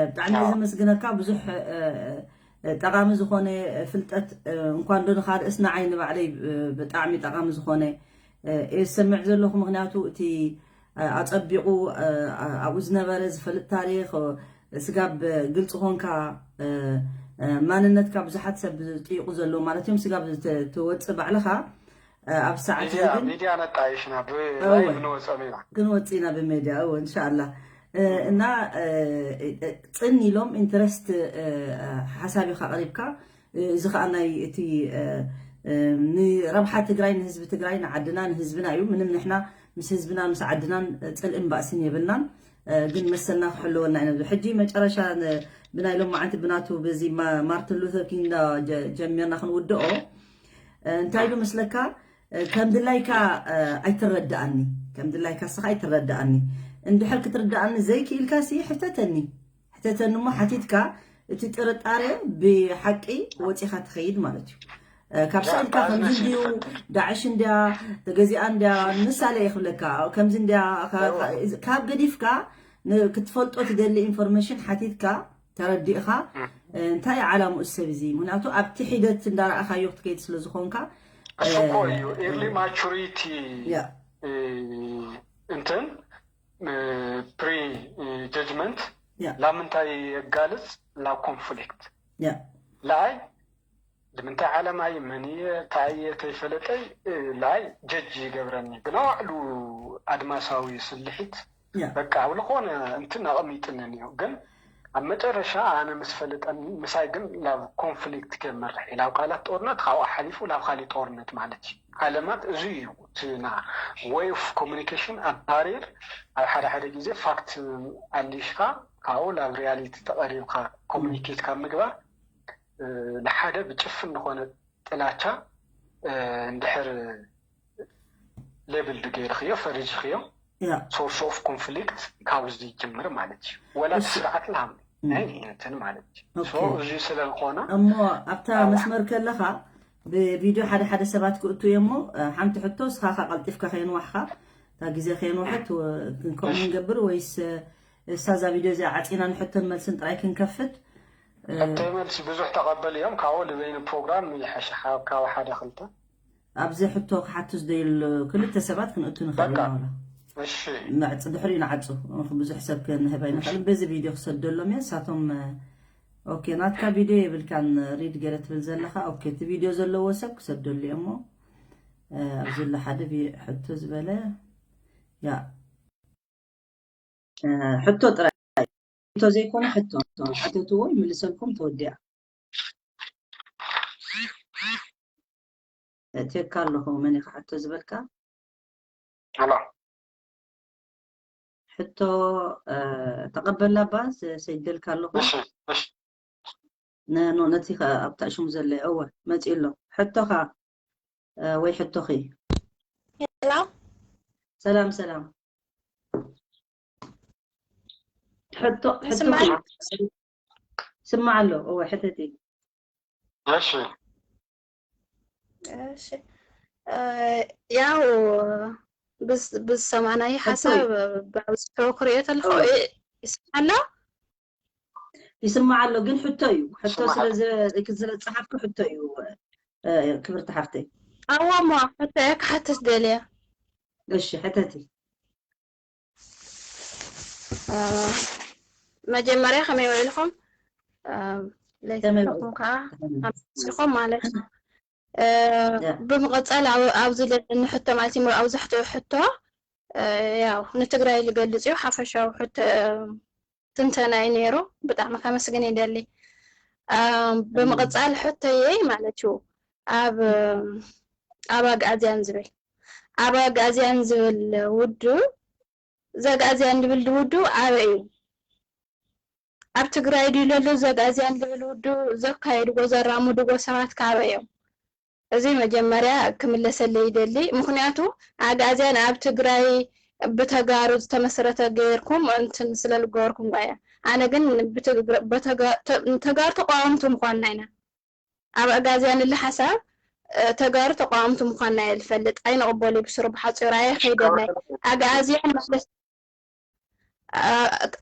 ብጣዕሚ ዘመስግነካ ብዙሕ ጠቓሚ ዝኾነ ፍልጠት እንኳን ዶ ንኻልእስ ንዓይ ንባዕለይ ብጣዕሚ ጠቓሚ ዝኾነ እየ ዝሰምዕ ዘለኹ ምክንያቱ እቲ ኣፀቢቑ ኣብኡ ዝነበረ ዝፈልጥ ታሪክ ስጋብ ግልፂ ኮንካ ማንነትካ ብዙሓት ሰብ ዝጥይቁ ዘለዉ ማለት እዮም ስጋብ ትወፅእ ባዕልኻ ኣብ ሰዓት ግን ሚድያ ነጣይሽና ብላይ ምንወፀም ኢና ክንወፅእ ኢና ብሜድያ እወ እንሻላ እና ፅን ኢሎም ኢንትረስት ሓሳብ ኢካ ቀሪብካ እዚ ከዓ ናይ እቲ ንረብሓ ትግራይ ንህዝቢ ትግራይ ንዓድና ንህዝብና እዩ ምንም ንሕና ምስ ህዝብና ምስ ዓድናን ፅልእን ባእስን የብልናን ግን መሰልና ክሕልወና ኢና ሕጂ መጨረሻ ብናይ ሎማዓንቲ ብናቱ በዚ ማርትን ሉተር ኪንግ ጀሚርና ክንውድኦ እንታይ ኢሉ መስለካ ከም ድላይካ ኣይትረዳኣኒ ከም ድላይካ ስኻ ኣይትረዳኣኒ እንድሕር ክትርዳኣኒ ዘይክኢልካ ሲ ሕተተኒ ሕተተኒ እሞ ሓቲትካ እቲ ጥርጣሬ ብሓቂ ወፂኻ ትኸይድ ማለት እዩ ካብ ስእልካ ከምዚ እንድዩ ዳዕሽ እንድያ ተገዚኣ እንድያ ምሳሌ ይኽብለካ ከምዚ እንድያ ካብ ገዲፍካ ክትፈልጦ ትደሊ ኢንፎርሜሽን ሓቲትካ ተረዲእኻ እንታይ ዓላምኡ ሰብ እዚ ምክንያቱ ኣብቲ ሒደት እንዳረኣኻዮ ክትከይድ ስለ ዝኾንካ እሱ እኮ እዩ ኤርሊ ማቹሪቲ እንትን ፕሪ ጀጅመንት ላምንታይ የጋልፅ ላብ ኮንፍሊክት ለኣይ ንምንታይ ዓለማይ መን እየ እንታይ እየ ተይፈለጠይ ለኣይ ጀጅ ይገብረኒ ብናባዕሉ ኣድማሳዊ ስልሒት በቃ ኣብ ዝኾነ እንትን ኣቐሚጥኒ ነይሩ ግን ኣብ መጨረሻ ኣነ ምስ ፈለጠኒ ምሳይ ግን ናብ ኮንፍሊክት ከመርሕ ኢላ ኣብ ቃላት ጦርነት ካብኡ ሓሊፉ ናብ ካሊእ ጦርነት ማለት እዩ ዓለማት እዚ እዩ እቲ ና way of communication a barrier ኣብ ሓደ ሓደ ግዜ ፋክት ኣሊሽካ ካብኡ ናብ ሪያሊቲ ተቐሪብካ ኮሚኒኬት ካብ ምግባር ንሓደ ብጭፍን ዝኾነ ጥላቻ እንድሕር ሌብል ገይርኽዮ ፈሪጅኽዮ source of conflict ካብዚ ይጅምር ማለት እዩ ወላ እቲ ስርዓት ላም ናይ እንትን ማለት እዩ እዚ ስለ ዝኾነ እሞ ኣብታ መስመር ከለኻ ብቪድዮ ሓደ ሓደ ሰባት ክእቱ እየ እሞ ሓንቲ ሕቶ እስኻ ካ ቀልጢፍካ ከየንዋሕካ እታ ግዜ ከየንዋሐት ክንከው ንገብር ወይስ እሳ እዛ ቪድዮ እዚኣ ዓፂና ንሕቶን መልስን ጥራይ ክንከፍት ሕቶይ መልሲ ብዙሕ ተቐበል እዮም ካብኡ ልበይኑ ፕሮግራም ይሐሸ ካብ ሓደ ክልተ ኣብዚ ሕቶ ክሓቱ ዝደይሉ ክልተ ሰባት ክንእቱ ንኽእል ኢና እሺ መዕፅ ድሕሪኡ ንዓፁ ብዙሕ ሰብ ክንህብ ኣይንኽእልን በዚ ቪድዮ ክሰደሎም እየ ንሳቶም ኦኬ፣ ናትካ ቪድዮ የብልካን፣ ሪድ ገለ ትብል ዘለኻ። ኦኬ፣ እቲ ቪድዮ ዘለዎ ሰብ ክሰደሉ እየ እሞ፣ እ፣ ኣብዚ ዘሎ ሓደ ቪ-፣ ሕቶ ዝበለ፣ ያ፣ እ፣ ሕቶ ጥራይ፣ ሕቶ ዘይኮነ ሕቶ፣ ሕቶ ሓተትዎ፣ ይምልሰልኩም፣ ተወዲኣ። እትየካ ኣለኹ፣ መን ኢኻ ሕቶ ዝበልካ? ሄሎ። ሕቶ፣ እ፣ ተቐበልና እባ፣ ሰ-፣ ሰይደልካ ኣለኹ። እሺ፣ እሺ። ነ-፣ ኖ፣ ነቲ ኸ-፣ ኣብታ ሽሙ ዘሎ፣ እወ፣ መጺኡ ኣሎ። ሕቶኻ፣ እ፣ ወይ ሕቶኺ። ሄሎ። ሰላም፣ ሰላም። ሕቶ፣ ሕቶኺ። ይስማዕ? ስማዕ ኣሎ፣ እወ፣ ሕተቲ። እሺ። እሺ። እ፣ ያው ብዝ-፣ ብዝሰማዕናዮ ሕቶ ሓሳብ ብኣብዝሑ ክሪኦ ተለኹ፣ እወ። እ፣ ይስማዕ ኣሎ? ይስማዕ ኣሎ፣ ግን ሕቶ እዩ። ሕቶ ይስማዕ ስለ ኣሎ። ዘ-፣ ክዝለጽ ጸሓፍኩ ሕቶ እዩ፣ እ፣ ክብርቲ ሓፍተይ። እወ እሞ፣ ሕቶ እየ ክሓትት ደልየ። እሺ፣ ሕተቲ። እ፣ መጀመርያ ከመይ ውዒልኩም? እ፣ ለይቲ ከመይ ኣለኹም ከዓ ኣምሲኹም ማለት እዩ። እ፣ ያ። ብምቕጻል ኣብ-፣ ኣብዚ ዘለኒ ሕቶ ማለት እዩ፣ ኣብዚ ሕቶ፣ ሕቶ፣ እ፣ ያው ንትግራይ ዝገልጽ እዩ፣ ሓፈሻዊ ሕቶ፣ እ፣ ትንተና እዩ ነይሩ። ብጣዕሚ ከመስግን ይደሊ። እ፣ ብምቕጻል ሕቶየይ ማለት እዩ፣ ኣብ፣ ኣብ ኣግኣዝያን ዝብል፣ ኣብ ኣግኣዝያን ዝብል ውድብ፣ ዘግኣዝያን ዝብል ውድብ ኣበይ እዩ? ኣብ ትግራይ ድዩ ዘሎ ዘግኣዝያን ዝብል ውድብ ዘካየድዎ፣ ዘራምድዎ ሰባት ካበይ እዮም? እዚ መጀመርያ ክምለሰለይ ይደሊ። ምኽንያቱ ኣግኣዝያን ኣብ ትግራይ ብተጋሩ ዝተመስረተ ገይርኩም እንትን ስለ ዝገበርኩም እያ። ኣነ ግን ብትግረ-፣ በተጋ-፣ ተ-፣ ተጋሩ ተቃወምቲ ምዃንና ኢና። ኣብ ኣግኣዝያን እለ ሓሳብ፣ እ፣ ተጋሩ ተቃወምቲ ምዃንና እየ ዝፈልጥ። ኣይንቕበሎ ብስሩ ብሓፂሩ ኣየ ከይደላይ። ኣግኣዝያን ማለት፣ እ፣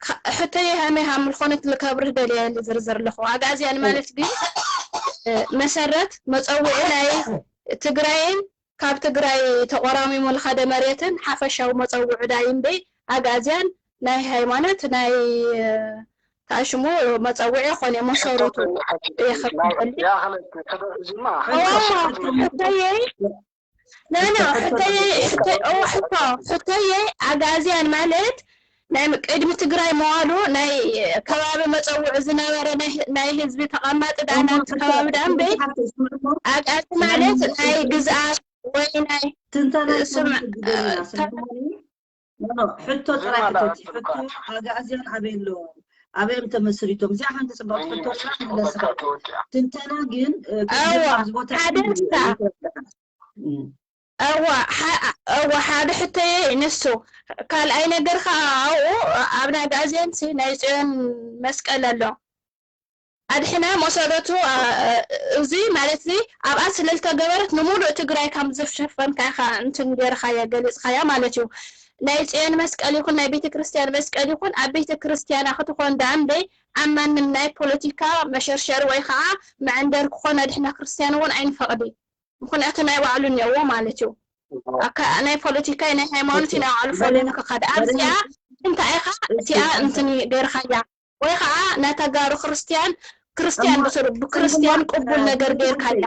ካ-፣ ሕቶይ ሃመይ ሃም ዝኾነት ልከብርህ ደልየ ዝርዝር ኣለኹ። ኣግኣዝያን ማለት ግን፣ እ፣ መሰረት መፀውዒ ናይ ትግራይን ካብ ትግራይ ተቆራሚሙ ልኸደ መሬትን ሓፈሻዊ መፀውዒ ዳይ እምበይ ኣግኣዝያን ናይ ሃይማኖት ናይ፣ እ፣ ተኣሽሙ መፀውዒ ይኾን እየ መሰረቱ እየ ክብል። ያኸለክ ከደ-፣ እዚማ እዋ፣ ሕቶየይ፣ ኖ፣ ኖ፣ ሕቶየይ፣ ሕቶ-፣ እዋ፣ ሕቶ፣ ሕቶየይ ኣግኣዝያን ማለት ናይ ቅድሚ ትግራይ መዋሉ ናይ ከባቢ መፀውዒ ዝነበረ ናይ፣ ናይ ህዝቢ ተቐማጢ ዳና እቲ ከባቢ ዳ እምበይ ኣግኣዚ ማለት ናይ ግዝኣት ወይ ናይ ትንተና ስም-፣ ይኮነኪ ግደልና፣ ስለ ዝኾነ፣ ኖ፣ ኖ፣ ሕቶ ጥራይ ዝም ሕተቲ። በል ሕቶ ኣትልቃት። ኣግኣዝያን ኣበይ ኣለዉ? ኣበይ እዮም ተመስሪቶም? እዚኣ ሓንቲ ጽብቕቲ ሕቶ ጥራሕ ክምለስኻ። ተወዲኣ። ትንተና ግን፣ እ፣ ኣዋ፣ ቅድም ኣብዚ ቦታ ሓደ ክትብል እሳ። ይፈቅድ። እም። እዋ፣ ሓ-፣ እዋ፣ ሓደ ሕቶየ ነሱ። ካልኣይ ነገር ከዓ ኣብኡ ኣብ ናይ ኣግኣዝያን ሲ ናይ ጽዮን መስቀል ኣሎ። ኣድሕና መሰረቱ፣ አ፣ እዚ ማለት እዚ ኣብኣ ስለልተገበረት ንምሉእ ትግራይ ከም ዝሸፈንካ ኢኻ እንትን ገይርኻያ ገሊጽኻያ ማለት እዩ። ናይ ጽዮን መስቀል ይኹን ናይ ቤተ ክርስቲያን መስቀል ይኹን ኣብ ቤተ ክርስቲያና ክትኾን ደኣ እምበይ ኣብ ማንም ናይ ፖለቲካ መሸርሸሪ ወይ ከዓ መዐንደሪ ክኾን ኣድሕና ክርስቲያን እውን ኣይንፈቕዲ። ምኽንያቱ ናይ ባዕሉ እኒአዎ ማለት እዩ። ኣካ-፣ ናይ ፖለቲካ ናይ ሃይማኖት ናይ ባዕሉ ፈሊሙ ክኸድ። ኣብዚኣ እንታይ ኢኻ እቲኣ እንትን ገይርኻያ? ወይ ከዓ ናይ ተጋሩ ክርስቲያን፣ ክርስቲያን እሞ ብስሩ ብክርስቲያን እሞ ቅቡል ነገር ገይርካያ።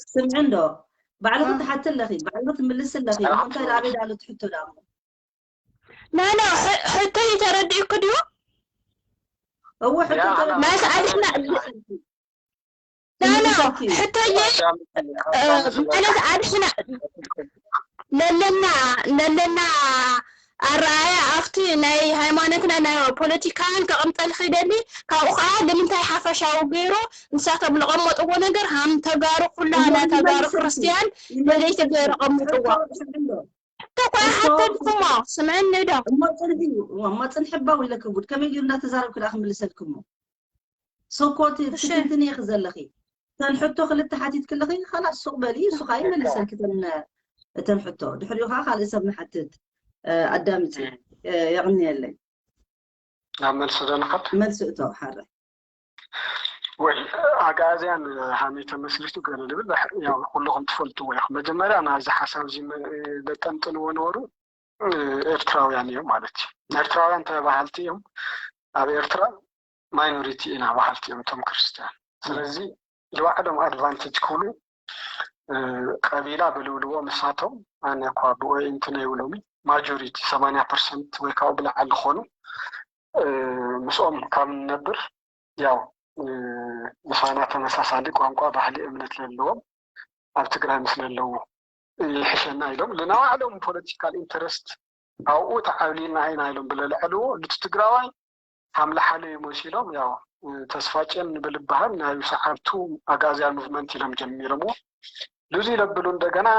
ስምዒ እንዶ ባዕልኺ ትሓቲ ኣለኺ፣ ባዕልኺ ትምልሲ ኣለኺ። እሞ እንታይ ደኣ ኣበይ ደኣ ኣሎ እቲ ሕቶ ደኣ እሞ? ኖ፣ ኖ፣ ሕ-፣ ሕቶይ ተረዲእኩ ድዩ? እወ፣ ሕቶ ያ፣ ተረዲእኩ። ማለት ኣድሕና፣ ኖ፣ ኖ፣ ሕቶዬ፣ እ፣ ማለት ኣድሕና ለለና፣ ለለና ኣረኣያ ኣብቲ ናይ ሃይማኖትና ናይ ፖለቲካን ከቐምጠልኺ ደሊ፣ ካብኡ ከዓ ንምንታይ ሓፈሻዊ ገይሩ ንሳቶም ዝቐመጥዎ ነገር ሃም ተጋሩ ኩላና ተጋሩ ክርስቲያን መለይቲ ገይሩ ቀምጥዎ። ሕቶ እኮ ኣይሓተትኩሞ፣ ስምዕኒ ዶ? እሞ ፅንሒ፣ እሞ ፅንሒ ባው ኢለኪ ጉድ፣ ከመይ ገይሩ እናተዛረብኪ ደኣ ክምልሰልኪ እሞ? ሶኮ እቲ እሺ። ትትንትኒ ኢኺ ዘለኺ። እተን ሕቶ ክልተ ሓቲትኪ ኣለኺ፣ ኻላስ ሱቕ በሊ፣ እሱ ኸዓ ይመልሰልኪ እተን፣ እተን ሕቶ። ድሕሪኡ ኸዓ ካልእ ሰብ ንሓትት፣ እ፣ ኣዳምፂ። እ፣ የቕንየለይ። ናብ መልሲ ዶ ንኸድ? መልሲ እቶ፣ ሓረ። ወይ ኣግኣዝያን ሃመይ ተመስሪቱ ገለ ልብል፣ ያው ኩልኹም ትፈልጥዎ ኢኹም። መጀመርያ ናዚ ሓሳብ እዚ መ-፣ ዘጠንጥንዎ ነበሩ፣ እ፣ ኤርትራውያን እዮም ማለት እዩ። ኤርትራውያን ተባሃልቲ እዮም። ኣብ ኤርትራ ማይኖሪቲ ኢና በሃልቲ እዮም እቶም ክርስትያን። ስለዚ ንባዕሎም ኣድቫንቴጅ ክብሉ ቀቢላ ብልብልዎ ምሳቶም ኣነ እኳ ብኦይ እንትን ኣይብሎም ማጆሪቲ ሰማንያ ፐርሰንት ወይ ካብኡ ብላዕሊ ዝኾኑ ምስኦም ካብ ንነብር ያው ምሳና ተመሳሳሊ ቋንቋ፣ ባህሊ፣ እምነት ለለዎም ኣብ ትግራይ ምስ ለለዉ ይሕሸና ኢሎም ንናባዕሎም ፖለቲካል ኢንተረስት ኣብኡ ተዓብሊልና ኢና ኢሎም ብለልዐልዎ ልቲ ትግራዋይ ሃምለሓለ እዩ መሲሎም ያው ተስፋጨን ብልባሃል ናይ ሰዓብቱ ኣጋዝያን ሙቭመንት ኢሎም ጀሚሮምዎ። ልዙ ይለብሉ እንደገና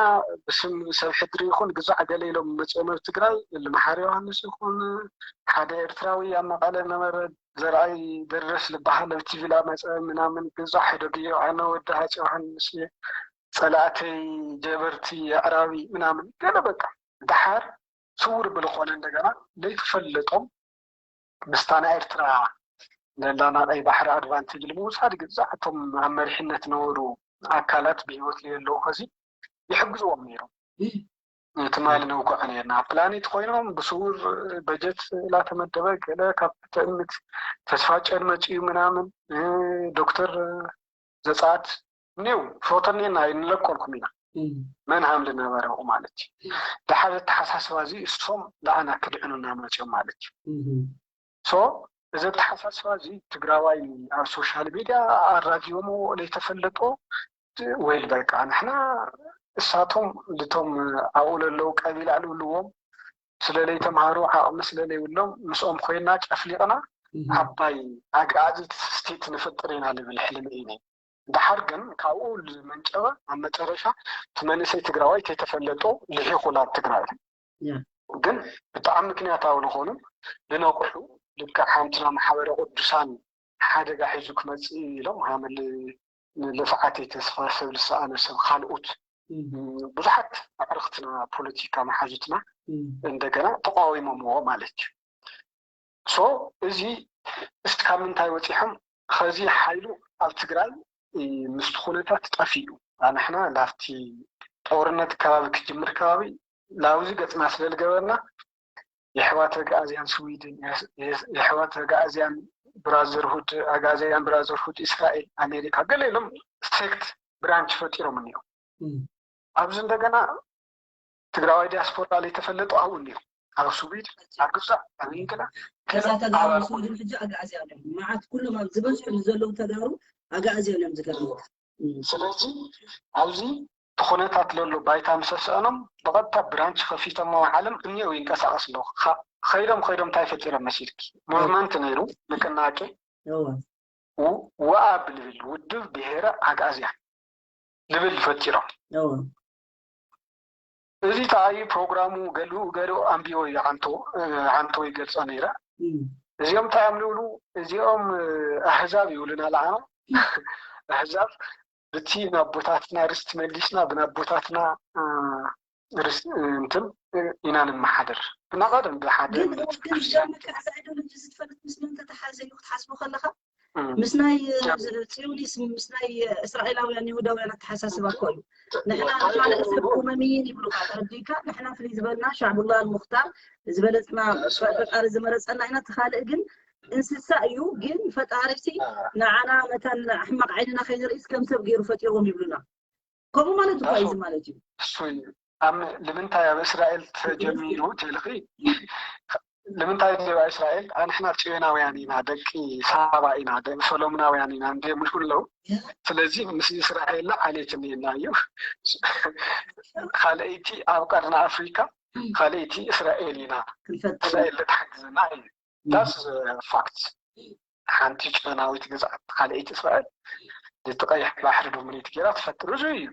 ብስም ሰብ ሕድሪ ይኹን ግዛዕ ገለ ኢሎም መፅኦም ኣብ ትግራይ ልመሓር ዮሃንስ ይኹን ሓደ ኤርትራዊ ኣብ መቐለ ነበረ ዘርኣይ ደረስ ልበሃል ኣብ ቲቪ ላመፀ ምናምን ግዛዕ ሕደግዮ ኣነ ወዲ ሃፀ ዮሃንስ እየ ፀላእተይ ጀበርቲ ኣዕራቢ ምናምን ገለ በቃ ደሓር ስውር ብልኾነ እንደገና ለይተፈለጦም ምስታ ናይ ኤርትራ ለላ ናይ ቀይ ባሕሪ ኣድቫንቴጅ ንምውሳድ ግዛዕ እቶም ኣብ መሪሕነት ነበሩ ኣካላት ብህይወት ለየለዉ ከዚ ይሕግዝዎም ነይሮም። ትማሊ ነውግዖ ነርና ፕላኔት ኮይኖም ብስውር በጀት ላተመደበ ገለ ካብ ትእምት ተስፋጨን መፅኡ ምናምን ዶክተር ዘፃት እኒው ፎቶኔና ይንለቀልኩም ኢና መን ሃም ዝነበረው ማለት እዩ። ድሓር ዘተሓሳስባ እዚ እሶም ለኣና ክድዕኑና መፅኦም ማለት እዩ። ሶ እዚ ኣተሓሳስባ እዚ ትግራዋይ ኣብ ሶሻል ሚድያ ኣራጊቦሞ ለይተፈለጦ ወይል በቃ ንሕና እሳቶም ልቶም ኣብኡ ለለዉ ቀቢላ ልብልዎም ስለ ለይተምሃሩ ዓቕሚ ስለ ለይብሎም ምስኦም ኮይና ጨፍሊቕና ዓባይ ኣግኣዚት ስቴት ንፍጥር ኢና ልብል ሕልሚ እዩ ነይ። ደሓር ግን ካብኡ ዝመንጨበ ኣብ መጨረሻ እቲ መንእሰይ ትግራዋይ ተይተፈለጦ ልሒቑ ናብ ትግራይ ግን ብጣዕሚ ምክንያታዊ ዝኾኑ ልነቕሑ ልክዕ ሓምትና ማሕበረ ቅዱሳን ሓደጋ ሒዙ ክመፅእ ኢሎም ሃመል ልፍዓተይ ተስፋ ሰብ ልሰኣነ ሰብ ካልኦት ብዙሓት ኣዕርኽትና ፖለቲካ መሓዙትና እንደገና ተቃዊሞምዎ ማለት እዩ። ሶ እዚ እስቲ ካብ ምንታይ ወፂሖም ኸዚ ሓይሉ ኣብ ትግራይ ምስቲ ኩነታት ጠፊኡ ኣንሕና ላፍቲ ጦርነት ከባቢ ክጅምር ከባቢ ላብዚ ገፅና ስለ ዝገበርና የሕዋት ኣግኣዝያን ስዊድን የሕዋት ኣግኣዝያን ብራዘርሁድ ኣግኣዝያን ብራዘርሁድ እስራኤል ኣሜሪካ ገለ ኢሎም ሴክት ብራንች ፈጢሮም እኒኦም ኣብዚ እንደገና ትግራዋይ ዲያስፖራ ለይተፈለጡ ኣብኡ እኒኦም ኣብ ስዊድ ኣብ ግብፃ ኣብ እንግላ ከዛ ተጋሩ ስዊድን ሕጂ ኣግኣዝያን እዮም መዓት ኩሎም ኣብ ዝበዝሑ ዘለዉ ተጋሩ ኣግኣዝያን እዮም ዝገርምካ ስለዚ ኣብዚ እቲ ኩነታት ለሎ ባይታ ምሰስአኖም ብቐጥታ ብራንች ከፊቶም ኣብ ዓለም እኒኦ ይንቀሳቐስ ኣለዉ ከይዶም ከይዶም እንታይ ፈጢሮም መሲልኪ ሙቭመንት ነይሩ ንቅናቄ ወኣብ ልብል ውድብ ብሄረ ኣግኣዝያን ልብል ፈጢሮም እዚ ተኣዩ ፕሮግራሙ ገሉ ገሉ ኣንቢቦ እዩ ዓንቶ ዓንቶ ይገልጾ ነይረ እዚኦም እንታይ እዮም ንብሉ እዚኦም ኣህዛብ ይብሉና ለዓኖም ኣህዛብ ብቲ ናቦታትና ርስቲ መሊስና ብናቦታትና እንትን ኢና ንመሓደር ብናቐደም ብሓደ ግን ግን ጀምር ከዛ ኣይዶሎጂ ዝትፈልጥ ምስ መን ተተሓዘ እዩ ክትሓስቦ ከለኻ ምስ ናይ ጽዮኒስ ምስ ናይ እስራኤላውያን ይሁዳውያን ኣተሓሳስባ እኮ እዩ ንሕና ካልእ ሰብ ቁመሚይን ይብሉካ ተረዲካ ንሕና ፍልይ ዝበልና ሻዕቡላ ሙክታር ዝበለፅና ፈጣሪ ዝመረፀና ኢና ትካልእ ግን እንስሳ እዩ ግን ፈጣሪሲ ንዓና መታን ሕማቕ ዓይንና ከይንርእስ ከም ሰብ ገይሩ ፈጢርዎም ይብሉና ከምኡ ማለት እኳ እዩ ማለት እዩ እሱ እዩ ኣብ ንምንታይ ኣብ እስራኤል ተጀሚሩ ትልኺ ንምንታይ ዲባ እስራኤል ኣንሕና ፅዮናውያን ኢና ደቂ ሳባ ኢና ደቂ ሰሎምናውያን ኢና እንደ ምሽ ኣለዉ ስለዚ ምስ እስራኤልና ዓሌት እኒና እዩ ካልአይቲ ኣብ ቀርኒ ኣፍሪካ ካልአይቲ እስራኤል ኢና እስራኤል ልትሓግዝና እዩ ዳስ ፋክት ሓንቲ ጨናዊት ግዝኣት ካልአይቲ እስራኤል እቲ ቀይሕ ባሕሪ ዶሚኔት ገይራ ትፈጥር እዚ እዩ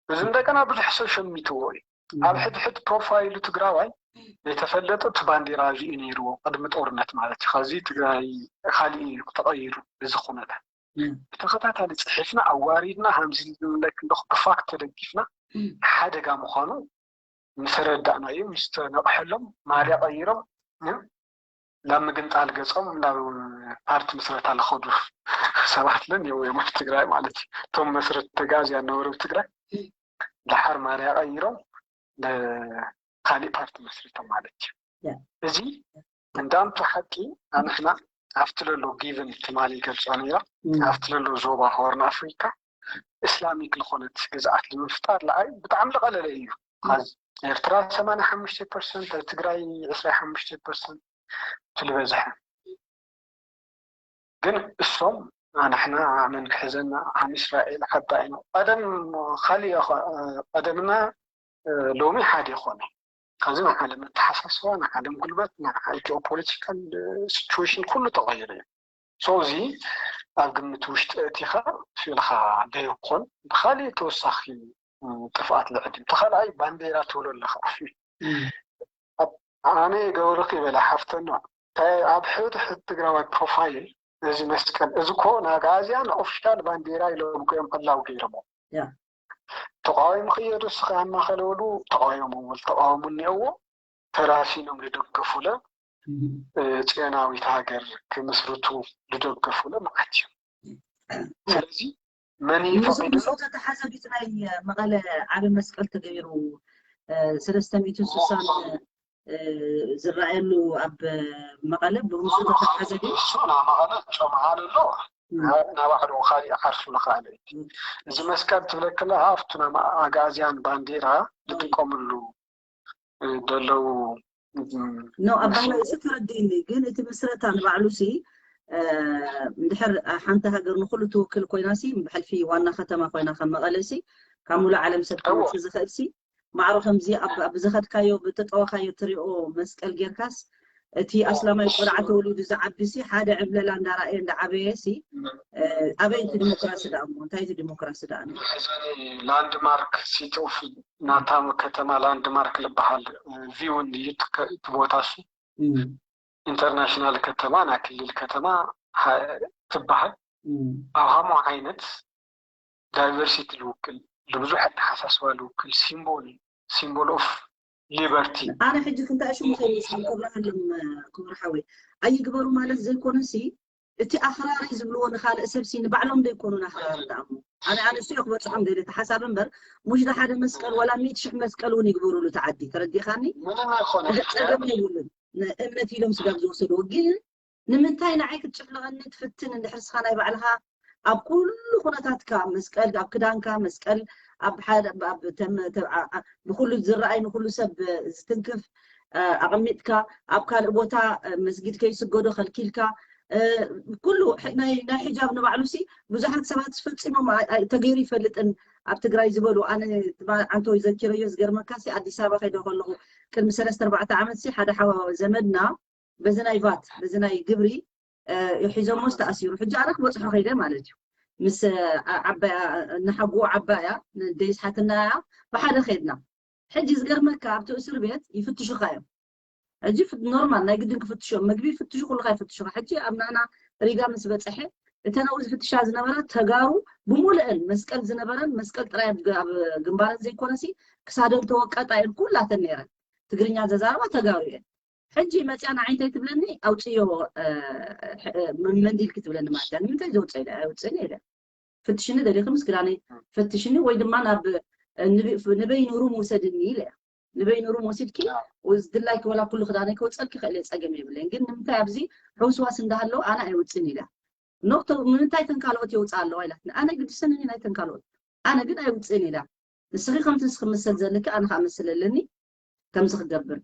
እዚ እንደገና ብዙሕ ሰብ ሸሚትዎ እዩ ኣብ ሕድሕድ ፕሮፋይሉ ትግራዋይ ዘይተፈለጠ እቲ ባንዲራ እዩ ነይርዎ ቅድሚ ጦርነት ማለት እዩ ከዚ ትግራይ ካሊእ እዩ ተቐይሩ እዚ ኩነታት ብተኸታታሊ ፅሒፍና ኣዋሪድና ሃምዚ ዝብለክ ኣለኩ ብፋክት ተደጊፍና ሓደጋ ምዃኑ ምስ ረዳእናዮ ምስ ተነቕሐሎም ማርያ ቀይሮም ናብ ምግንጣል ገፆም ናብ ፓርቲ ምስረታ ዝኸዱ ሰባት ለን የው የሞት ትግራይ ማለት እዩ እቶም መስረት ተጋዝያ ነበሩ ትግራይ ድሓር ማርያ ቀይሮም ካሊእ ፓርቲ መስሪቶም ማለት እዩ እዚ እንዳንቱ ሓቂ ኣንሕና ኣብቲ ለሎ ጊቨን ትማሊ ይገልጾ ነይራ ኣብቲ ለሎ ዞባ ሆርን ኣፍሪካ እስላሚክ ዝኾነት ግዝኣት ንምፍጣር ለኣይ ብጣዕሚ ዝቐለለ እዩ። ኤርትራ ሰማንያ ሓሙሽተ ፐርሰንት፣ ትግራይ ዕስራ ሓሙሽተ ፐርሰንት ትልበዝሐ። ግን እሶም ኣንሕና መን ክሕዘና ዓም እስራኤል ሓባይ ነው ቀደም ካሊእ ቀደምና ሎሚ ሓደ ይኮነ። ከዚ ንዓለም ኣተሓሳስባ ንዓለም ጉልበት ንጂኦፖለቲካል ሲቹዌሽን ኩሉ ተቐይሩ እዩ። ሶ እዚ ኣብ ግምት ውሽጢ እቲኻ ፊልኻ ደይኮን ብካሊእ ተወሳኺ ጥፍኣት ልዕድም ተኻልኣይ ባንዴራ ትብሎ ኣለኻ። ኣነ ገበርኺ በላ ሓፍተና ኣብ ሕድ ሕድ ትግራዋይ ፕሮፋይል እዚ መስቀል እዚ ኮ ናጋዚያን ኦፊሻል ባንዴራ ኢሎም ኮዮም ሕላው ገይሮሞ ተቃዋሚ ክየዱ ስኻ ኣማኸለሉ ተቃዋሞም ተቃወሙ እኒአዎ ተራሲኖም ዝደገፉለ ጽዮናዊት ሃገር ክምስርቱ ዝደገፉለ መዓት እዩ። ስለዚ መን እዩ ፈቂድሎ? ተተሓዘቢት ናይ መቐለ ዓቢ መስቀል ተገይሩ ሰለስተ ሚእትን ስሳን ዝረኣየሉ ኣብ መቐለ ብሙሱ ተተሓዘቢ እሱ ናብ መቐለ ጨምዓል ኣሎ ናባዕዶ ካሊእ ዓርሱ ንኽኣለ እዚ መስቀል ትብለክላ ኣብቱ ናይ ኣጋዝያን ባንዴራ ዝጥቀምሉ ዘለዉ ኖ ኣባህላ እዚ ተረዲእኒ ግን እቲ ምስረታ ንባዕሉ ሲ እንድሕር ሓንቲ ሃገር ንኩሉ ትውክል ኮይና ሲ ብሕልፊ ዋና ከተማ ኮይና ከም መቐለ ሲ ካብ ሙሉእ ዓለም ሰብ ክመፅእ ዝኽእል ሲ ማዕሮ ከምዚ ኣብ ዝኸድካዮ ብተጠወኻዮ ትሪኦ መስቀል ጌርካስ እቲ ኣስላማይ ቆልዓ ተወሊዱ ዝዓቢ ሲ ሓደ ዕብለላ እንዳረኣየ እንዳዓበየ ሲ ኣበይ እቲ ዲሞክራሲ ደኣ እሞ እንታይ እቲ ዲሞክራሲ ደኣ ላንድማርክ ሲቲ ኦፍ ናታ ከተማ ላንድማርክ ዝበሃል ቪው እዩ እቲ ቦታ ሲ ኢንተርናሽናል ከተማ ናይ ክልል ከተማ ትበሃል ኣብ ሃሞ ዓይነት ዳይቨርሲቲ ልውክል ልብዙሕ ኣተሓሳስባ ልውክል ሲምቦል ሲምቦል ኦፍ ሊበርቲ ኣነ ሕጂ ክንታይ ሽሙ ከይመስል ከብረሃሎም ክቡር ሓወይ ኣይግበሩ ማለት ዘይኮነሲ እቲ ኣኽራሪ ዝብልዎ ንኻልእ ሰብሲ ንባዕሎም ዘይኮኑን ኣኽራሪ ደኣ ኣነ ኣነስዮ ክበፅሖም ደለ ተሓሳብ እምበር ሙሽ ሓደ መስቀል ወላ ሚእቲ ሽሕ መስቀል እውን ይግበሩሉ ተዓዲ ተረዲኻኒ ምንም ኣይኮነ ጸገም የብሉን እምነት ኢሎም ስጋብ ዝወሰድዎ ግን ንምንታይ ንዓይ ክትጭፍልቐኒ ትፍትን እንድሕር ስኻ ናይ ባዕልኻ ኣብ ኩሉ ኩነታትካ መስቀል ኣብ ክዳንካ መስቀል ኣብ ሓደ ንኩሉ ዝረኣይ ንኩሉ ሰብ ዝትንክፍ ኣቐሚጥካ ኣብ ካልእ ቦታ መስጊድ ከይስገዶ ከልኪልካ ኩሉ ናይ ሕጃብ ንባዕሉ ሲ ብዙሓት ሰባት ፈፂሞም ተገይሩ ይፈልጥን ኣብ ትግራይ ዝበሉ ኣነ ዓንተወይ ዘኪረዮ ዝገርመካ ሲ ኣዲስ ኣበባ ከይደ ከለኹ ቅድሚ ሰለስተ ኣርባዕተ ዓመት ሲ ሓደ ሓዋ ዘመድና በዚ ናይ ቫት በዚ ናይ ግብሪ ሒዞሞ ዝተኣሲሩ ሕጂ ኣነ ክበፅሖ ከይደ ማለት እዩ ምስ ዓባያ እናሓጉኡ ዓባያ ደይስሓትና እያ ብሓደ ከይድና ሕጂ ዝገርመካ ኣብቲ እስር ቤት ይፍትሹካ እዮም ሕጂ ኖርማል ናይ ግድን ክፍትሾም ምግቢ ይፍትሹ ኩልካ ይፍትሹካ ሕጂ ኣብ ናና ሪጋ ምስ በፀሐ እተን ኣብኡ ዝፍትሻ ዝነበራ ተጋሩ ብሙሉአን መስቀል ዝነበረን መስቀል ጥራይ ኣብ ግንባረን ዘይኮነሲ ክሳደን ተወቀጣ እየን ኩላተን ነይረን ትግርኛ ዘዛረባ ተጋሩ እየን ሕጂ መፅያ ንዓይ እንታይ ትብለኒ ኣውፅዮ መንዲልኪ ትብለኒ ማለት እያ ንምንታይ ዘውፅእ ኢለ ኣይውፅእን ኢለ ፍትሽኒ ደሊኺ ምስ ክዳነይ ፈትሽኒ ወይ ድማ ናብ ንበይኑ ሩም ውሰድኒ ኢለ ንበይኑ ሩም ወሲድኪ ዝድላይኪ ወላ ኩሉ ክዳነይ ከውፀልኪ ክእል እየ ፀገም የብለይን ግን ንምንታይ ኣብዚ ሕውስዋስ እንዳሃለው ኣነ ኣይውፅን ኢለ ኖክቶ ንምንታይ ተን ካልኦት የውፅእ ኣለዋ ኢላትኒ ኣነ ግድሰኒ ናይተን ካልኦት ኣነ ግን ኣይውፅእን ኢላ ንስኺ ከምቲ ንስኺ መሰል ዘለኪ ኣነ ከዓ መሰል ኣለኒ ከምዚ ክገብር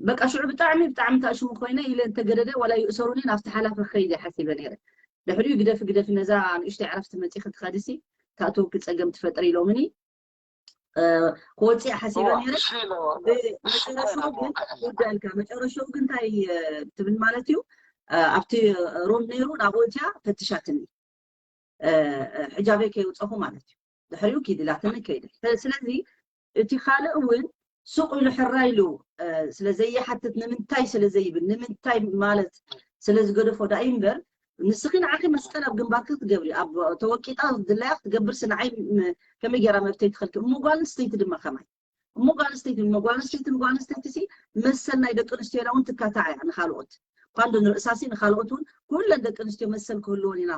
በቃ ሽዑ ብጣዕሚ ብጣዕሚ ታእሽሙ ኮይነ ኢለ እንተገደደ ዋላ ይእሰሩኒ ናብቲ ሓላፊ ክኸይድ እየ ሓሲበ ነይረ ድሕሪኡ ግደፊ ግደፊ ነዛ ንእሽተይ ዕረፍቲ መፂኺ ትኸድሲ ታእተውኪ ፀገም ትፈጥሪ ኢሎምኒ ክወፅእ ሓሲበ ነይረ መጨረሻ ግን ጉዳይልካ መጨረሻኡ ግን እንታይ ትብል ማለት እዩ ኣብቲ ሮም ነይሩ ናብኡ እቲያ ፈትሻትኒ ሕጃበይ ከይውፀኹ ማለት እዩ ድሕሪኡ ኪድ ኢላትኒ ከይደ ስለዚ እቲ ካልእ እውን ሱቕ ኢሉ ሕራ ኢሉ ስለዘይሓትት ንምንታይ ስለዘይብል ንምንታይ ማለት ስለዝገደፎ ዳእዩ እምበር ንስኺ ንዓኺ መስቀል ኣብ ግንባርኪ ክትገብሪ ኣብ ተወቂጣ ድላያ ክትገብርሲ ንዓይ ከመይ ገይራ መብተይ ትኸልኪ እሞ ጓል ኣንስተይቲ ድማ ከማይ እሞ ጓል ኣንስተይቲ እሞ ጓል ኣንስተይቲ ንጓል ኣንስተይቲ ሲ መሰል ናይ ደቂ ኣንስትዮ ኢላ እውን ትካታዕ እያ ንካልኦት ኳንዶ ንርእሳሲ ንካልኦት እውን ኩለን ደቂ ኣንስትዮ መሰል ክህልወን ኢና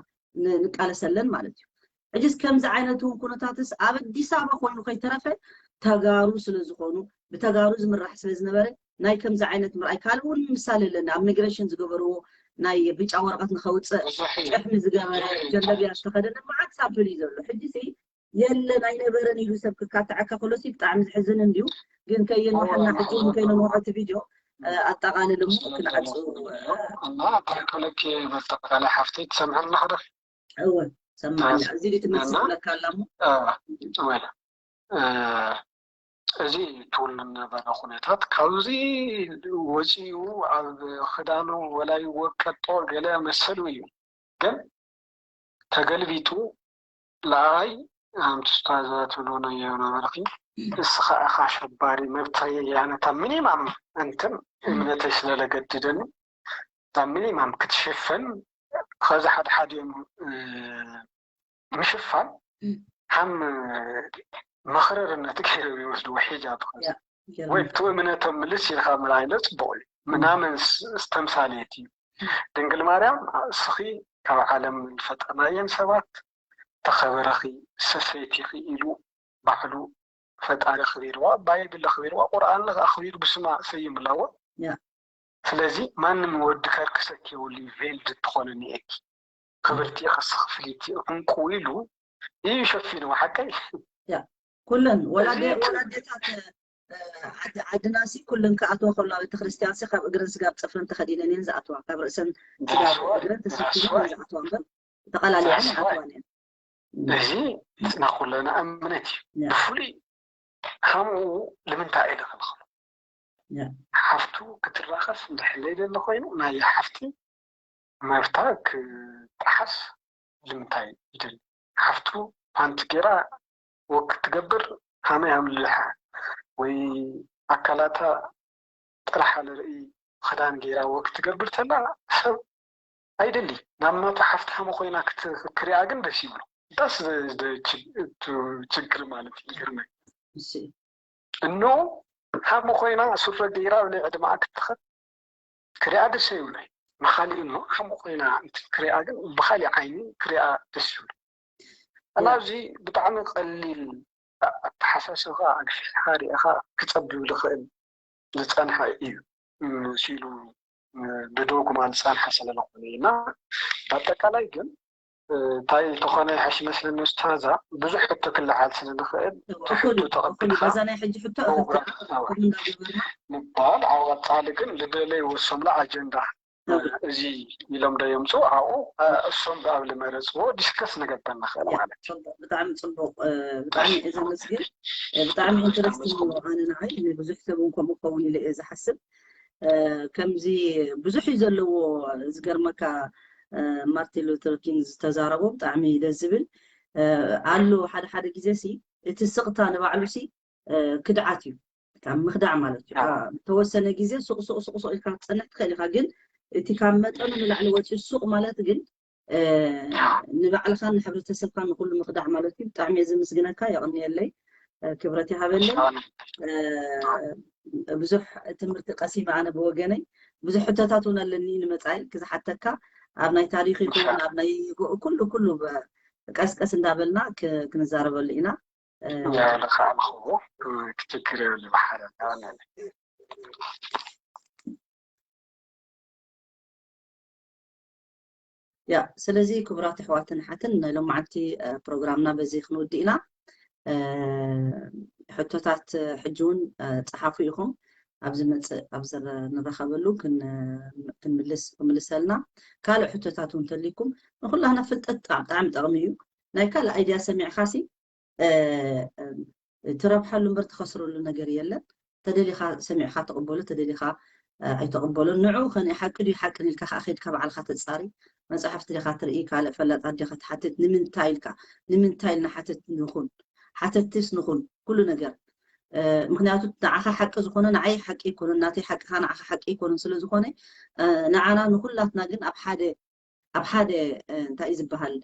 ንቃለሰለን ማለት እዩ ሕጂስ ከምዚ ዓይነት እውን ኩነታትስ ኣብ ኣዲስ ኣበባ ኮይኑ ከይተረፈ ተጋሩ ስለዝኾኑ ብተጋሩ ዝምራሕ ስለዝነበረ ናይ ከምዚ ዓይነት ምርኣይ። ካልእ እውን ምሳሌ ኣለኒ፣ ኣብ ሚግሬሽን ዝገበርዎ ናይ ብጫ ወረቐት ንኸውፅእ ብዙሕ እዩ። ጭሕሚ ዝገበረ፣ ጀለብያ ዝተኸደነ መዓት ሳምፕል እዩ ዘሎ። ሕጂ ሲ የለን ኣይነበረን ኢሉ ሰብ ክካትዐካ ከሎ ሲ ብጣዕሚ ዝሕዝን እንድዩ። ግን ከየንውሐና ሕጂ እውን ከይነንውሖ እቲ ቪድዮ ኣጠቓልል እሞ ክንዓፁ። እና ተረከለኪ መጠቃላይ ሓፍተይ ትሰምዐና ሓደ እወ ሰማዕና እዚ ትምህርቲ ዝብለካ ኣላ እሞ ወላ እዚ ትውል ነበረ ኩነታት ካብዚ ወፂኡ ኣብ ክዳኑ ወላይ ወቀጦ ገለ መሰሉ እዩ። ግን ተገልቢጡ ለኣይ ኣምትስታ እዛ ትብሎ ነየው ነበርኪ እስኻ ኢኻ ኣሸባሪ መብተይ ያነታ ሚኒማም እንትን እምነተይ ስለለገድደኒ እታ ሚኒማም ክትሽፍን ከዚ ሓደ ሓዲኦም ምሽፋን ሃም መኽረርነት ገይሮም ይወስድዎ ሒጃብ ወይ ብቲ እምነቶም ምልስ ኢልካ ምርኣይለ ፅቡቕ እዩ። ምናምን ተምሳሌት እዩ። ድንግል ማርያም እስኺ ካብ ዓለም ዝፈጠርናየን ሰባት ተኸበረኺ ሰሰይቲኺ ኢሉ ባዕሉ ፈጣሪ ኣኽቢርዋ፣ ባይብል ኣኽቢርዋ፣ ቁርኣን ኣኽቢሩ ብስማ ሰይሙላዎ። ስለዚ ማንም ወዲ ከርክሰኪ የብሉ ቬልድ ትኾነ ኒኤኪ ክብርቲ ኢኺ እስኺ ፍልይቲ ዕንቁ ኢሉ እዩ ሸፊንዋ ሓቀይ ኩለን ወላዴታት ዓድና ሲ ኩለን ክኣትዋ ከለዋ ቤተክርስትያን ሲ ካብ እግረን ስጋብ ፅፍረን ተኸዲነን እየን ዝኣትዋ ካብ ርእሰን ስጋብ እግረን ተሰኪመን እየን ዝኣትዋ እምበር ተቐላሊዐን ኣይኣትዋን እየን እዚ ናኩለና እምነት እዩ ብፍሉይ ከምኡ ንምንታይ ኢለ ክልኽሎ ሓፍቱ ክትራኸስ እንድሕለይ ደሎ ኮይኑ ናይ ሓፍቲ መብታ ክጠሓስ ንምንታይ ይደሊ ሓፍቱ ፓንቲ ጌራ ወክ ትገብር ሃመይ ሃምልልሓ ወይ ኣካላታ ጥራሕ ንርኢ ክዳን ጌራ ወክ ትገብር ተላ ሰብ ኣይደሊ ናብ መቶ ሓፍቲ ሃመ ኮይና ክሪኣ ግን ደስ ይብሎ ዳስ ችግር ማለት ይገርመ እኖ ሃመ ኮይና ሱረ ገይራ ብናይ ዕድመኣ ክትኸድ ክሪኣ ደስ ይብሎ ንኻሊእ እኖ ሃመ ኮይና ክሪኣ ግን ብኻሊእ ዓይኒ ክሪኣ ደስ ይብሎ እና ኣብዚ ብጣዕሚ ቀሊል ኣተሓሳስብኻ ኣግፊሕኻ ሪእኻ ክፀብብ ዝኽእል ዝፀንሐ እዩ ሲሉ ብዶግማ ዝፀንሐ ስለዝኾነ እዩ እና ብኣጠቃላይ ግን እንታይ ተኾነ ይሓሽ ይመስለኒ ኡስታዛ ብዙሕ ሕቶ ክለዓል ስለዝኽእል ሕቶ ተቐቢልካ በዛ ናይ ሕጂ ሕቶ ኣፈትካ እንዳገበርና ምባል ኣብ ቀፃሊ ግን ልደለይ ወሶምላ ኣጀንዳ እዚ ኢሎም ዶ የምፅኡ ኣብኡ እሶም ብኣብ ልመረፅዎ ዲስከስ ንገበር ንኽእል ማለት እዩ ብጣዕሚ ፅቡቅ ብጣዕሚ እየ ዘመስግን ብጣዕሚ ኢንተረስቲንግ ኣነ ንዓይ ብዙሕ ሰብ እውን ከምኡ ክኸውን ኢለ እየ ዝሓስብ ከምዚ ብዙሕ እዩ ዘለዎ ዝገርመካ ማርቲን ሉተር ኪንግ ዝተዛረቦ ብጣዕሚ ደስ ዝብል ኣሎ ሓደ ሓደ ግዜ ሲ እቲ ስቕታ ንባዕሉ ሲ ክድዓት እዩ ካብ ምክዳዕ ማለት እዩ ተወሰነ ግዜ ሱቕ ሱቕ ሱቕ ሱቕ ኢልካ ትፀንሕ ትኽእል ኢኻ ግን እቲ ካብ መጠኑ ንላዕሊ ወፂኡ ሱቕ ማለት ግን ንባዕልኻን ንሕብረተሰብካ ንኩሉ ምክዳዕ ማለት እዩ ብጣዕሚ እየ ዝምስግነካ የቕንየለይ ክብረት ይሃበለይ ብዙሕ ትምህርቲ ቀሲመ ኣነ ብወገነይ ብዙሕ ሕቶታት እውን ኣለኒ ንመፃኢ ክዝሓተካ ኣብ ናይ ታሪክ ይኹን ኣብ ናይ ኩሉ ኩሉ ቀስቀስ እንዳበልና ክንዛረበሉ ኢና ያው ለካዕልኽዎ ክትችግር የብሉ ብሓደ ያ ስለዚ ክቡራት ኣሕዋትን ሓትን ናይ ሎማዓንቲ ፕሮግራምና በዚ ክንውድእ ኢና ሕቶታት ሕጂ እውን ፀሓፉ ኢኹም ኣብ ዝመፅእ ኣብ ንረኸበሉ ክንምልስ ክምልሰልና ካልእ ሕቶታት እውን ተሊኩም ንኩላህና ፍልጠት ብጣዕሚ ጠቕሚ እዩ ናይ ካልእ ኣይድያ ሰሚዕካ ሲ ትረብሓሉ እምበር ትኸስረሉ ነገር የለን ተደሊኻ ሰሚዕካ ተቕበሎ ተደሊኻ ኣይተቕበሎን ንዑ ከነ ሓቂ ድዩ ሓቅን ኢልካ ከዓ ከድካ ባዕልካ ተፃሪ መፅሓፍቲ ዲኻ ትርኢ ካልእ ፈላጣት ዲኻ ትሓትት ንምንታይ ኢልካ ንምንታይ ኢልና ሓተት ንኹን ሓተትስ ንኹን ኩሉ ነገር ምክንያቱ ንዓኻ ሓቂ ዝኾነ ንዓይ ሓቂ ኣይኮነን ናተይ ሓቂኻ ንዓኻ ሓቂ ኣይኮነን ስለዝኾነ ንዓና ንኩላትና ግን ኣብ ሓደ ኣብ ሓደ እንታይ እዩ ዝበሃል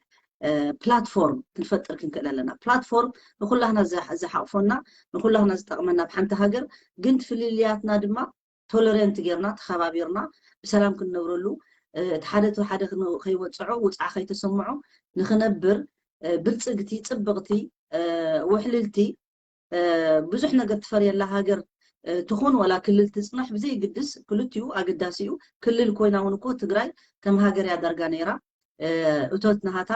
ፕላትፎርም ክንፈጥር ክንክእል ኣለና ፕላትፎርም ንኩላህና ዝሓቕፎና ንኩላህና ዝጠቕመና ኣብ ሓንቲ ሃገር ግን ፍልልያትና ድማ ቶለረንት ጌርና ተኸባቢርና ብሰላም ክንነብረሉ እቲ ሓደ እቲ ሓደ ከይወፅዖ ውፅዓ ከይተሰምዖ ንክነብር ብልፅግቲ ፅብቕቲ ውሕልልቲ ብዙሕ ነገር ትፈርየላ ሃገር ትኹን ዋላ ክልል ትፅናሕ ብዘይግድስ ክልቲኡ ኣገዳሲ እዩ። ክልል ኮይና እውን እኮ ትግራይ ከም ሃገር እያ ዳርጋ ነይራ። እቶት ናሃታ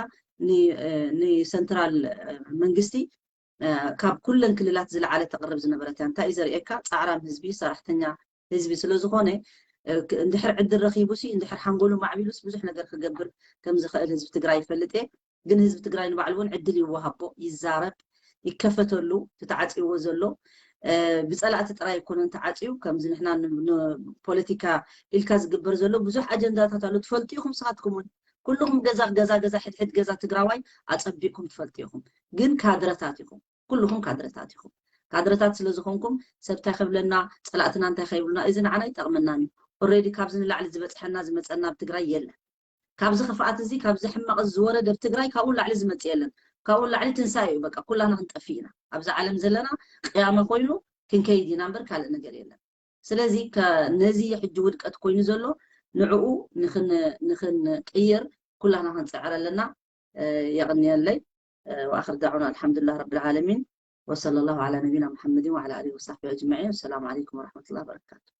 ንሰንትራል መንግስቲ ካብ ኩለን ክልላት ዝለዓለ ተቕርብ ዝነበረት እያ። እንታይ እዩ ዘርእየካ? ፃዕራም ህዝቢ፣ ሰራሕተኛ ህዝቢ ስለዝኾነ እንድሕር ዕድል ረኺቡ ሲ እንድሕር ሓንጎሉ ማዕቢሉስ ብዙሕ ነገር ክገብር ከም ዝኽእል ህዝቢ ትግራይ ይፈልጥ እየ። ግን ህዝቢ ትግራይ ንባዕሉ እውን ዕድል ይወሃቦ፣ ይዛረብ፣ ይከፈተሉ። ተተዓፂዎ ዘሎ ብፀላእቲ ጥራይ ኣይኮነን ተዓፅዩ። ከምዚ ንሕና ፖለቲካ ኢልካ ዝግበር ዘሎ ብዙሕ ኣጀንዳታት ኣሎ። ትፈልጡ ኢኹም ስኻትኩም እውን ኩልኹም ገዛ ገዛ ገዛ ሕድሕድ ገዛ ትግራዋይ ኣፀቢቕኩም ትፈልጡ ኢኹም። ግን ካድረታት ኢኹም፣ ኩልኹም ካድረታት ኢኹም። ካድረታት ስለ ዝኾንኩም ሰብ እንታይ ከብለና፣ ፀላእትና እንታይ ከይብሉና፣ እዚ ንዓና ይጠቕመናን እዩ። ኦልሬዲ ካብዚ ንላዕሊ ዝበፅሐና ዝመፀና ኣብ ትግራይ የለን። ካብዚ ክፍኣት እዚ ካብዚ ሕማቕ ዝወረደ ኣብ ትግራይ ካብኡ ላዕሊ ዝመፅእ የለን። ካብኡ ላዕሊ ትንሳኤ እዩ። በቃ ኩላና ክንጠፍእ ኢና። ኣብዚ ዓለም ዘለና ቅያማ ኮይኑ ክንከይድ ኢና እምበር ካልእ ነገር የለን። ስለዚ ነዚ ሕጂ ውድቀት ኮይኑ ዘሎ ንዕኡ ንኽንቅይር ኩላና ክንፅዕር ኣለና። የቕንየለይ። ወኣኽር ዳዕዋና ኣልሓምዱሊላህ ረብል ዓለሚን ወሰለ ላሁ ዓላ ነቢና ሙሓመድን ወዓላ ኣሊሂ ወሳሕቢሂ ኣጅመዒን። ወሰላሙ ዓለይኩም ወረሕመቱላሂ ወበረካቱ።